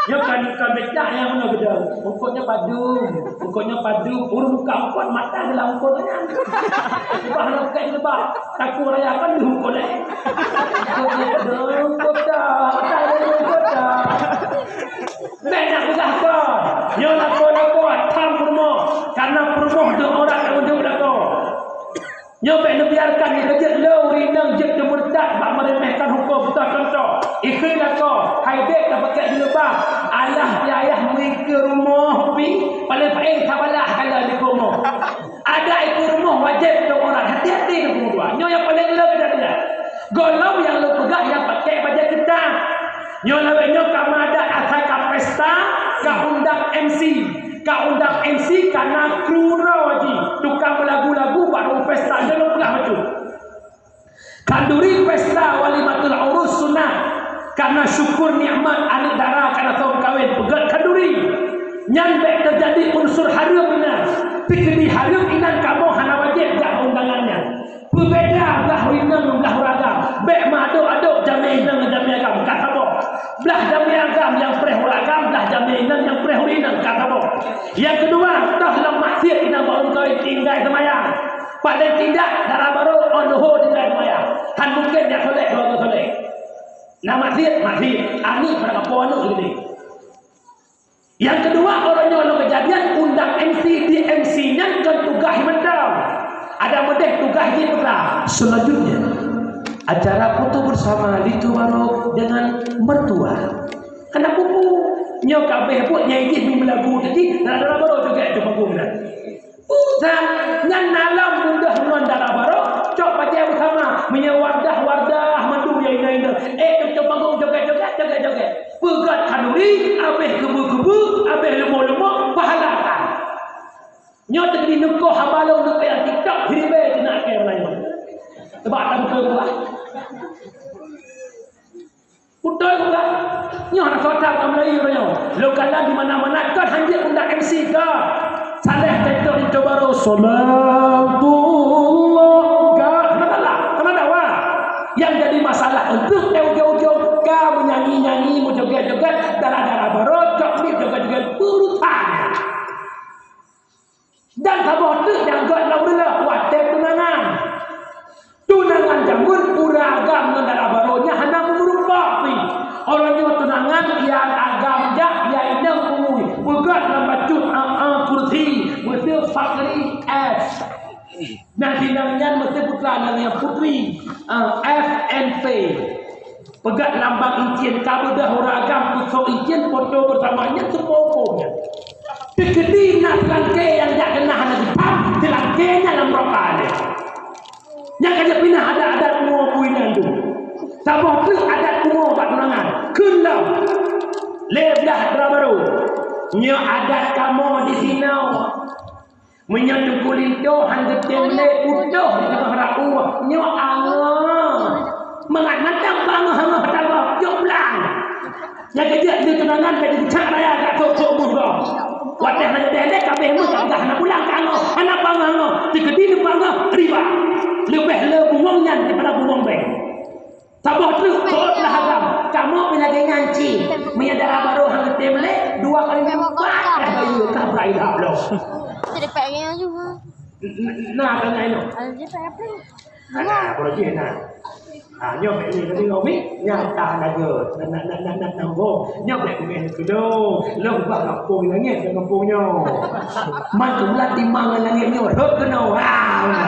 Nyoe kan, kan becak nyang meunoe geudong. Ukôt nyoe padum. Ukôt nyoe padum. Ureueng buka ukôt mata geulam ukôt nyan. Ubah nyoe buka jilbab. Takue raya kan di ukôt, eh. Ukôt nyoe padum. Ukôt dah. Mata geulam ukôt dah. Bék nak peugah kon. Nyoe lakoe-lakoe tham peurumoh. Karena peurumoh deuh orang tanggung jaweueb lakoe. Nyoe bék neubiarkan nyang keujeuet lé ureueng inong jeuet keu murtad bak meuremehkan huköm. Beutoh cuntoh, ikheun lakoe, hai dék ka pakèk jilbab, alah ayah meuikeue rumoh pih, paléng-paléng sabalah kala di rumoh. Adak ikeue rumoh wajéb dong orang, hati-hati dong ureueng tuha. Nyoe nyang paléng le keudadean. Gohlom nyang lôn peugah nyang pakèk bajèe keuta. Nyoe lawét nyoe ka meuadat asai ka pesta, ka undang M C. Ka undang M C ka na kru droe jih, tukang meulagu-lagu bak rumoh pesta nyoe lôn peugah bacut. Khanduri pesta walimatul urus sunat, karena syukur nikmat aneuk dara ka na thôn kawen peugöt khanduri. Nyan bék teujadi unsur hareuem inan. Teukeudi hareuem inan kamoe hana wajéb jak undangan nyan. Peubeda blah ureueng inong ngon blah ureueng agam. Bék meuadok-adok jamé inong ngon jamé agam, ka saboh. Blah jamé agam nyang preh ureueng agam, blah jamé inong nyang preh ureueng inong, ka saboh. Nyang keudua, toh lom maksiet inong bak ureueng kawén tinggai seumayang. Paléng tidak dara barô 'oh leuhô tinggai seumayang. Han mungken jak solek, keuluwarga solek. Na maksiet, maksiet. Aneuk, padang apo aneuk geude. Nyang keudua, uroe nyoe lôn keujadian undang M C, di M C nyan kon tugaih mantong. Adak meudeh tugaih jih peugah. Selanjutnya, acara foto bersama Lito Barok dengan mertua. Hana pupu. Nyoe ka abéh buet nyang jih meulagu tadi, dara-dara barô jogét di panggung nyan. Uroe nyan na lom beudôh ngon dara barô, cok bajèe beusama. Meunyoe Wardah-Wardah, mandum nyang inong-inong. Eh, cok-cok panggung jogét-jogét, jogét-jogét. Peugöt khanduri, abéh keubeue-keubeue, abéh leumo-leumo, pahala that. Nyoe teuk neukoh haba lôn neuk lam TikTok, hiribée keunan keu Meulayu. Coba tabuka buah. Beutôi bukan? Nyoe hana soe that lam Meulayu nyoe. Lôn kalon di mana-mana, kon hanjeuet undang M C ka. Salah TikTok di Coba Rasulullah. Ka, hana salah, hana dakwah. Nyang jadi masalah, enteuk di ujong-ujong ka meunyanyi-nyanyi, meujogét-jogét, dara-dara barô, cok mic jogét-jogét, peurutan. Dan saboh teuk nyang göt lom reuloh watèe tunangan. Tunangan jameun ureueng agam ngon dara barô nyan hana meureumpok pih. Uroe nyoe tunangan nyang agam jak nyang inong pungui. Beugöt lam bacut, a, a, kursi. Beutôi fakri F. Nyang inong nyan meusti putra, nyang inong putri, a, F N P. Peugöt lambang incien, ka beudôh ureueng agam peusok incien, foto beusama nyan, seupôt-pôt nyan. Teukeudi na seulangké nyang jak keunah hana jipham, seulangké nyan lam rôk ka lé. Nyang ka jipinah adat-adat pungo bui nyan tu. Saboh treuk adat pungo bak tunangan. Kheun lom. Lé blah dara barô. Nyoe adat kamoe di sinoe. Meunyoe Teungku Linto han geutem lé putôh di teungoh rot, nyoe angoh. Nyang keujeuet lé tunangan bèk geucak raya jak trok-trok beuh gob. Watèe hana deh-deh kabeh meuh ka hana pulang ka angoh, hana pangoh-angoh, sikeudi neupangoh riba. Leubeh le bungong nyan daripada bungong bank. Saboh treuk, seuôt lah agam. Kamoe pih lagèe nyan cit. Meunyo dara barô han geutem lé, dua kali lipat dah bayeue ka beurai dah bloe. Jadi pek nyan ju ha. N-, n-, na tanya inoe. Ada je pek apa? Ada, apa lagi na? Ha, nyoe pek ni tadi ngopi, nyata lagèe. Na, na, na, na, na, na, nyoe pek kumeh keunoe. Lom bah kampung langit ke kampung nyoe. Man ulat timang langit nyoe, rhot keunoe. Ha, na.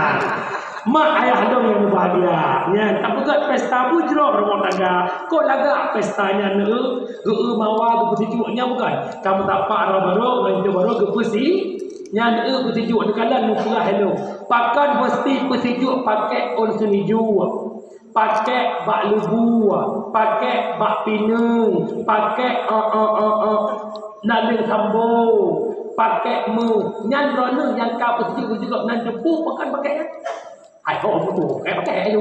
Mak ayah lôn nyang mubahgia, nyan tapeugöt pesta bujroh rumoh tangga. Kok lagak pesta nyan, eu? Geu-eu mawa geupeusijuek nyan bukan? Ka meusapat dara barô, ngon intu barô geupeusi-, nyan, eu, peusijuek neukalon neupeugah ilôn. Pakon meusti peusijuek pakèk ôn seunijuek, pakèk bak leubue, pakèk bak pineung, pakèk, eu, eu, eu, eu, naleueng sambo, pakèk meuh. Nyan droeneuh nyang ka peusijuek-peusijuek nan teupeu pakon pakèk nyan. Hai, ho, beutôi. Kayak pakai aja.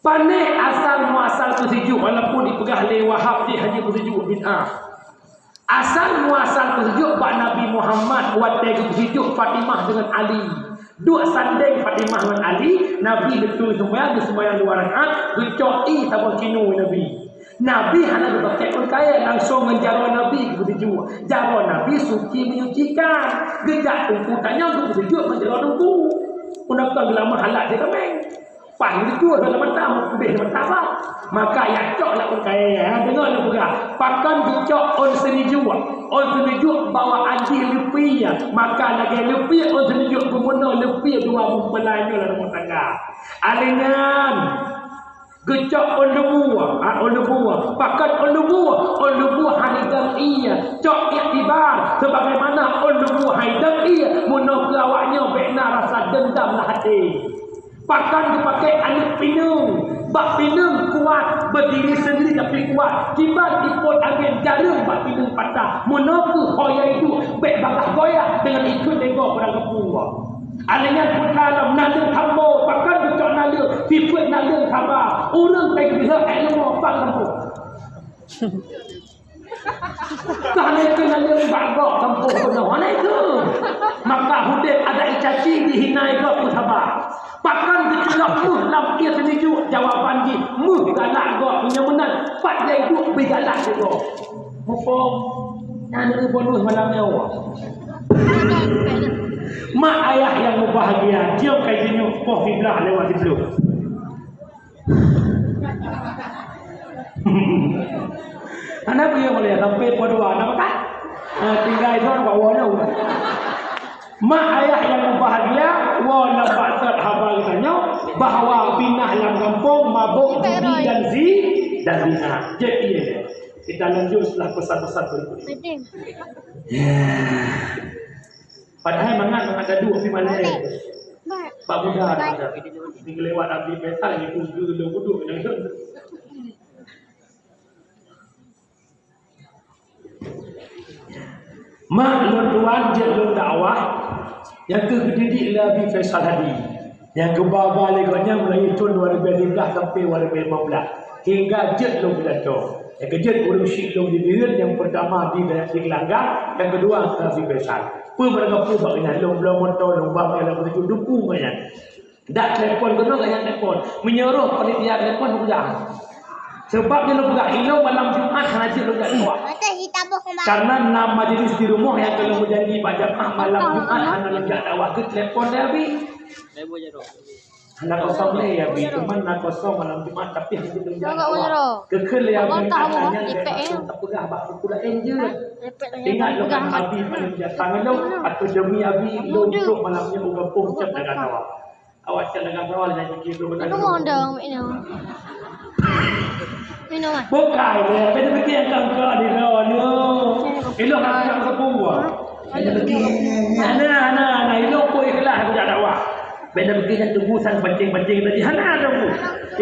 Pané asal muasal peusijuek, walaupun dipeugah lé Wahab jih hanya peusijuek bid'ah. Asal muasal peusijuek bak Nabi Muhammad watèe geupeusijuek Fatimah deungon Ali. Duek sandeng Fatimah ngon Ali, Nabi neutui seumayang, geuseumayang dua rakaat, geucok ié saboh cinoe Nabi. Nabi hana geupakèk peukaén, langsong ngon jaroe Nabi geupeusijuek. Jaroe Nabi suci menyucikan. Geujak teungku tanyoe geupeusijuek ngon jaroe teungku. Peue na kon geulamah alat di kaméng. Paih geucue lam mata, udeh lam mata bah. Maka jak cok lam peukaén, ha, deungö lôn peugah. Pakon geucok ôn seunijuek. Ôn seunijuek bawaan jih leupie. Maka lagèe leupie ôn seunijuek, beumeunoe leupie dua meupeulai nyoe lam rumoh tangga. Alingan. Geucok ôn leubue, ha, ôn leubue. Pakon ôn leubue? Ôn leubue han idong ié. Cok iktibar, sebagaimana ôn leubue han idong ié, meunoe keu awaknyoe bèk na rasa dendam lam até. Pakon geupakèk aneuk pineung, bak pineung kuat, beudiri seundiri tapi kuat. Kiban ipot angén jareueng bak pineung patah. Meunoe keuh ho nyang iduek, bèk bagaih goyah deungon ikheun lé gob barang gampông. Alingan putra lom naleueng hamba, pakon geucok naleueng, sifeuet naleueng saba. Ureueng ka geubri hak èk leumo bak gampông. Ka hana ikheun naleueng bak gob gampông keunoe, hana ikheun. Maka udép adak icaci dihina gob meusaba. Pakon geuculok meuh lam ié seunijuek? Jawaban jih, meuh galak gob, meunyoe meunan, pat lé iduek bri galak lé gob. Muphom? Nyan bonus malam nyoe. Mak ayah nyang mubahgia, jeuem kai jinyueng poh siblaih lewat siploh. Hana peue nyang boleh sampai poh dua, na meukat? Ha, tinggai son bak woe nyoe. Mak ayah nyang mubahgia, woe na bak that haba geutanyoe bahwa pinah lam gampông mabök, judi dan zi-, dan zina. Jeuet ié. Kita lanjut setelah pesan-pesan berikut ini. Ya. Padahai mangat, mangat gaduh, tapi malam ni. Pak Muda ada. Ini lewat Abi Faisal, ni pun dulu, dulu, dulu. Mak lôn tuan jeuet lôn dakwah, nyang keuh geudidik lé Abi Faisal Hadi. Nyang geuba-ba lé gobnyan mulai thôn dua ribu lima belas sampai dua ribu lima belas. Hingga jeuet lôn pidato. Nyang keujeuet ureueng syiek lôn di Bireuen, nyang peurtama di, di Gelanggang, nyang keudua di Besar. Peue barang kapeue bak gobnyan, lôn bloe moto, lôn ba gobnyan, lôn peutuju, duku gobnyan. Dak telepon keunoe, gobnyan telepon. Meunyoe roh panitia telepon, peugah. Sebab nyoe lôn peugah, ilôn malam Jumat hana jeuet lôn jak dakwah. Karena na majelis di rumoh nyang ka lôn meujanji bak jamaah malam Jumat hana lôn jak dakwah, geutelepon lé Abi. Hana kosong lé, ya, Bi, cuman na kosong malam Jumat, tapi hana jeuet lôn jak dakwah. Keu kheun lé, ya, Bi, katanya lé, langsung tapeugah bak buku laén jeuet. Ingat lôn kata Abi paléng biasa ngon lôn, atau demi Abi lôn trok malam nyoe u gampông cok dagang sawah. Awak cok dagang sawah lé, jadi lôn dagang. Bukai lé, beda pikir yang kau kau di lôn. Ilôn nak yang sepuluh. Beda pikir, hana, hana, hana, ilôn kok ikhlas aku jak dakwah. Beda pikir nyan tunggu sang pancing-pancing tadi. Hana ada bu.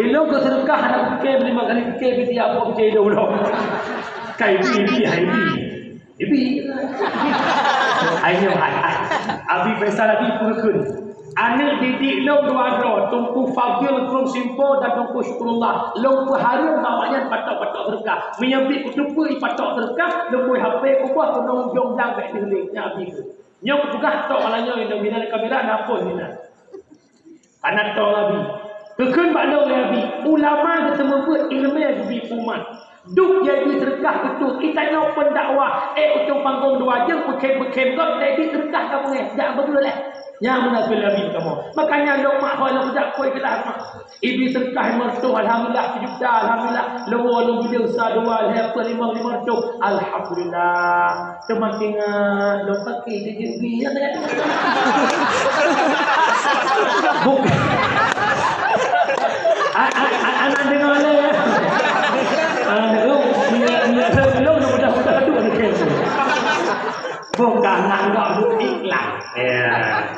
Ilôn keu seudeukah hana pikir, lima kali pikir, pikir apa pikir ilôn. Kai bi, bi, hai bi. Ibi. Ayo, hai, hai. Abi Faisal lagi pun kheun. Aneuk didik lôn dua droe, Teungku Fadil Krueng Simpo dan Teungku Syukurullah. Lôn peuhareuem bak awaknyan patok-patok seudeukah. Meunyoe bit kuteupeue patok seudeukah, lôn bui H P kuboh keunoe ujong blang bèk teuh lé, nyan Abi keuh. Nyoe kupeugah tok malam nyoe, inong binan kamera na phon inan. Kana tok Abi. Geukheun bak lôn lé Abi, ulama geuteumeubeuet ileumèe geubri umat. Duek jai seudeukah beutôi. Geutanyoe peundakwah, eh, ujong panggong dua jeuem, peukhém-peukhém gob, jadi seudeukah ka beungèh, jak beutôi lé. Nyang meunan keuh Nabi kamoe. Makanya lôn mak hôi lôn jak kôi keulah mak. Ibi seudeukah lima reutôh, alhamdulillah, sijuta, alhamdulillah. Lôn woe lôn bideu sa dua lhèe peuet limong lima reutôh, alhamdulillah. Teuma ingat lôn paké jeuet bi, ya, ya. Bukan. A-, a-, a-, anak dengar lé, ya. Anak, oh, niat, niat saya belum, mudah-mudahan tu ada cancel. Bukan, nak enggak buat iklan. Ya.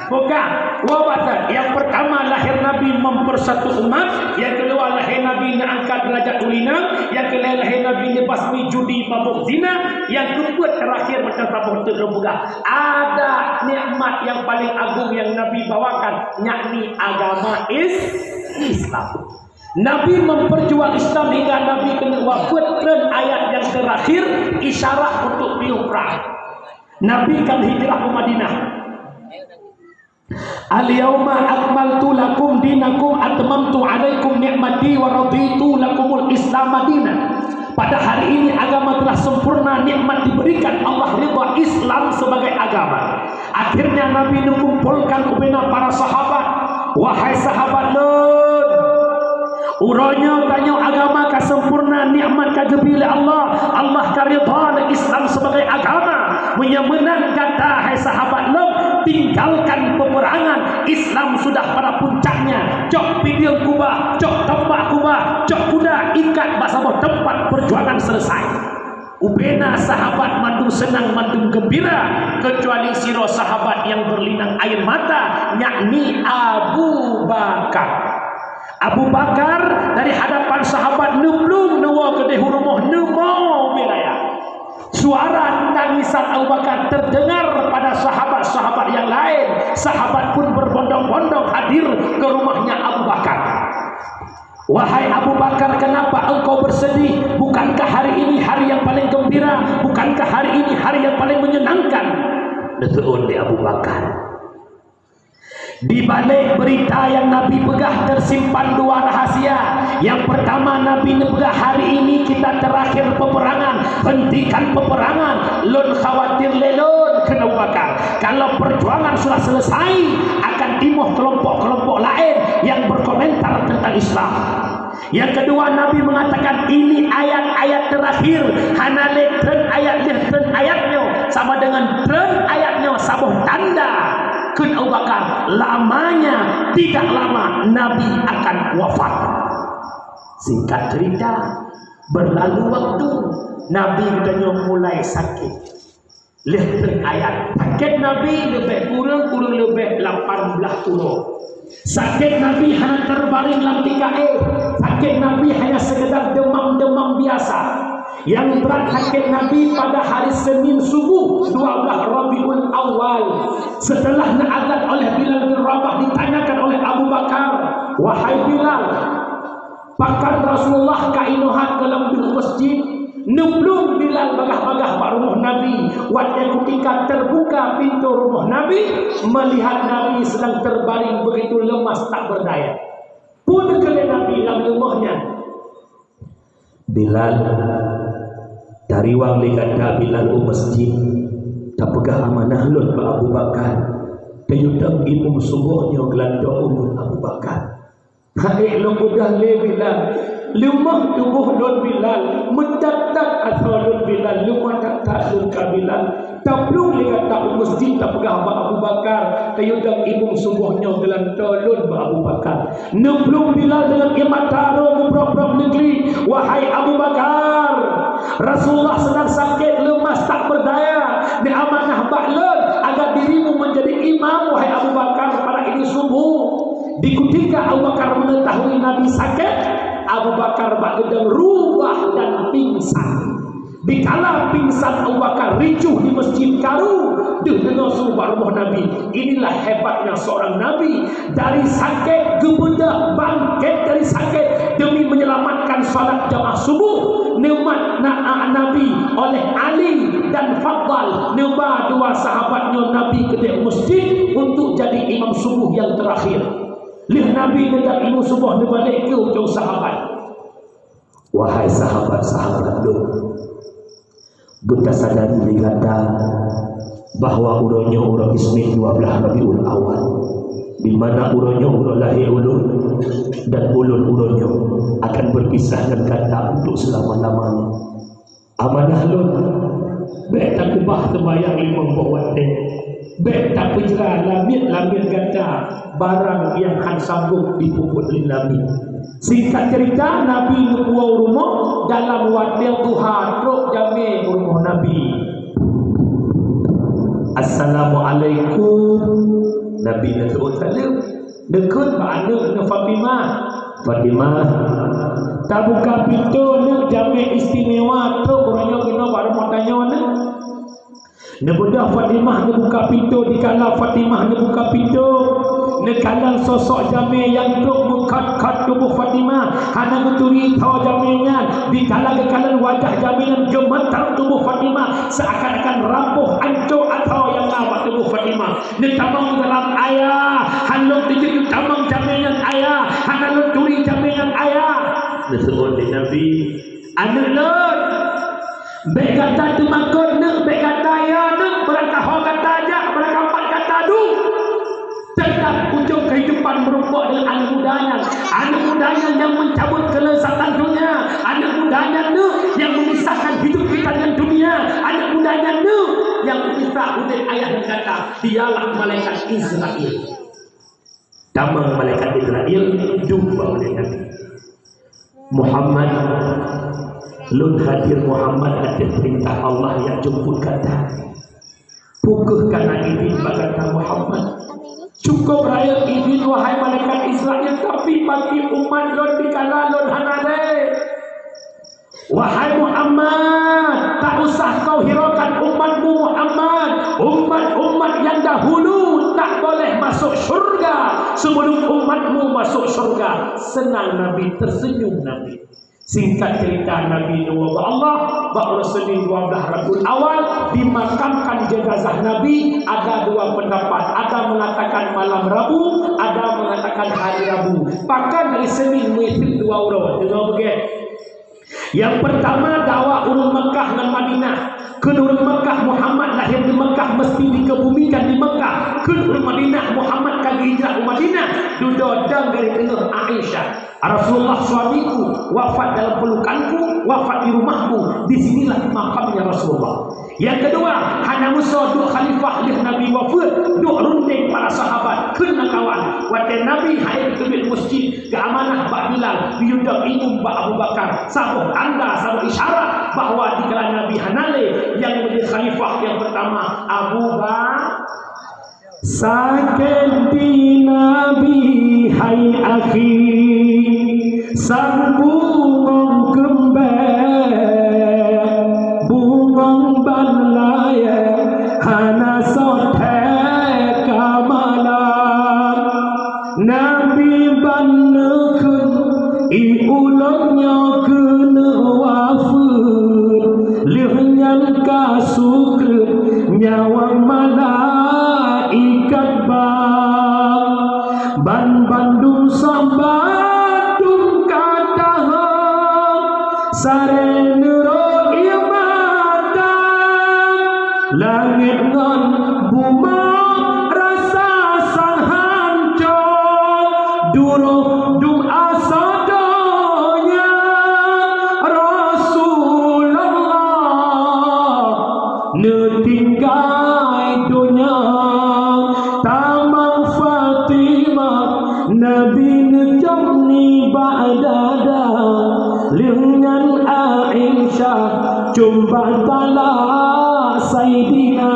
Bukan. Dua batang. Yang pertama, lahir Nabi mempersatu umat. Yang kedua, lahé Nabi neuangkat deurajat ulina. Nyang keulhèe lahé Nabi neubasmi judi, mabök, zina. Nyang keupeuet teurakhir mantong saboh teuk lôn peugah. Ada nikmat nyang paleng agong nyang Nabi bawakan, yakni agama Is-, Islam. Nabi memperjuang Islam hingga Nabi keuneuk wafeuet, treun ayat nyang teurakhir, isyarah untuk piôh prang. Nabi ka hijrah u Madinah. "Al-yauma akmaltu lakum dinakum, atmamtu alaikum ni'mati wa raditu lakumul Islama dina." Pada hari ini agama telah sempurna, nikmat diberikan, Allah ridha Islam sebagai agama. Akhirnya Nabi mengkumpulkan ubena para sahabat, "Wahai sahabat lôn, uroe nyoe tanyoe agama ka sempurna, nikmat ka geubri lé Allah. Allah ka ridha lé Islam sebagai agama. Meunyoe meunan gata, hai sahabat lôn, tinggalkan peperangan. Islam sudah pada puncaknya. Cok pideung kubah, cok tombak kubah, cok kuda ikat bak saboh teumpat, perjuangan selesai." Ubena sahabat mandum seunang, mandum geumbira, keucuali sidroe sahabat nyang beulinang air mata, yakni Abu Bakar. Abu Bakar dari hadapan sahabat neuplueng neuwoe keudeh u rumoh, neumoe ubé raya. Suara tangisan Abu Bakar terdengar pada sahabat-sahabat yang lain. Sahabat pun berbondong-bondong hadir ke rumahnya Abu Bakar. "Wahai Abu Bakar, kenapa engkau bersedih? Bukankah hari ini hari yang paling gembira? Bukankah hari ini hari yang paling menyenangkan?" Neuseuôt lé Abu Bakar. Di balik berita yang Nabi peugah tersimpan dua rahasia. Yang pertama, Nabi neupeugah, "Hari ini kita terakhir peperangan. Hentikan peperangan. Lôn khawatir lé lôn," kheun Abu Bakar. "Kalau perjuangan sudah selesai, akan timoh kelompok-kelompok laén yang berkomentar tentang Islam." Yang kedua, Nabi mengatakan, "Ini ayat-ayat terakhir, hana lé treun ayat lheueh treun ayat nyoe, sama dengan treun ayat nyoe saboh tanda," kheun Abu Bakar, "lamanya tidak lama Nabi akan wafat." Singkat cerita, berlalu waktu, Nabi geutanyoe mulai sakét. Lheueh treun ayat, sakét Nabi leubeh kureueng, kureueng leubeh lapan blaih uroe. Sakét Nabi hana terbaring lam tika éh. Sakét Nabi hanya sekedar demam-demam biasa. Yang berat sakét Nabi pada hari Senin subuh dua belas Rabiul Awal. Setelah neuazan oleh Bilal bin Rabah, ditanyakan oleh Abu Bakar, "Wahai Bilal, pakon Rasulullah ka inoe hat keu lam deuh masjid?" Neuplueng Bilal bagaih-bagaih bak rumoh Nabi. Watèe kutika teubuka pintoe rumoh Nabi, meulihat Nabi sedang terbaring begitu lemas tak berdaya. Phôn keu lé Nabi lam rumoh nyan, "Bilal, tariwang lé gata Bilal u masjid, tapeugah amanah lôn bak Abu Bakar, tayue dong imum suboh nyoe geulantoe u rumoh Abu Bakar." "Hai, lôn peugah lé Bilal, leumah tuboh lôn Bilal, meutat-tat asoe lôn Bilal, leumah that-that lôn ka Bilal. Taplueng lé gata u masjid tapeugah bak Abu Bakar, tayue dong imum suboh nyoe geulantoe lôn bak Abu Bakar." Neuplueng Bilal deungon ié mata droe meubrok-brok neuklik, "Wahai Abu Bakar, Rasulullah sedang sakét, leumas, tak berdaya. Neuamanah bak lôn agar dirimu menjadi imam, wahai Abu Bakar, pada ini subuh." Di kutika Abu Bakar mengetahui Nabi sakét, Abu Bakar bak geudong rubah dan pingsan. Dikala pingsan Abu Bakar, ricuh di masjid, karu deuh deungoe su bak rumoh Nabi. Inilah hebatnya seorang Nabi. Dari sakét geubeudôh, bangkét dari sakét demi menyelamatkan salat jamaah subuh. Neumat na-, a-, Nabi oleh Ali dan Fadal, neuba dua sahabat nyoe Nabi keudeh masjid untuk jadi imam subuh yang terakhir. Lheueh Nabi neudat imam subuh, neubalek keu ujong sahabat. Wahai sahabat-sahabat lôn, beutasadari lé gata bahwa uroe nyoe uroe Isnin dua belas Rabiul Awal, di mana uroe nyoe uroe lahé ulôn, dan ulôn uroe nyoe akan berpisah ngon gata untuk selama-lamanya. Amanah lôn, bék takeubah seumayang limong boh watée, bék tapeujra lamiet-lamiet gata barang nyang hán sanggob jipeubuet lé Nabi. Singkat cerita, Nabi neupuwoe u rumoh, dalam watée duha trok jamé u rumoh Nabi. "Assalamualaikum." Nabi neuseuôt saleuem. Neukheun bak aneuk neuh Fatimah. "Fatimah, tabuka pintoe neuk, jamé istimewa trok uroe nyoe keunoe bak rumoh tanyoe neuk." Neubeudôh Fatimah neubuka pintoe, dikala Fatimah neubuka pintoe, neukalon sosok jamé nyang trok meukat-kat tuboh Fatimah, hana geuturi tho jamé nyan, dikala geukalon wajah jamé nyan geumetar tuboh Fatimah, seakan-akan rampoh ancô atau nyang na bak tuboh Fatimah. Neutamong dalam aya, hana lôn teujeuet neutamong jamé nyan aya, hana lôn turi jamé nyan aya. Neuseuôt lé Nabi, "Aneuk lôn, bék gata teumakot neuk, bék gata ya neuk, beurangkaho gata jak, beurangkapat gata duek. Tetap ujong kehidupan meurumpok deungon aneuk muda nyan. Aneuk muda nyan nyang meucabot keulezatan donya. Aneuk muda nyan neuk nyang memisahkan hidup gata ngon dunia. Aneuk muda nyan neuk nyang meumisa udeb ayah gata." Dialah malaikat Israel. Tamong malaikat Israel, duek bak ulée Nabi. "Muhammad, lôn hadir Muhammad ateueh peurintah Allah nyang jemput gata. Peu kheueh kana idin bak gata Muhammad?" "Cukup rayeuk idin, wahai malaikat Israel, tapi bagi umat lôn dikala lôn hana lé." "Wahai Muhammad, tak usah kau hiraukan umatmu Muhammad. Umat-umat yang dahulu tak boleh masuk syurga sebelum umatmu masuk syurga." Senang Nabi, tersenyum Nabi. Singkat cerita, Nabi neuwoe bak Allah, bak uroe Senin dua belas Rabiul Awal, dimakamkan jenazah Nabi. Ada dua pendapat, ada mengatakan malam Rabu, ada mengatakan hari Rabu. Pakan hari Senin meuiseuk dua uroe, deungoe beugét. Nyang peurtama, dakwah ureuëng Meukah ngon Madinah. Kheun ureuëng Meukah, Muhammad lahé di Meukah, meusti dikeubumikan di Meukah. Kheun ureuëng Madinah, Muhammad ka geuhijrah u Madinah. Dudoe dong dari teungoh Aisyah, "Rasulullah suamiku wafat dalam pelukanku, wafat di rumahku. Di sinilah makamnya Rasulullah." Nyang keudua, hana meusoe duek khalifah lheueh Nabi wafeuet, duek rundeng para sahabat. Kheun lam kawan, watée Nabi han ék teubiet meuseujid, geuamanah bak Bilal, geuyue dong imum bak Abu Bakar, saboh tanda, saboh isyarat bahwa dikala Nabi hana lé, nyang meunjadi khalifah nyang peurtama Abu Ba-, sakét di Nabi, hai akhi, sang bungong keumbée, bungong ban layée, hana soe thée ka malam. Nabi ban neukheun, "I ulôn nyoe keuneuk wafeuet, lheueh nyan ka sukreut nyawöng malaikat ba." Ban bandum sahabat dum ka tahom, saré neurok ié mata, langét ngon bumoe rasa sang hanco, duroh dum asoe donya Rasulullah neutinggai donya. Tamong Fatimah, Nabi neucok nibak dada, lheueh nyan Aisyah cumbah tala Saidina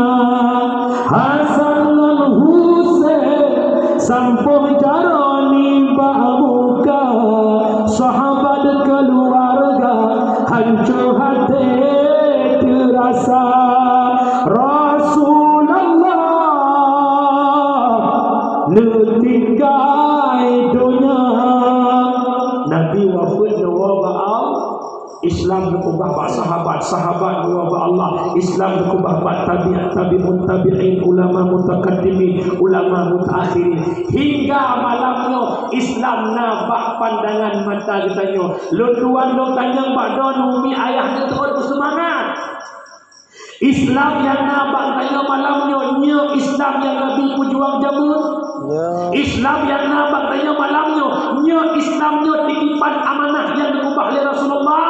Hasan ngon Husain, sampôh jaroe nibak muka, sahabat keuluwarga hanco haté. Wafeuet neuwoe bak Allah, Islam geukeubah bak sahabat, sahabat neuwoe bak Allah, Islam geukeubah bak tabi'at, tabi'ut tabi'in, ulama mutaqaddimin, ulama mutaakhirin. Hingga malam nyoe Islam na bak pandangan mata geutanyoe. Lôn tuan lôn tanyong bak droeneuh, umi ayah neuh teuôt beuseumangat. Islam nyang na bak tanyoe malam nyoe, nyoe Islam nyang Nabi peujuang jameun. Ya. Islam nyang na bak tanyoe malam nyoe, nyoe Islam nyoe titipan amanah nyang geukeubah lé Rasulullah.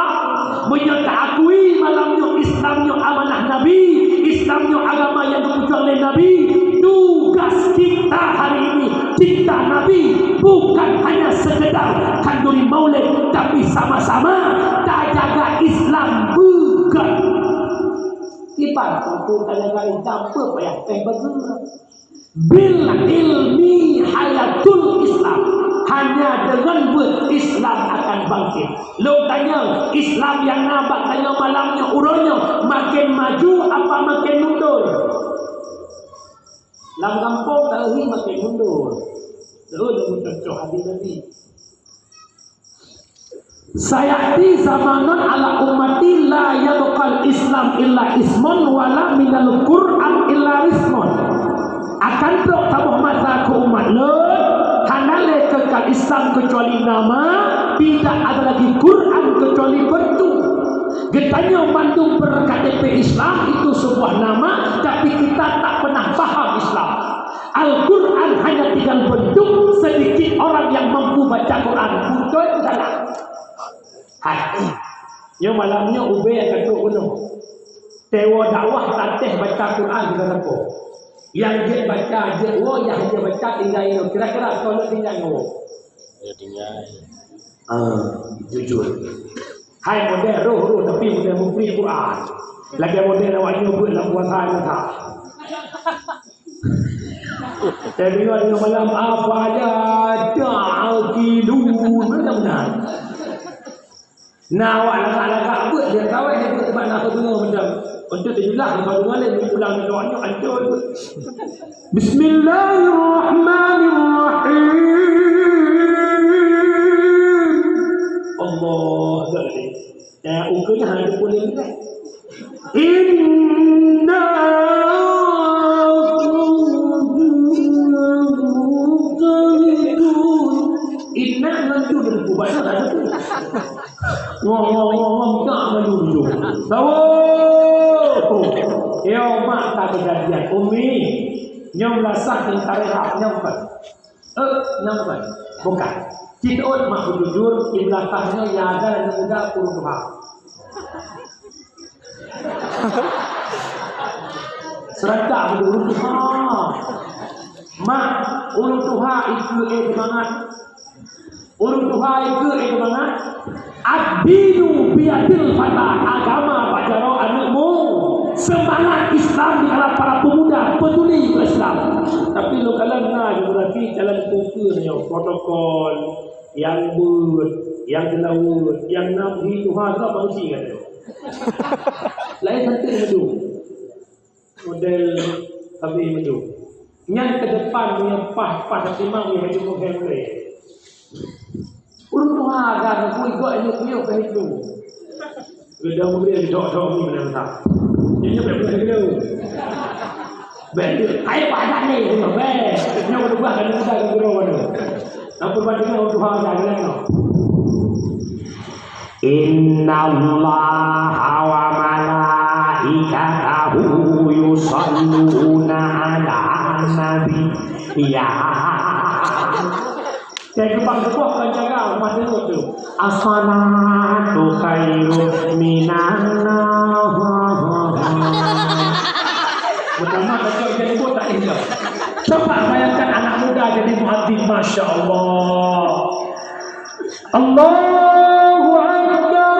Meunyoe taakui malam nyoe Islam nyoe amanah Nabi, Islam nyoe agama nyang geupeujuang lé Nabi, tugas kita hari ini, kita Nabi, bukan hanya sekedar khanduri maulid, tapi sama-sama tajaga Islam beugét. Kiban teungku tanyong laén, sapeue payah teuh bageue? Bil ilmi hayatul Islam. Hanya dengan beuet Islam akan bangkit. Lôn tanyong, Islam nyang na bak tanyoe malam nyoe, uroe nyoe, makin maju apa makin mundur? Lam gampông tahi makin mundur. Lôn meucontoh hadis Nabi. Sayati zamanun ala ummati la yabqal Islam illa ismun wala minal Qur'an illa rismun. Akan trok saboh masa keu umat lôn, hana lé kekal Islam keucuali nama, tidak ada lagi Quran keucuali bentuk. Geutanyoe mandum ber-K T P Islam itu sebuah nama, tapi kita tak pernah paham Islam. Al-Quran hanya tinggal bentuk, sedikit orang yang mampu baca Quran. Betul atau salah? Hai. Nyoe malam nyoe ubé nyang ka trok bunoe. Teungoh dakwah tatéh baca Quran di dalam ko. Nyang jeuet baca, jeuet woe, nyang hana baca tinggai nyoe. Kira-kira soe lôn tinggai nyoe? Ya, tinggai. Ah, jujur. Hai model roh-roh tapi model muphom Quran. Lagèe model awak nyoe buet lam puasa nyata. Saya dengar dengan malam, "Afala ta'qilun?" Benar-benar. Nah, awak lagak-lagak buet dia kawai dia buet sebab nak dengar macam. Untuk dijelas, kalau dengar dia ulang doa nyoe hancur. Bismillahirrahmanirrahim. Allah Akbar. Eh, ukeue nyan hana teupeu lé. Inna Inna ngon tu dia teupeu, baca tak teupeu. Ngong, ngong, ngong, ngong, tak malu tu. Tahu. Ya, mak tak kejadian. Umi, nyom lasah yang tarikh nyom kan. Eh, nyang bukan. Bukan. Cit ot mak beujujur, di belakangnya ya ada anak muda ureueng tuha. Serentak beudôh ureueng tuha. Mak, ureueng tuha ikeu eh seumangat. Ureueng tuha ikeu eh seumangat. Ad-dinu biyadil fata, agama bak jaroe aneuëkmu. Semangat Islam di antara para pemuda peduli bak Islam. Tapi lôn kalon na generasi calon pukeue nyoe, protokol, nyang beuet, nyang seulaweuet, nyang na meuhi tuha, tu manusia nyoe. Laén santri meudong. Model habéh meudong. Nyan ke depan nyang paih-paih simang nyang hana mulai. Ureueng tuha ka geupeu igok ilée kuyok ka hitu. Geudong ulée dok-dok ni meunang tak. Jadi bèk peureulèe geudong. Bèk, hai padan ni, bèk. Nyoe keudua kan muda ke guru mana. Nak perbandingan ureueng tuha ka geudong. Innallaha wa malaikatahu yusalluna 'alan nabi. Ya. Saya kembang sebuah kan jaga rumah dulu tu. As-salatu khairum minan naum. Pertama kacau jadi botak indah. Coba bayangkan anak muda jadi muadzin, masya Allah. Allahu Akbar,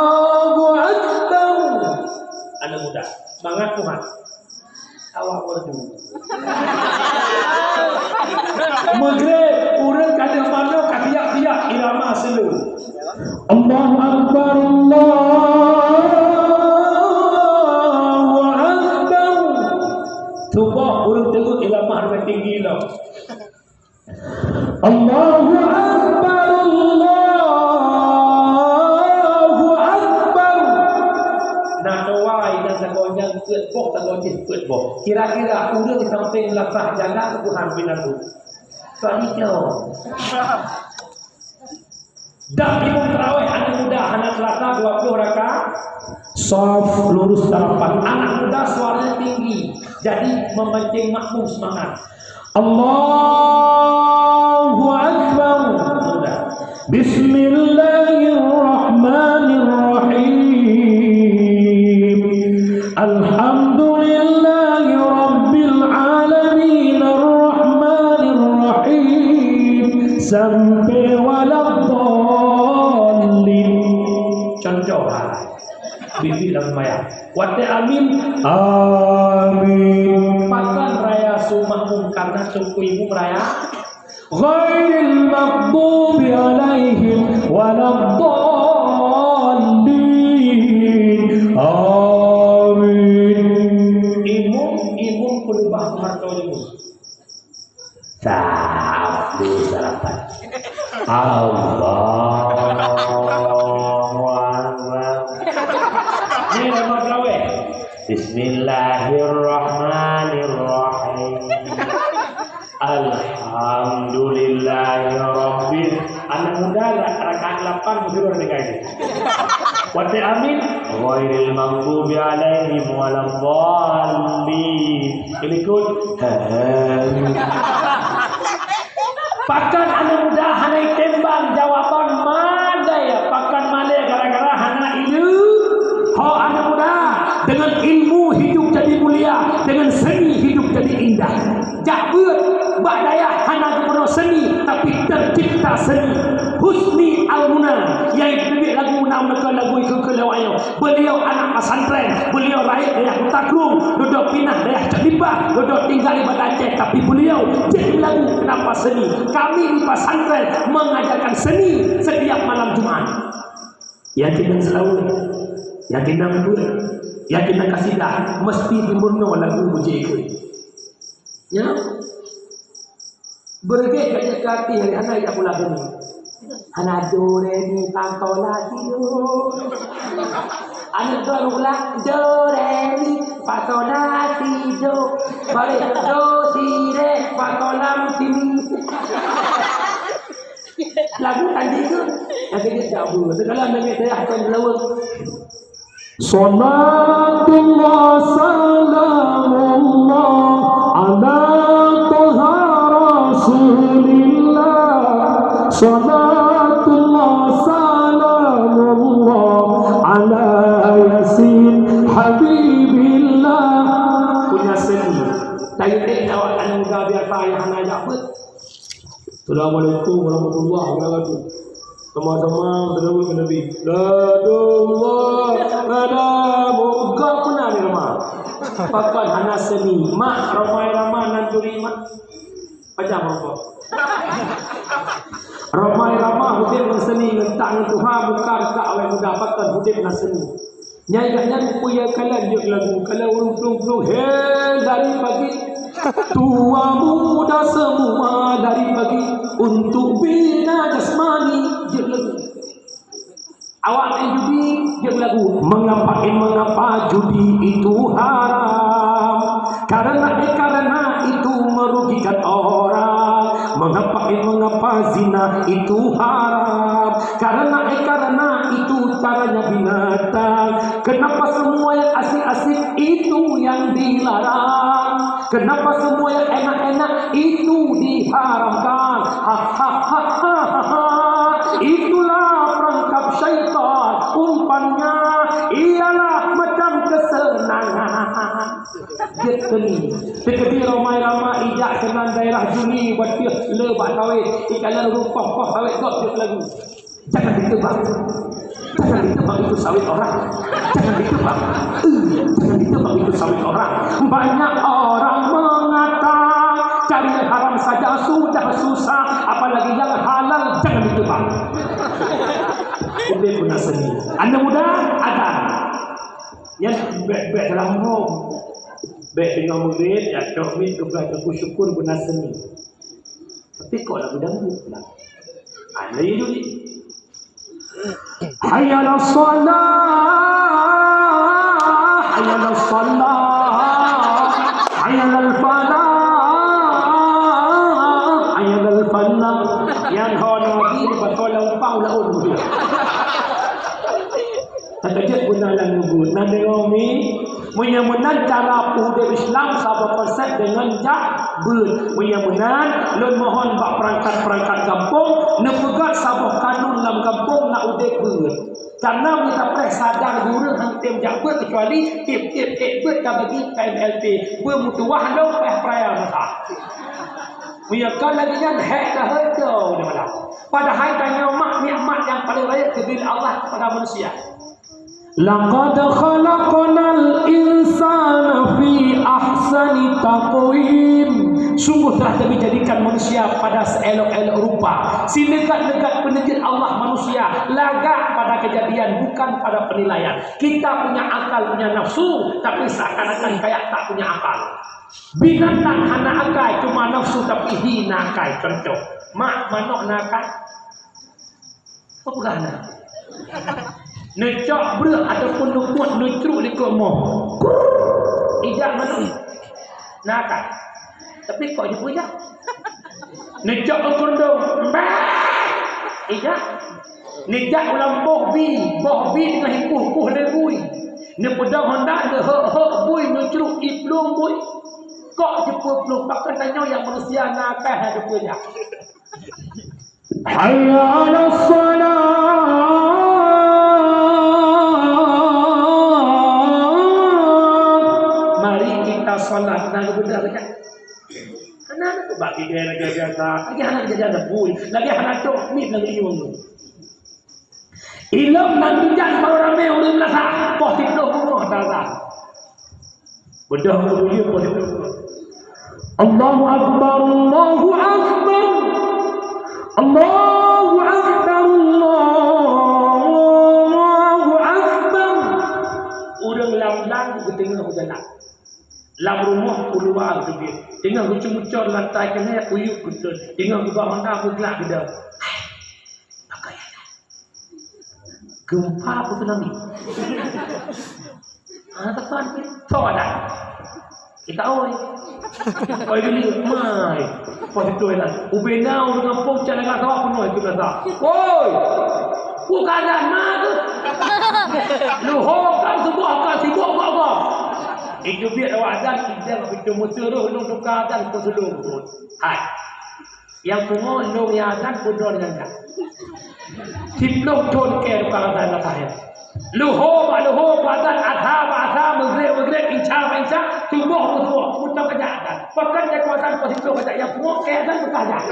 Allahu Akbar. Anak muda, semangat Tuhan. Awak merdu. Maghrib, ureueng ka deuh manoe ka tiak-tiak irama seulu. Allahu Akbar, Allahu Akbar. Suboh ureueng teungeut irama tinggi lom. Allahu Akbar, Allahu Akbar. Na toai nyang sagoe nyan peuet boh, sagoe jih peuet boh. Kira-kira ureueng sampéng lasah jalan Tuhan binatang. Soal hijau. Dan imum tarawih aneuk muda hana seulasa dua puluh rakaat. Saf lurus delapan. Anak muda suaranya tinggi, jadi memancing makmum semangat. Allahu Akbar. Bismillahirrahmanirrahim. Alhamdulillahi rabbil alamin, arrahmanir rahim, sampai waladdallin. Contoh, ha. Bibi lam mayang. Watèe amin, amin. Pakon raya su makmum karena teungku imum raya. Ghairil maghdubi alaihim waladdallin. Amin. Imum, imum peulubah hareuta imum. Saf, dua, salapan. Allahu Akbar. Ni nama gawe. Bismillahirrahmanirrahim. Alhamdulillahirabbil. Anak muda lah, rakaat lapan betul dengan ini. Watèe amin, ghairil maghdubi alaihim waladdallin. Ikut. Pakon aneuk muda hana tembang jawaban malèe, pakon malèe gara-gara hana ileu. Ho aneuk muda, dengan ilmu hidup jadi mulia, dengan seni hidup jadi indah. Jak beuet bak dayah hana geupeureunoe seni, tapi tercipta seni. Husni Al-Muna, nyang teubiet lagu na meuneuka lagu ikeu-ikeu lewat nyoe. Beliau anak pesantren, beliau rakyat dayah Kuta Krueng, dudoe pinah dayah Cot Limbah, dudoe tinggai di Banda Aceh, tapi beliau jadi lagu kenapa seni. Kami di pesantren mengajarkan seni setiap malam Jumat. Yakin dan selawat, yakin dan beuet, yakin dan kasidah, mesti dimeurunoe lagu beujiku. Ya? Beureuguek ka jeuet keu até hari hana jak pula keunoe. Hana do re mi fa so la si do. Aneuk droe meugulang do re mi fa so la si do. Bareh do si re fa so la si mi. Lagu kan jih tu. Lagèe jih tak bu. Segala nenek dayah kan lawa. Salatullah salamullah ala Taha Rasulillah. Salatullah salamullah ala Yasin Habibillah. Punya seni. Tayu dek awak aneuk muda biasa nyang hana jak beuet. Assalamualaikum warahmatullahi wabarakatuh. Sama-sama bersama Nabi. Ladullah, ladamu. Gak pernah ni ramah. Pakon hana seni. Mak, ramai ramah nan turi mak. Pajak rokok. Ramai ramah udép ngon seni, ngon tak ngon tuha, bukan tak awet muda, pakon udép ngon seni. Nyai gobnyan peue kalon jeuet lagu, kalon ureueng plueng-plueng, he, dari pagi. Tua muda semua dari pagi untuk bina jasmani, jeuet lagu. Awak main judi, jeuet lagu. Mengapa, eh, mengapa judi itu haram? Karena, eh, karena itu merugikan orang. Mengapa, eh, mengapa zina itu haram? Karena, eh, karena itu caranya binatang. Kenapa semua yang asik-asik itu yang dilarang? Kenapa semua yang enak-enak itu diharamkan? Ha, ha, ha, ha, ha, ha. Itulah perangkap syaitan. Umpannya ialah macam kesenangan. Jeuet seni. Teukeudi ramai-ramai ijak keunan daerah judi, batéh le bak sawét, ikalon ureueng poh-poh sawét gob jeuet lagu. Jangan ditebang. Jangan ditebang itu sawit orang. Jangan ditebang. Eh, jangan ditebang itu sawit orang. Banyak orang mengata cari yang haram saja sudah susah, apalagi yang halal jangan ditebang. Udép guna seni. Aneuk muda ada. Nyan bèk-bèk dalam hom. Bèk teungoh meugrib, ya, cok miet keubah teungku syukur guna seni. Tapi kok lagu dangdut pula? Ada ya dulu. Hayya 'alas shalah, hayya 'alas shalah, hayya 'alal falah, hayya 'alal falah. Nyang ho Nabi di bakau lampau laun. Takajut guna lam nubut. Nah, deungoe mi, meunyoe meunan cara udeb Islam saboh konsep deungon jak beuet. Meunyoe meunan, lôn mohon bak peurangkat-peurangkat gampông, neupeugöt saboh kanun lam gampông na udeb beuet. Karena meunyoe tapreh sadar ureueng han tem jak beuet, keucuali tiep-tiep ék beuet tabagi K M L P, beumeutuwah lom payah peuraya masa. Meunyoe kon lagèe nyan, hék dahôi dong di malam. Padahai tanyoe mak, nikmat nyang paleng rayeuk geubri lé Allah kepada manusia. Laqad khalaqnal insana fi ahsani taqwim. Sungguh telah Kami jadikan manusia pada seelok-elok rupa. Sineugöt-neugöt peuneujeuet Allah manusia lagak pada kejadian, bukan pada penilaian. Kita punya akal, punya nafsu, tapi seakan-akan kayak tak punya akal. Binatang hana akai, cuma nafsu, tapi hi na akai. Contoh, mak, manok na akai? Peugah na. Neucok breueh ataupun neukuet neucruk likot moh. Ijak manok na akai. Tapi kok jipeujak? Neucok u keureudoeng. Mbah! Ijak. Neujak u lampôh bi, boh bi teungoh ipuh-puh lé bui. Neupeudong honda, neuhok-hok bui, neucruk i plueng bui. Kok jiplueng-plueng, pakon tanyoe nyang manusia na akai hana jiplueng nyan? Hayya 'alas shalah. Mari kita salat. Nah, beutôi kan? Keunan bak idéh lagèe biasa, lagèe hana jajan bui, lagèe hana cok mit lagèe nyoe. Ilom nan tujan baru ramé ureueng meunasah, poh siplôh beungoh tara. Beudôh ureueng poh siplôh beungoh. Allahu Akbar, Allahu Akbar. Allahu Akbar, Allahu Akbar. Ureueng lam-lam geuteungoh u jalan. Lam rumoh u luwa teubiet. Teungoh geucumucor lantai keuneuk uyuek geuteun. Teungoh geuba mata beuglak geuda. Pakaian. Gempa apa tsunami? Ah, takon. Tho dah. Kita oi. Oi dulu, mai. Pas itu enak. Ubena urang kampung cak lagak sawak penuh itu rasa. Woi. Bukan dah na tu. Luho kau sebuah kau sibuk kau kau. Itu biar awak azan, kita itu musuh tu, lu tukar azan ke seluruh. Hai. Nyang pungo lôn nyang azan pudon nyang dah. Siplôh thôn keu tukang azan dah kaya. Luho bak luho kuazan, asa bak asa, meugréb bak meugréb, insya bak insya, suboh bak suboh, mutom kajak azan. Pakon jak kuazan, pukul siplôh kajak, nyang pungo keu azan beukah jak.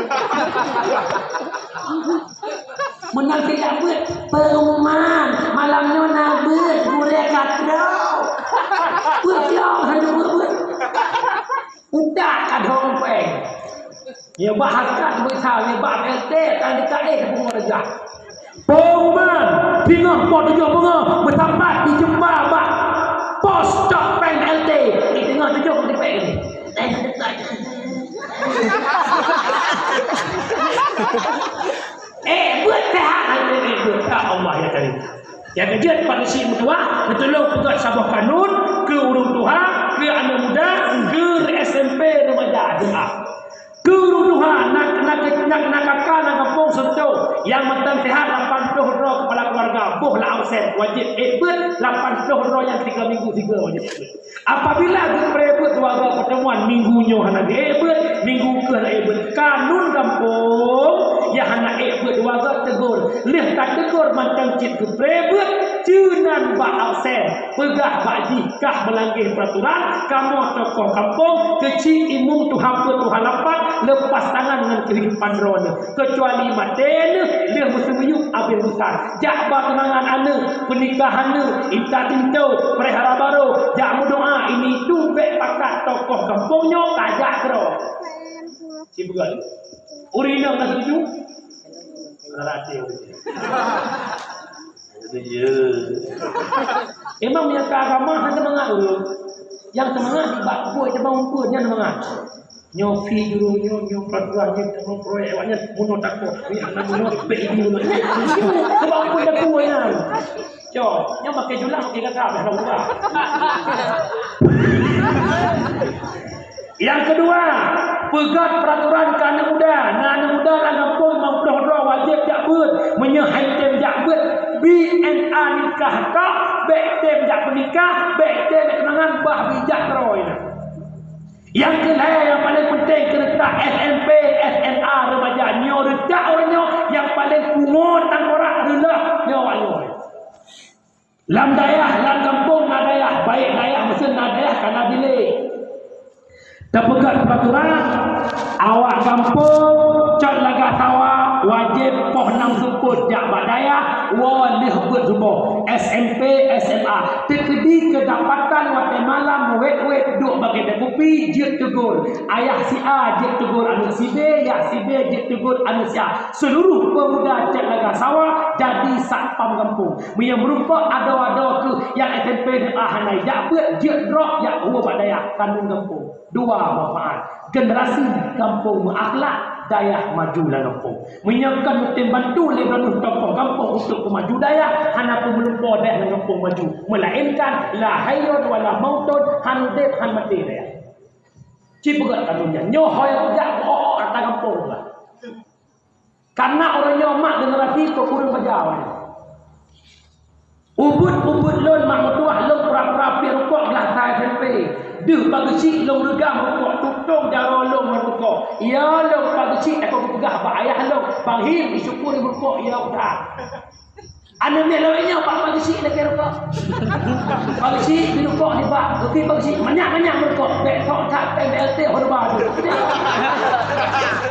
Meunan keu jak beuet, pengumuman, malam nyoe na beuet, gurèe ka troh. Beuet nyoe, hana beuet-beuet. Utak ka dong péng. Nyoe bah hareukat meusa, nyoe bah B L T, tan deuka éh pungo reuga. Pengumuman, singoh poh tujoh beungoh, meusapat di Jeumpa bak pos cok péng L T. Di teungoh tujoh di péng ni. Eh, buet sehat, eh, buet. Ya Allah, ya Karim. Nyang keujeuet, Pak Geuchik meutuah, neutulông peugöt saboh kanun keu ureueng tuha, keu aneuk muda, keu S M P, remaja, S M A. Keu ureueng tuha, na, na, na, na kaka lam gampông seutôt, nyang mantong sehat lapan ploh droe keupala keuluwarga, boh la absen, wajéb ék beuet lapan ploh droe nyang tiga minggu tiga wajéb ék beuet. Apabila geupreh beuet dua goe pertemuan, minggu nyoe hana geuék beuet, minggu keu hana ék beuet, kanun gampông nyang hana ék beuet dua goe teugor. Lheueh tateugor mantong cit geupreh beuet, ceunan bak absen. Peugah bak jih kah meulangge peuraturan, kamoe tokoh gampông, keuchik imum tuha peuet tuha lapan, lepas tangan ngon keuhidupan droeneuh. Keucuali maté neuh lheueh meuseumiyueb abéh meusan. Jak ba tunangan aneuk, peunikahan neuh, intat intot, peulihara barô, jak meudoa, ini tu bèk pakat tokoh gampông nyoe tajak keudroe. Sibeugöt. Ureueng inong na setuju? Ada hati ureueng. Setuju. Emang nyang ka agama hana seumangat ureueng. Nyang seumangat di bak buet, di bak umpun, nyan seumangat. Nyoe fi juru nyoe, nyoe peraturan nyoe, nyoe proyek awak nyan, bunoe takot. Ni anak bunoe, bek ini bunoe. Sebab apa dah tua nyan? Cok, nyoe makai julak, makai gata, dah ubah. Yang kedua, peugöt peraturan keu aneuk muda. Na aneuk muda lam gampông limong ploh droe wajéb jak beuet. Meunyoe han tem jak beuet, B N A nikah ka, bek tem jak peunikah, bek tem tunangan, bah bijak droe nyan. Nyang keulhèe nyang paleng peunteng keu reutah S M P, S M A remaja. Nyoe reutah uroe nyoe nyang paleng pungo tangkorak reuloh nyoe awak nyoe. Lam dayah, lam gampông na dayah, baik dayah meusén na dayah ka na bilék. Teupeugöt peuraturan, awak gampông Cot Lagak Sawa wajéb poh nam seupôt jak bak dayah woe lheueh beuet suboh, S M P, S M A. Teukeudi keudapatan watèe malam wét-wét duek bak keudè kupi jeuet teugor. Ayah si A jeuet teugor aneuk si B, yah si B jeuet teugor aneuk si A. Seuluruh peumuda Cot Lagak Sawa jadi satpam gampông. Meunyoe meurumpok adoe-adoe keuh nyang S M P S M A hana jak beuet, jeuet droe jak hue bak dayah kandông gampông. Dua manfaat. Generasi gampông meuakhlak, dayah maju lam gampông. Meunyoe kon meutem bantu lé droeneuh tokoh gampông untuk peumaju dayah, hana peumeurumpok dayah lam gampông maju. Meulainkan la hayyun wa la mautun, han udép han maté dayah. Ci peugöt kandông nyan. Nyoe ho nyang peugah keu ôk-ôk ata gampông lah. Karena ureueng nyoe mak generasi keu ureueng bajau. Ubeut-ubeut lôn mak meutuah lôn pura-pura piep rukok glah sa S M P. Deuh pageuchik lôn reugam rukok, tutong jaroe lôn ngon rukok. Ya lôn pageuchik takot geupeugah bak ayah lôn, "Bang Him, isyukur rukok ya udah." Aneuk miet lawét nyoe bak pageuchik lakèe rukok. Pageuchik di rukok di bak, geuki pageuchik manyak-manyak rukok. Bèk sok that P M L T horba tu.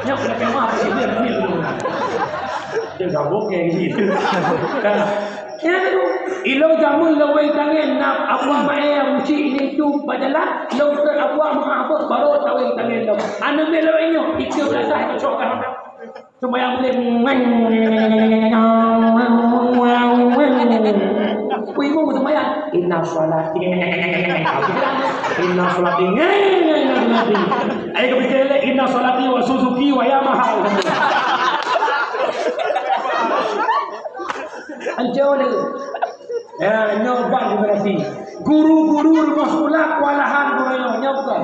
Nyoe kena kemah pageuchik dia miet tu. Dia gabung kayak gitu. Nah, ya tu. Ilong jameun lawét tangen na apa mae musik ni tu bajalan, long ke apa mah apa baru tahu tangen long. Aneuk miet lawét nyoe, itu rasa itu sok kan. Seumayang boleh. Wih, mau seumayang. Inna sholati. Inna sholati. Ayo, kita lihat inna sholati wa Suzuki wa Yamaha. Ancol. Ya, nyoe ban generasi. Guru-guru rumoh sikula kewalahan guru nyoe, nyoe bukan.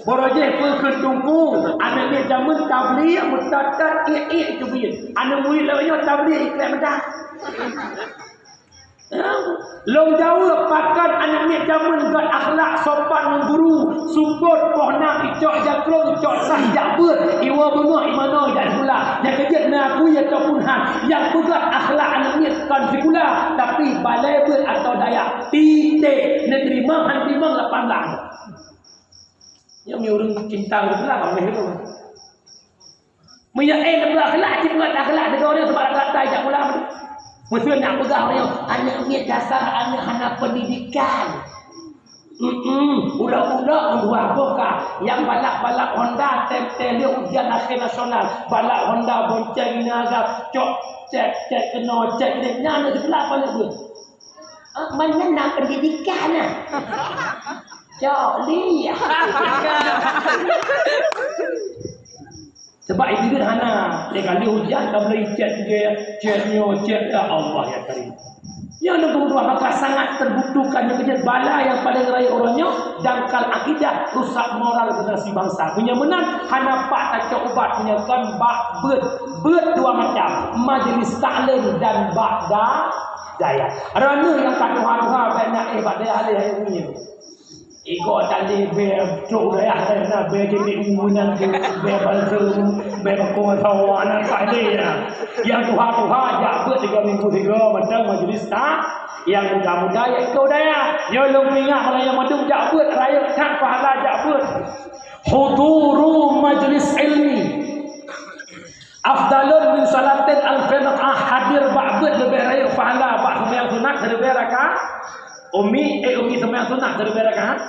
Boro jih peukheun teungku, aneuk miet jameun tabligh meutat-tat iek-iek teubiet. Aneuk murit lawét nyoe tabligh iklek meudat. Lôn jaweueb pakon aneuk miet jameun gét akhlak sopan ngon guru, seupôt poh nam icok jakrong, icok sah jak beuet, iwoe beungoh imanoe jak sikula. Nyang keujeuet na akui ataupun han, nyang peugét akhlak aneuk miet kon sikula, tapi balèe beuet atau dayah. Titik. Neuteurimong han teurimong lapan blah. Nyoe meunyoe ureueng cinta ureueng gelap, aneh tu. Meunyoe éh leubeh akhlak, cit buet akhlak, deungoe ureueng sabab akhlak tai jak pulang. Meuseu nak peugah ureueng nyoe, aneuk miet dasar aneuk hana pendidikan. Mm-mm, udah-udah dua boh ka, nyang balak-balak Honda, tem-tem lé ujian akhé nasional, balak Honda bonceng ina agam, cok, cek, cek keunoe, cek keunoe, nyan aneuk sikula apa aneuk beuet? Ah, mana na pendidikan na? Cok li. Sebab itu kan hana. Dia kali ujian, tak boleh cek dia, cek nyo, cek ya Allah ya Karim. Yang nombor dua, maka sangat terbutuhkan yang kejadian bala yang paling raya orang nyo, dangkal akidah, rusak moral generasi bangsa. Punya menang, hana pak tacok ubat, punya kan bak bet, bet dua macam, majlis taklim dan bak da-, dayah. Rana yang tak tuha-tuha, banyak eh, bak dayah leh, eh, punya. Iko tadi bèe trok dayah na bèe jadi unan tu, bèe balsem, bèe bakong sawa na tadi ya. Yang tuha-tuha jak beuet tiga minggu tiga macam majlis tak, yang muda-muda ya iko dayah. Nyo lôn ingat malah yang mandum jak beuet, rayeuk that pahala jak beuet. Huduru majlis ilmi. Afdalun min salatin alfi rak'ah, hadir bak beuet leubeh rayeuk pahala bak seumayang sunat siribèe rakaat. Umi, eh, umi seumayang sunat siribèe rakaat.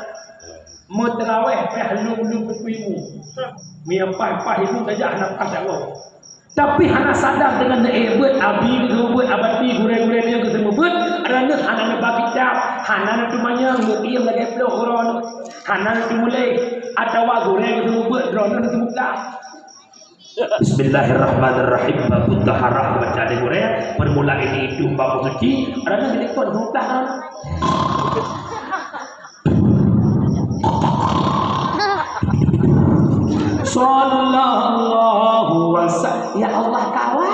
Meutaraweh pih lom-lom peuet ribu. Meuimpah-impah ribu saja hana paih Allah. Tapi hana sadar deungon neuék beuet, abi geuseumeubeuet, abati, gurèe-gurèe nyoe geuseumeubeuet, droeneuh hana neuba kitab, hana neuteumanyong, neukiem lagèe ploh uroe nyoe, hana neuteumulèe. Atawa gurèe geuseumeubeuet, droeneuh geuseumeubeuet. Bismillahirrahmanirrahim. Babut taharah baca di gurèe. Permulaan ini itu bab suci. Ada geuseumeubeuet, geuseumeubeuet. Sallallahu wa sa-, ya Allah, kawa.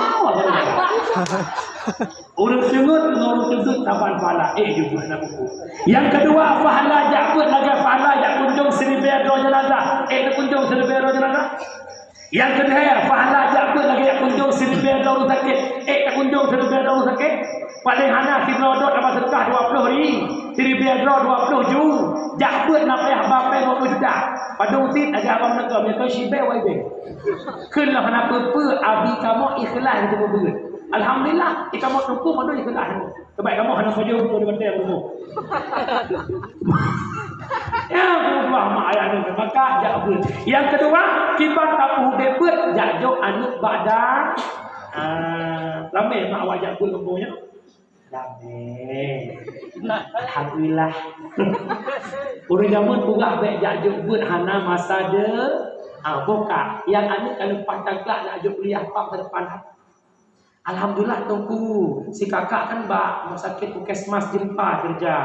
Ureueng teungeut ngon ureueng teungeut saban pahala, eh, jumlah na buku. Nyang keudua, pahala jak beuet lagèe pahala jak kunjong siribèe droe jeunazah, eh, kunjong siribèe droe jeunazah. Nyang keulhèe, pahala jak beuet lagèe jak kunjong siribèe droe ureueng sakét, eh, kunjong siribèe droe ureueng sakét. Paléng hana sidroe dot haba seudeukah dua ploh ri, siribèe droe dua ploh ju, jak beuet na payah ba pèng dua ploh juta. Padum cit aja abang neugom, nyan keu sibèe wai bèe. Kheun lôn hana peue-peue, abi kamoe ikhlaih geuseumeubeuet. Alhamdulillah, di kamoe teungku mandum ikhlaih. Sabab kamoe hana pajoh beutôi di batèe rumoh. Ya, Allah, mak ayah ni, maka jak beuet. Nyang keudua, kiban tapeuudép beuet, jak jok aneuk bak da-, ah, ramè mak awak jak beuet kampung nyan. Damé. Alhamdulillah. Ureueng jameun peugah bèk jak jok beuet hana masa de-, ah, boh ka. Nyang aneuk ka leupah tangkak nak jok kuliah pam depan. Alhamdulillah, Teungku. Si kakak kan bak rumah sakit Puskesmas Jeumpa keureuja.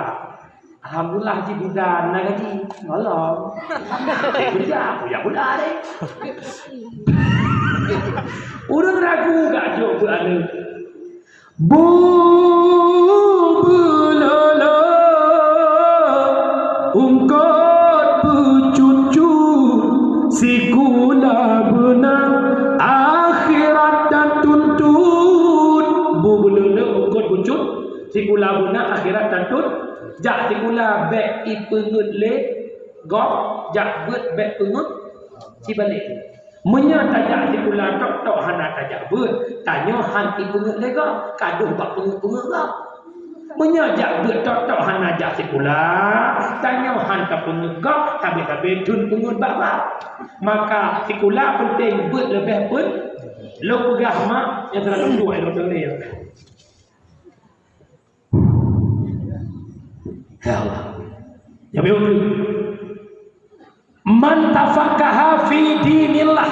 Alhamdulillah, jibudan na gaji. Nolong. Keureuja, kuliah bulan deh. Ureueng ragu jak jok beuet aneuk. Bu beulolo, eungkôt beucut-cut, sikula beuna akhirat tatuntut. Bu beulolo, eungkôt beucut, sikula beuna akhirat tatuntut. Jak sikula bèk ipeungeuet lé gob, jak beuet bèk peungeuet sibalek. Meunyoe tajak sikula tok-tok hana tajak beuet, tanyoe han ipeungeuet lé gob, ka deuh bak peungeuet-peungeuet gob. Meunyoe jak beuet tok-tok hana jak sikula, tanyoe han tapeungeuet gob, habéh-habéh thon peungeuet bak gob. Maka sikula peunteng, beuet leubeh peunteng. Lôn peugah mak nyang teulah lôn tuwoe lôn tuwoe. Ya Allah. Ya, betul. Man tafaqaha fi dinillah,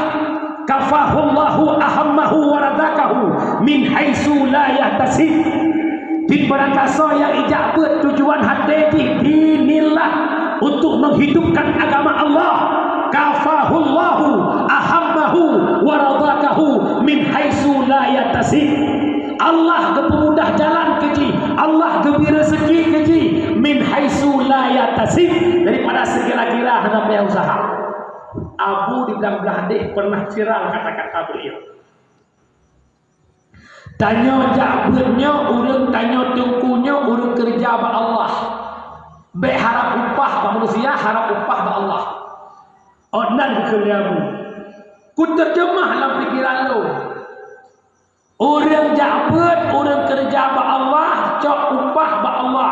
kafahullahu ahammahu wa razaqahu min haitsu la yahtasib. Di barangkasoe nyang ijak beuet tujuan até jih dinillah, untuk menghidupkan agama Allah, kafahullahu ahammahu wa razaqahu min haitsu la yahtasib. Allah geupeumudah jalan keu jih, Allah geubri reuzeki keu jih, min haitsu la yahtasib, daripada sikira-kira hana payah useuha. Abu di blang-blang hadeh pernah viral kata-kata beliau. Tanyoe jak beuet nyoe, ureueng tanyoe teungku nyoe, ureueng keureuja bak Allah. Bèk harab upah bak manusia, harab upah bak Allah. Ôt nan geukheun lé Abu. Kuteujeumah lam pikeran lôn. Ureueng jak beuet, ureueng keureuja bak Allah, cok upah bak Allah.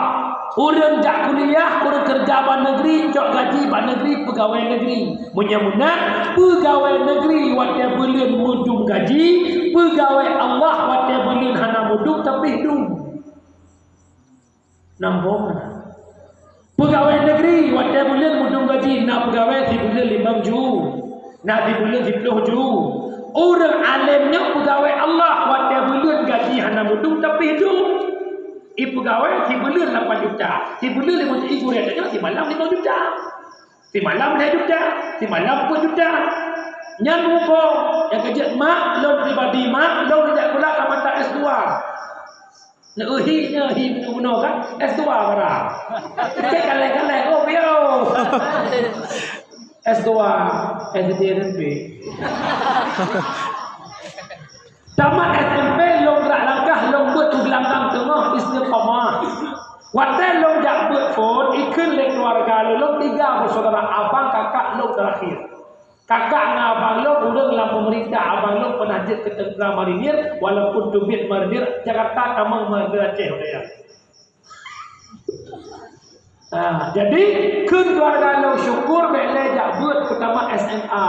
Ureueng jak kuliah, ureueng keureuja bak neugri, cok gaji bak neugri, peugawèe neugri. Meunyoe meunan, peugawèe neugri watèe buleuen meudum gaji, peugawèe Allah watèe buleuen hana meudum tapi dum. Nambong na. Peugawèe neugri watèe buleuen meudum gaji, na peugawèe sibuleuen limong ju, na sibuleuen siploh ju. Ureueng além nyoe peugawèe Allah watèe buleuen gaji hana meudum tapi dum. Ipeugawèe sibuleuen lapan juta, sibuleuen limong juta, ibu raya nyoe simalam limong juta. Simalam lhèe juta, simalam peuet juta. Nyan muphom, nyang keujeuet mak lôn pribadi, mak lôn jak sikula ka mantong S dua. Neuhi, neuhi bunoe-bunoe kan, S dua bara. Cek kaleng-kaleng, oh, piye. S dua, S D S M P. Tamat S M P, lôn gerak langkah, lôn beuet u Geulanggang Teungoh, istiqamah. Watèe lôn jak beuet phôn, ikheun lé keuluwarga lôn, lôn tiga beusaudara, abang, kakak lôn terakhir. Kakak ngon abang lôn ureueng lam peumeurintah, abang lôn peunah jeuet keu teuntra marinir, walaupun teubiet marinir Jakarta tamong marinir Aceh, udah ya. Nah, jadi kheun keuluwarga lôn syukur bèk lé jak beuet peutamat S M A.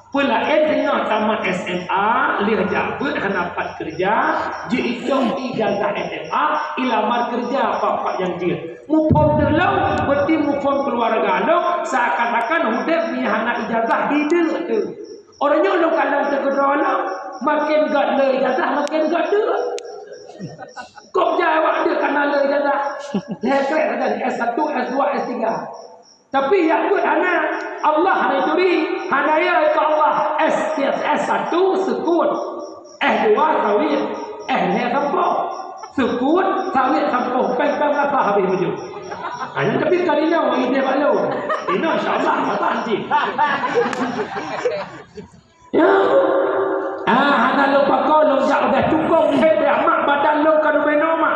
Peulaén singoh tamat S M A, lheueh jak beuet hana pat keureuja, jiitong ijazah S M A, ilamar keureuja pat-pat nyang jeuet. Muphom teulông, beuti muphom keuluwarga lông, seakan-akan udép nyang hana ijazah hideue teuh. Uroe nyoe lôn kalon teukeudroe lom, maken gét le ijazah, maken gét deuek. Kok jai awak deuek kana le ijazah? Lhèe krek sagai, S satu, S dua, S tiga. Tapi nyang buet hana, Allah hana turi, hana ya itu Allah. S, S satu sukut, S dua sawiet, S lhèe sampoh. Sukut, sawiet sampoh, peng-peng rasa habis baju. Hanya tapi karina orang ini balu. Ini insya Allah apa nanti. Ya. Ah, hana lôn pakoe lôn jak udah cukong, hei, beuh mak badan lôn ka leubeh noma.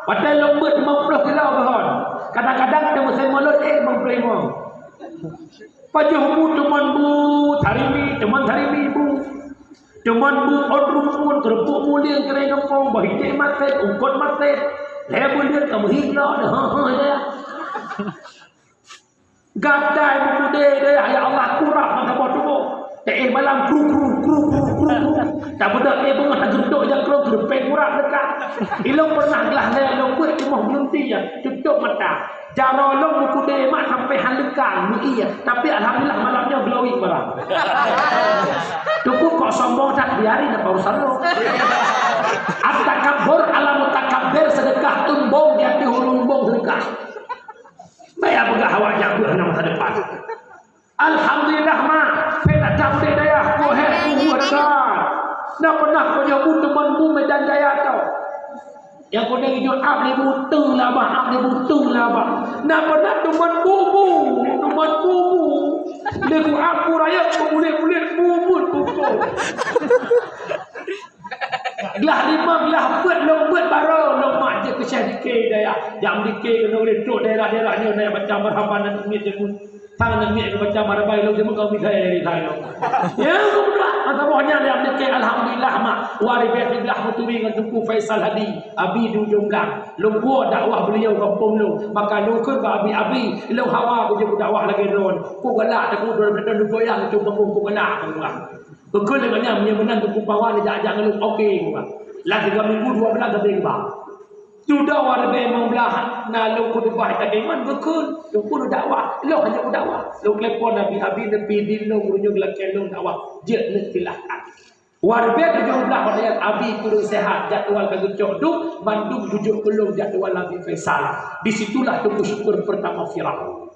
Watèe lôn beuet limong ploh kilo beuhon. Kadang-kadang teuh musém mulod, eh, limong ploh limong. Pajoh bu teumon bu sarimi, teumon sarimi bu. Teumon bu ôn rumpun, keureumpuk mulieng keurai gampông, boh iték maté, ungkot maté. Lhèe buleuen ka meuhina, ha, ha, ya. Gatai meukeudeh deh, ya Allah, kurap mata boh tuboh. Teuéh malam, kru, kru, kru, kru, kru, kru. Tak beudôh, eh, beungoh tageudok jak kru, geupéng kurap dekat. Ilông pernah glah lé, ilông buet cuma berhenti ya, tutup mata. Jaroe lông meukeudeh mak sampai haleukang, meuié. Tapi alhamdulillah malam nyoe glowing barang. Tuku kok sombong tak diari na paurusan lo. At-takabbur ala mutakabbir, sedekah tumbong di ateueh ureueng sombong sedekah. Baya peugah awak jak beuet na masa depan. Alhamdulillah, mak, pih na dam di dayah, ku hé kuwat ka. Na pernah ku nyoe bu teumon bu Medan Jaya tau. Nyang keuneuk jijok ap lé bu teung laba, ap lé bu teung laba. Na pernah teumon bu bu, teumon bu bu. Lé ku ap bu rayeuk, bulet-bulet, bu bu, bu bu. Glah limong, glah peuet, lôn peuet baroe, lôn mak jeuet keu syèh dikée dayah. Jak meudikée keunoe lé trok daerah-daerah nyoe, na baca marhaban aneuk miet jameun. Sang aneuk miet baca marhaban, lôn jameun kau misai dari saya. Ya, betul. Masa boh nyan jak meudikée, alhamdulillah, mak. Waréh bèk glah meuturi ngon Teungku Faisal Hadi, Abi di Ujong Gang. Lôn puwoe dakwah beliau gampông lôn. Maka lôn kheun bak Abi, "Abi, lôn hawa beujeuet dakwah lagèe droen." Ku galak, Teungku, droen beutôi lôn goyang, lôn cuma ku galak, ku galak. Beukheun lé gobnyan, meunyoe meunan Teungku Pawan jak-jak ngon lôn, oke, geuba. Lam tiga minggu, dua bulan, sabe geuba. Sudah waréh bèk limong blah, na lôn khutubah takriban, beukheun, Teungku lôn dakwah, lôn hana dakwah. Lôn telepon Abi, Abi neupidin lôn, ureueng nyoe geulakèe lôn dakwah, jeuet neusilahkan. Waréh bèk tujoh blah watèe nyan Abi kureueng sehat, jadwal ka geucok duek, mandum geujok keu lôn jadwal Abi Faisal. Di situlah Teungku Syukur pertama viral.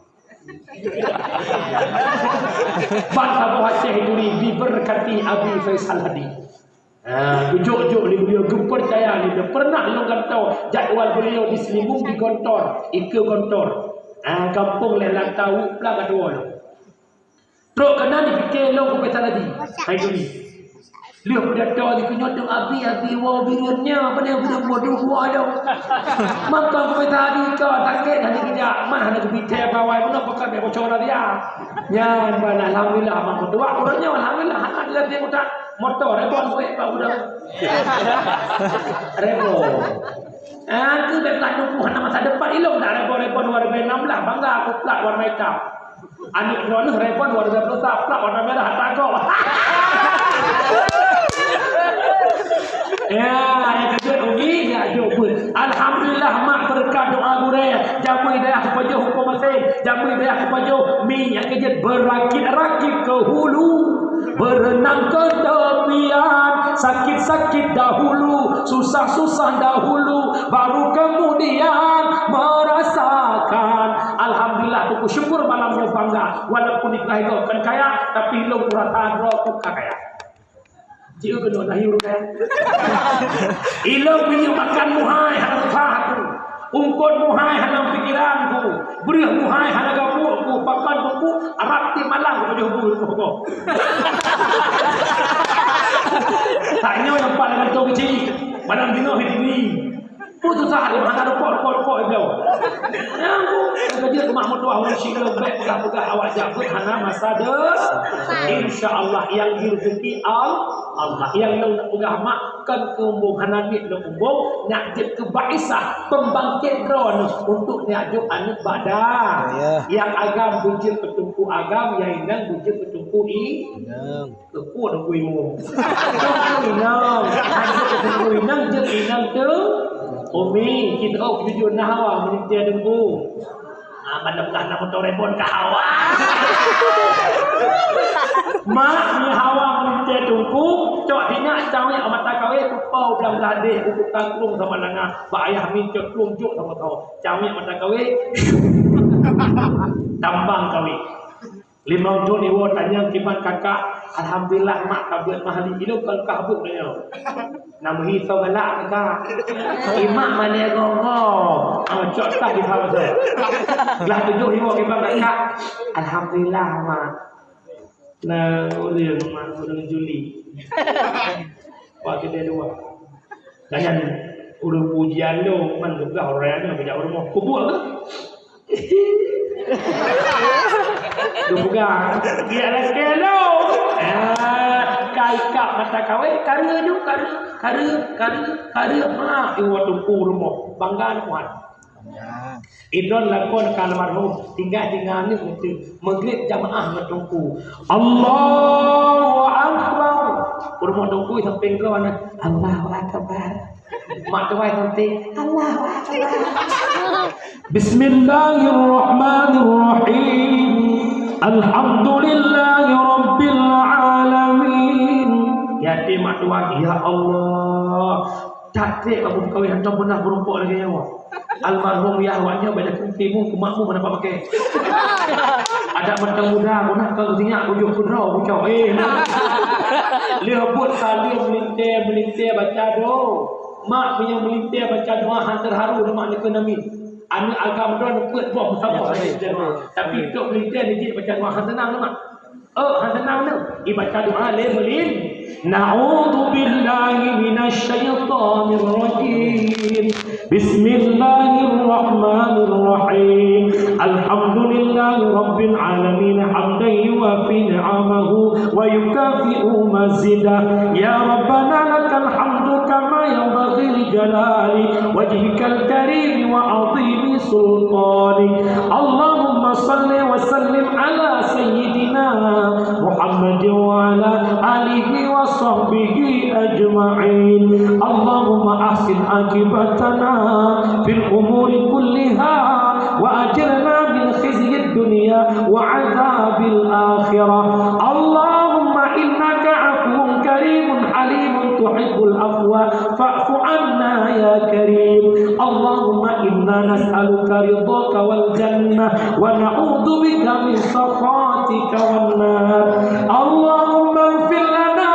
Ban saboh Aceh Duri diberkati Abi Faisal Hadi. Ha, geujok-jok lé beliau, geupeucaya lé beliau. Pernah lôn gantoe jadwal beliau di Selimung di Gontor, i keue Gontor. Ha, gampông lé lantau, peue ka tuwoe lôn. Trok keunan jipike lôn Faisal Hadi. Hai Duri. Lheueh pidato jikeunoe teuk Abi, Abi woe bireuen nyoe, pane bireuen bodoh woe lom. Maka Faisal Hadi ka sakét hana geujak, mah hana geubri thèe bawai, meunan pakat bèk boco rahsia. Nyan ban alhamdulillah, mak meutuah ureueng nyoe alhamdulillah, hana geulakèe utak moto, rebon kueh bak udang. Rebon. Ah, keu bèk lah nunggu hana masa depan, ilông dak rebon-rebon dua ribu enam belas, bangga aku plat warna itam. Aneuk droeneuh rebon dua ribu dua puluh satu, plat warna merah, ata gob. Ya, nyang keujeuet umi, ya, jok pun. Alhamdulillah, mak, beureukat doa gurèe. Jamé dayah teupajoh umpama sén, jamé dayah teupajoh mi, nyang keujeuet beurakit-rakit keu hulu. Berenang ke tepian, sakit-sakit dahulu, susah-susah dahulu, baru kemudian merasakan. Alhamdulillah, Teungku Syukur malam nyoe bangga. Walaupun ibrah gob kon kaya, tapi lôn rasa droe ku ka kaya. Jeuet keunoe dah yue kaya. Ilông minyeuk makan muhai hana susah aku. Ungkot muhai hana pikiran ku. Breueh muhai hana gabuek ku. Pakon buku, rab tiep malam ku pajoh bu rumoh gob. Tak nyoe nyang pat lam kantô keuchik. Malam singoh di negeri. Peue susah lé hana rukok, rukok, rukok, iblong. Nyang ku, nyang keujeuet mak meutuah ureueng syedara bèk peugah-peugah awak jak beuet hana masa de-, insya Allah nyang di rezeki Al-, Allah. Nyang lôn peugah mak kon keu umbông hana miet lôn umbông, nyak jeuet keu baisah peumbangkét droeneuh untuk nyak jok aneuk bak da. Ya. Nyang agam beujeuet keu teungku agam, nyang inong beujeuet keu teungku Teungku i, teungku, teungku imum. Teungku inong. Hana teungku inong, jeuet inong tu. Umi, kita oh jujur nah awak meulintèe teungku. Ah, mana bukan nama motor rebon ka hawa. Mak ni hawa meulintèe teungku, cok sinyak cawék mata kawé, kupau blang bladeh, buku tangkung sama langa, bak ayah min cok tlung jok sama kau. Cawék mata kawé. Tambang kawé. Limong thon iwoe tanyong kiban kakak, "Alhamdulillah, mak, ka beuet mahli." Ilôn kon kah beuet meunyoe. Na meuhi soe galak kakak. Imak malèe gogo. Ah, cok tah di bawah tu. Lah tujoh iwoe kiban kakak. "Alhamdulillah, mak." Na ureueng mak, ureueng Juli. Wah, kedai dua. Jangan ureueng pujian lo, man geugah orang nyan bak rumoh. Kubuek ke? Geupeugah, "Biar lagi lo." Ah, kai kap mata kawé, kare ju, kare, kare, kare, kare. Ha, iwoe teungku rumoh. Bangga ni, Tuhan. Idon lakon ka almarhum, tinggai tinggai ni beutôi. Maghrib jamaah ngon teungku. Allahu Akbar. Rumoh teungku sampéng droe na. Allahu Akbar. Mak tuai nanti, "Allahu Akbar." Bismillahirrahmanirrahim. Alhamdulillahi rabbil alamin. Yatim mak tuai, ya Allah. That trép abu kawin hantom beunah beureumpok lagèe nyoe. Almarhum yah awak nyoe beda keu timu keu makmu mana pakai. Ada mantong muda, guna kau sinyak ujung kudro bucok. Eh, nah. Leuh buet saleuem meulintèe, meulintèe baca doa. Mak meunyoe meulintèe baca doa han terharu mak nikeun amin. Aneuk agam droe neupeuet boh meusaboh baca doa. Tapi tok meulintèe nijik baca doa han tenang mak. Oh, han tenang tu. Ibaca doa lé meulin. Na'udzu billahi minasy syaithanir rajim. Bismillahirrahmanirrahim. Alhamdulillahi rabbil alamin, hamdan yuwafi ni'amahu wa yukafi'u mazidah. Ya Rabbana lakal hamdu kama yanbaghi li jalali wajhikal karim wa 'azimi sultanik. Allahumma shalli wa sallim ala sayyidina Muhammad wa ala alihi wa sahbihi ajma'in. Allahumma ahsin aqibatana fil umuri kulliha wa ajirna min khizyid dunya wa adzabil akhirah. Allahumma innaka afuwun karimun halimun tuhibbul afwa fa'fu anna ya karim. Allahumma inna nas'aluka ridhaka wal jannah wa na'udzu bika min sakhatika wan nar. Allahumma ighfir lana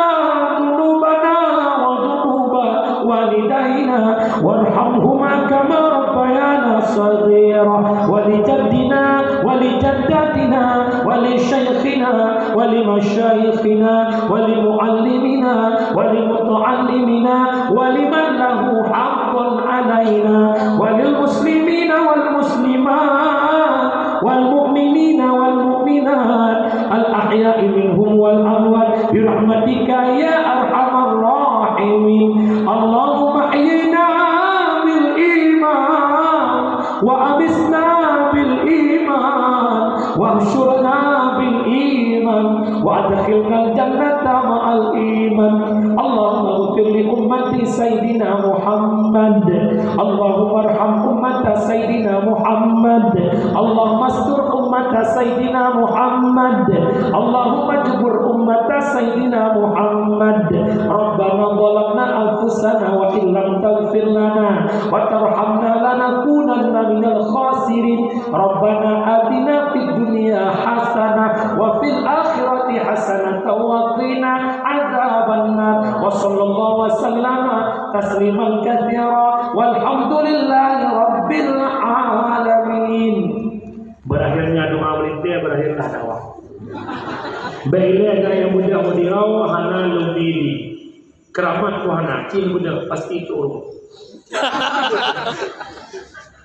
dzunubana wa dzunuba walidaina warhamhuma kama rabbayana shaghira. Wa li jaddina wa li jaddatina wa li syaikhina wa li masyayikhina wa li muallimina wa li muta'allimina wa liman lahu haqqun alaina wa lil muslimina wal muslimat wal mu'minina wal mu'minat al ahya'i minhum wal amwat bi rahmatika ya arhamar rahimin. Allahumma ahyina bil iman wa amisna bil iman, wahsyurna bil iman, wa adkhilnal jannata ma'al iman. Allahumma ighfir li ummati Sayyidina Muhammad. Allahumma arham ummata Sayyidina Muhammad. Allahumma astur ummata Sayyidina Muhammad. Allahumma jbur ummata Sayyidina Muhammad. Rabbana zalamna anfusana wa illam taghfir lana wa tarhamna lanakunanna minal khasirin. Rabbana atina fid dunya hasanah wa fil akhirati hasanatan wa qina adzabannar. Wa sallallahu wa sallama tasliman katsira. Walhamdulillahi rabbil alamin. Berakhirnya doa meulintèe, berakhirlah dakwah. Bèk ilèe na nyang mudah meudiro hana lôn mili. Keuramat Tuhan na, cil beuna pasti turun.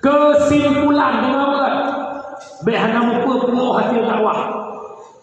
Kesimpulan, deungö beuet. Bèk hana mupeue-peue hasil dakwah.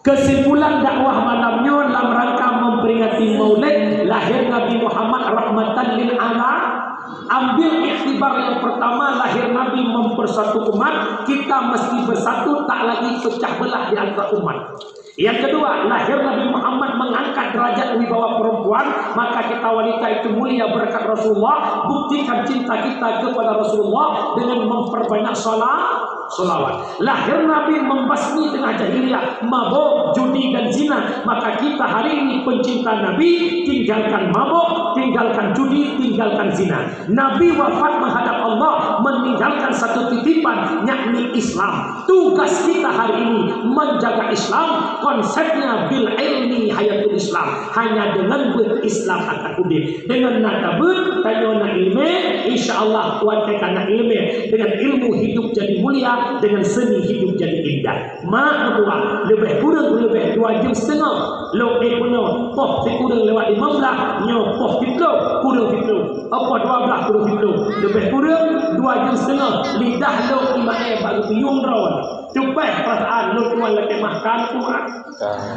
Kesimpulan dakwah malam nyoe lam rangka memperingati Maulid lahir Nabi Muhammad rahmatan lil ala-, Ambil iktibar yang pertama, lahir Nabi mempersatu umat, kita mesti bersatu, tak lagi pecah belah di antara umat. Yang kedua, lahir Nabi Muhammad mengangkat derajat wibawa perempuan, maka kita wanita itu mulia berkat Rasulullah. Buktikan cinta kita kepada Rasulullah dengan memperbanyak salat, salawat. Lahir Nabi membasmi tengah jahiliyah, mabok, judi dan zina. Maka kita hari ini pencinta Nabi, tinggalkan mabok, tinggalkan judi, tinggalkan zina. Nabi wafat menghadap Allah, meninggalkan satu titipan, yakni Islam. Tugas kita hari ini menjaga Islam, konsepnya bil ilmi hayatul Islam. Hanya dengan berislam akan udeb. Dengan na tabeuet, tanyoe na ileumèe, insya Allah watèe ka na ileumèe. Dengan ilmu hidup jadi mulia, dengan seni hidup jadi indah. Mak meutuah, leubeh kureueng leubeh dua jeuem siteungoh. Lôn éh bunoe, poh sikureueng lewat limong blah, nyoe poh siplôh kureueng siplôh. Poh dua blah kureueng siplôh. Leubeh kureueng dua jeuem siteungoh. Lidah lôn imaé bak geutuyueng droe. Teupèh peurasaan lôn tuan lakèe mah kan kuat.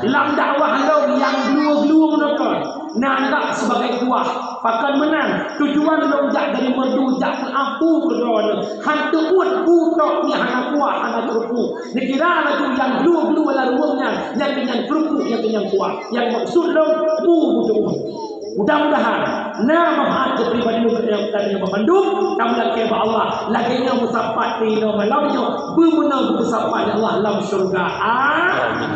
Lam dakwah lôn nyang glue-glue meunoe kon. Na anggab sebagai kuah. Pakon meunan, tujuan lôn jak dari Meureudu jak keu Abu keu droeneuh. Han teuôt bu tok nyang hana kuah, hana keureupuk. Neukira laju nyang glue-glue lam ruweueng nyan, nyan keuh nyang keureupuk, nyan keuh nyang kuah. Nyang maksud lôn, bu beutôi. Mudah-mudahan na manfaat keu pribadi lôn keu tanyoe bandum. Kamoe lakèe bak Allah, lagèe nyoe meusapat di inoe malam nyoe, beumeunoe beumeusapat, ya Allah, lam syurga. Amin.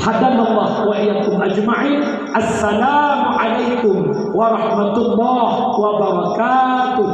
Hadanallah wa iyyakum ajma'in. Assalamualaikum warahmatullahi wabarakatuh.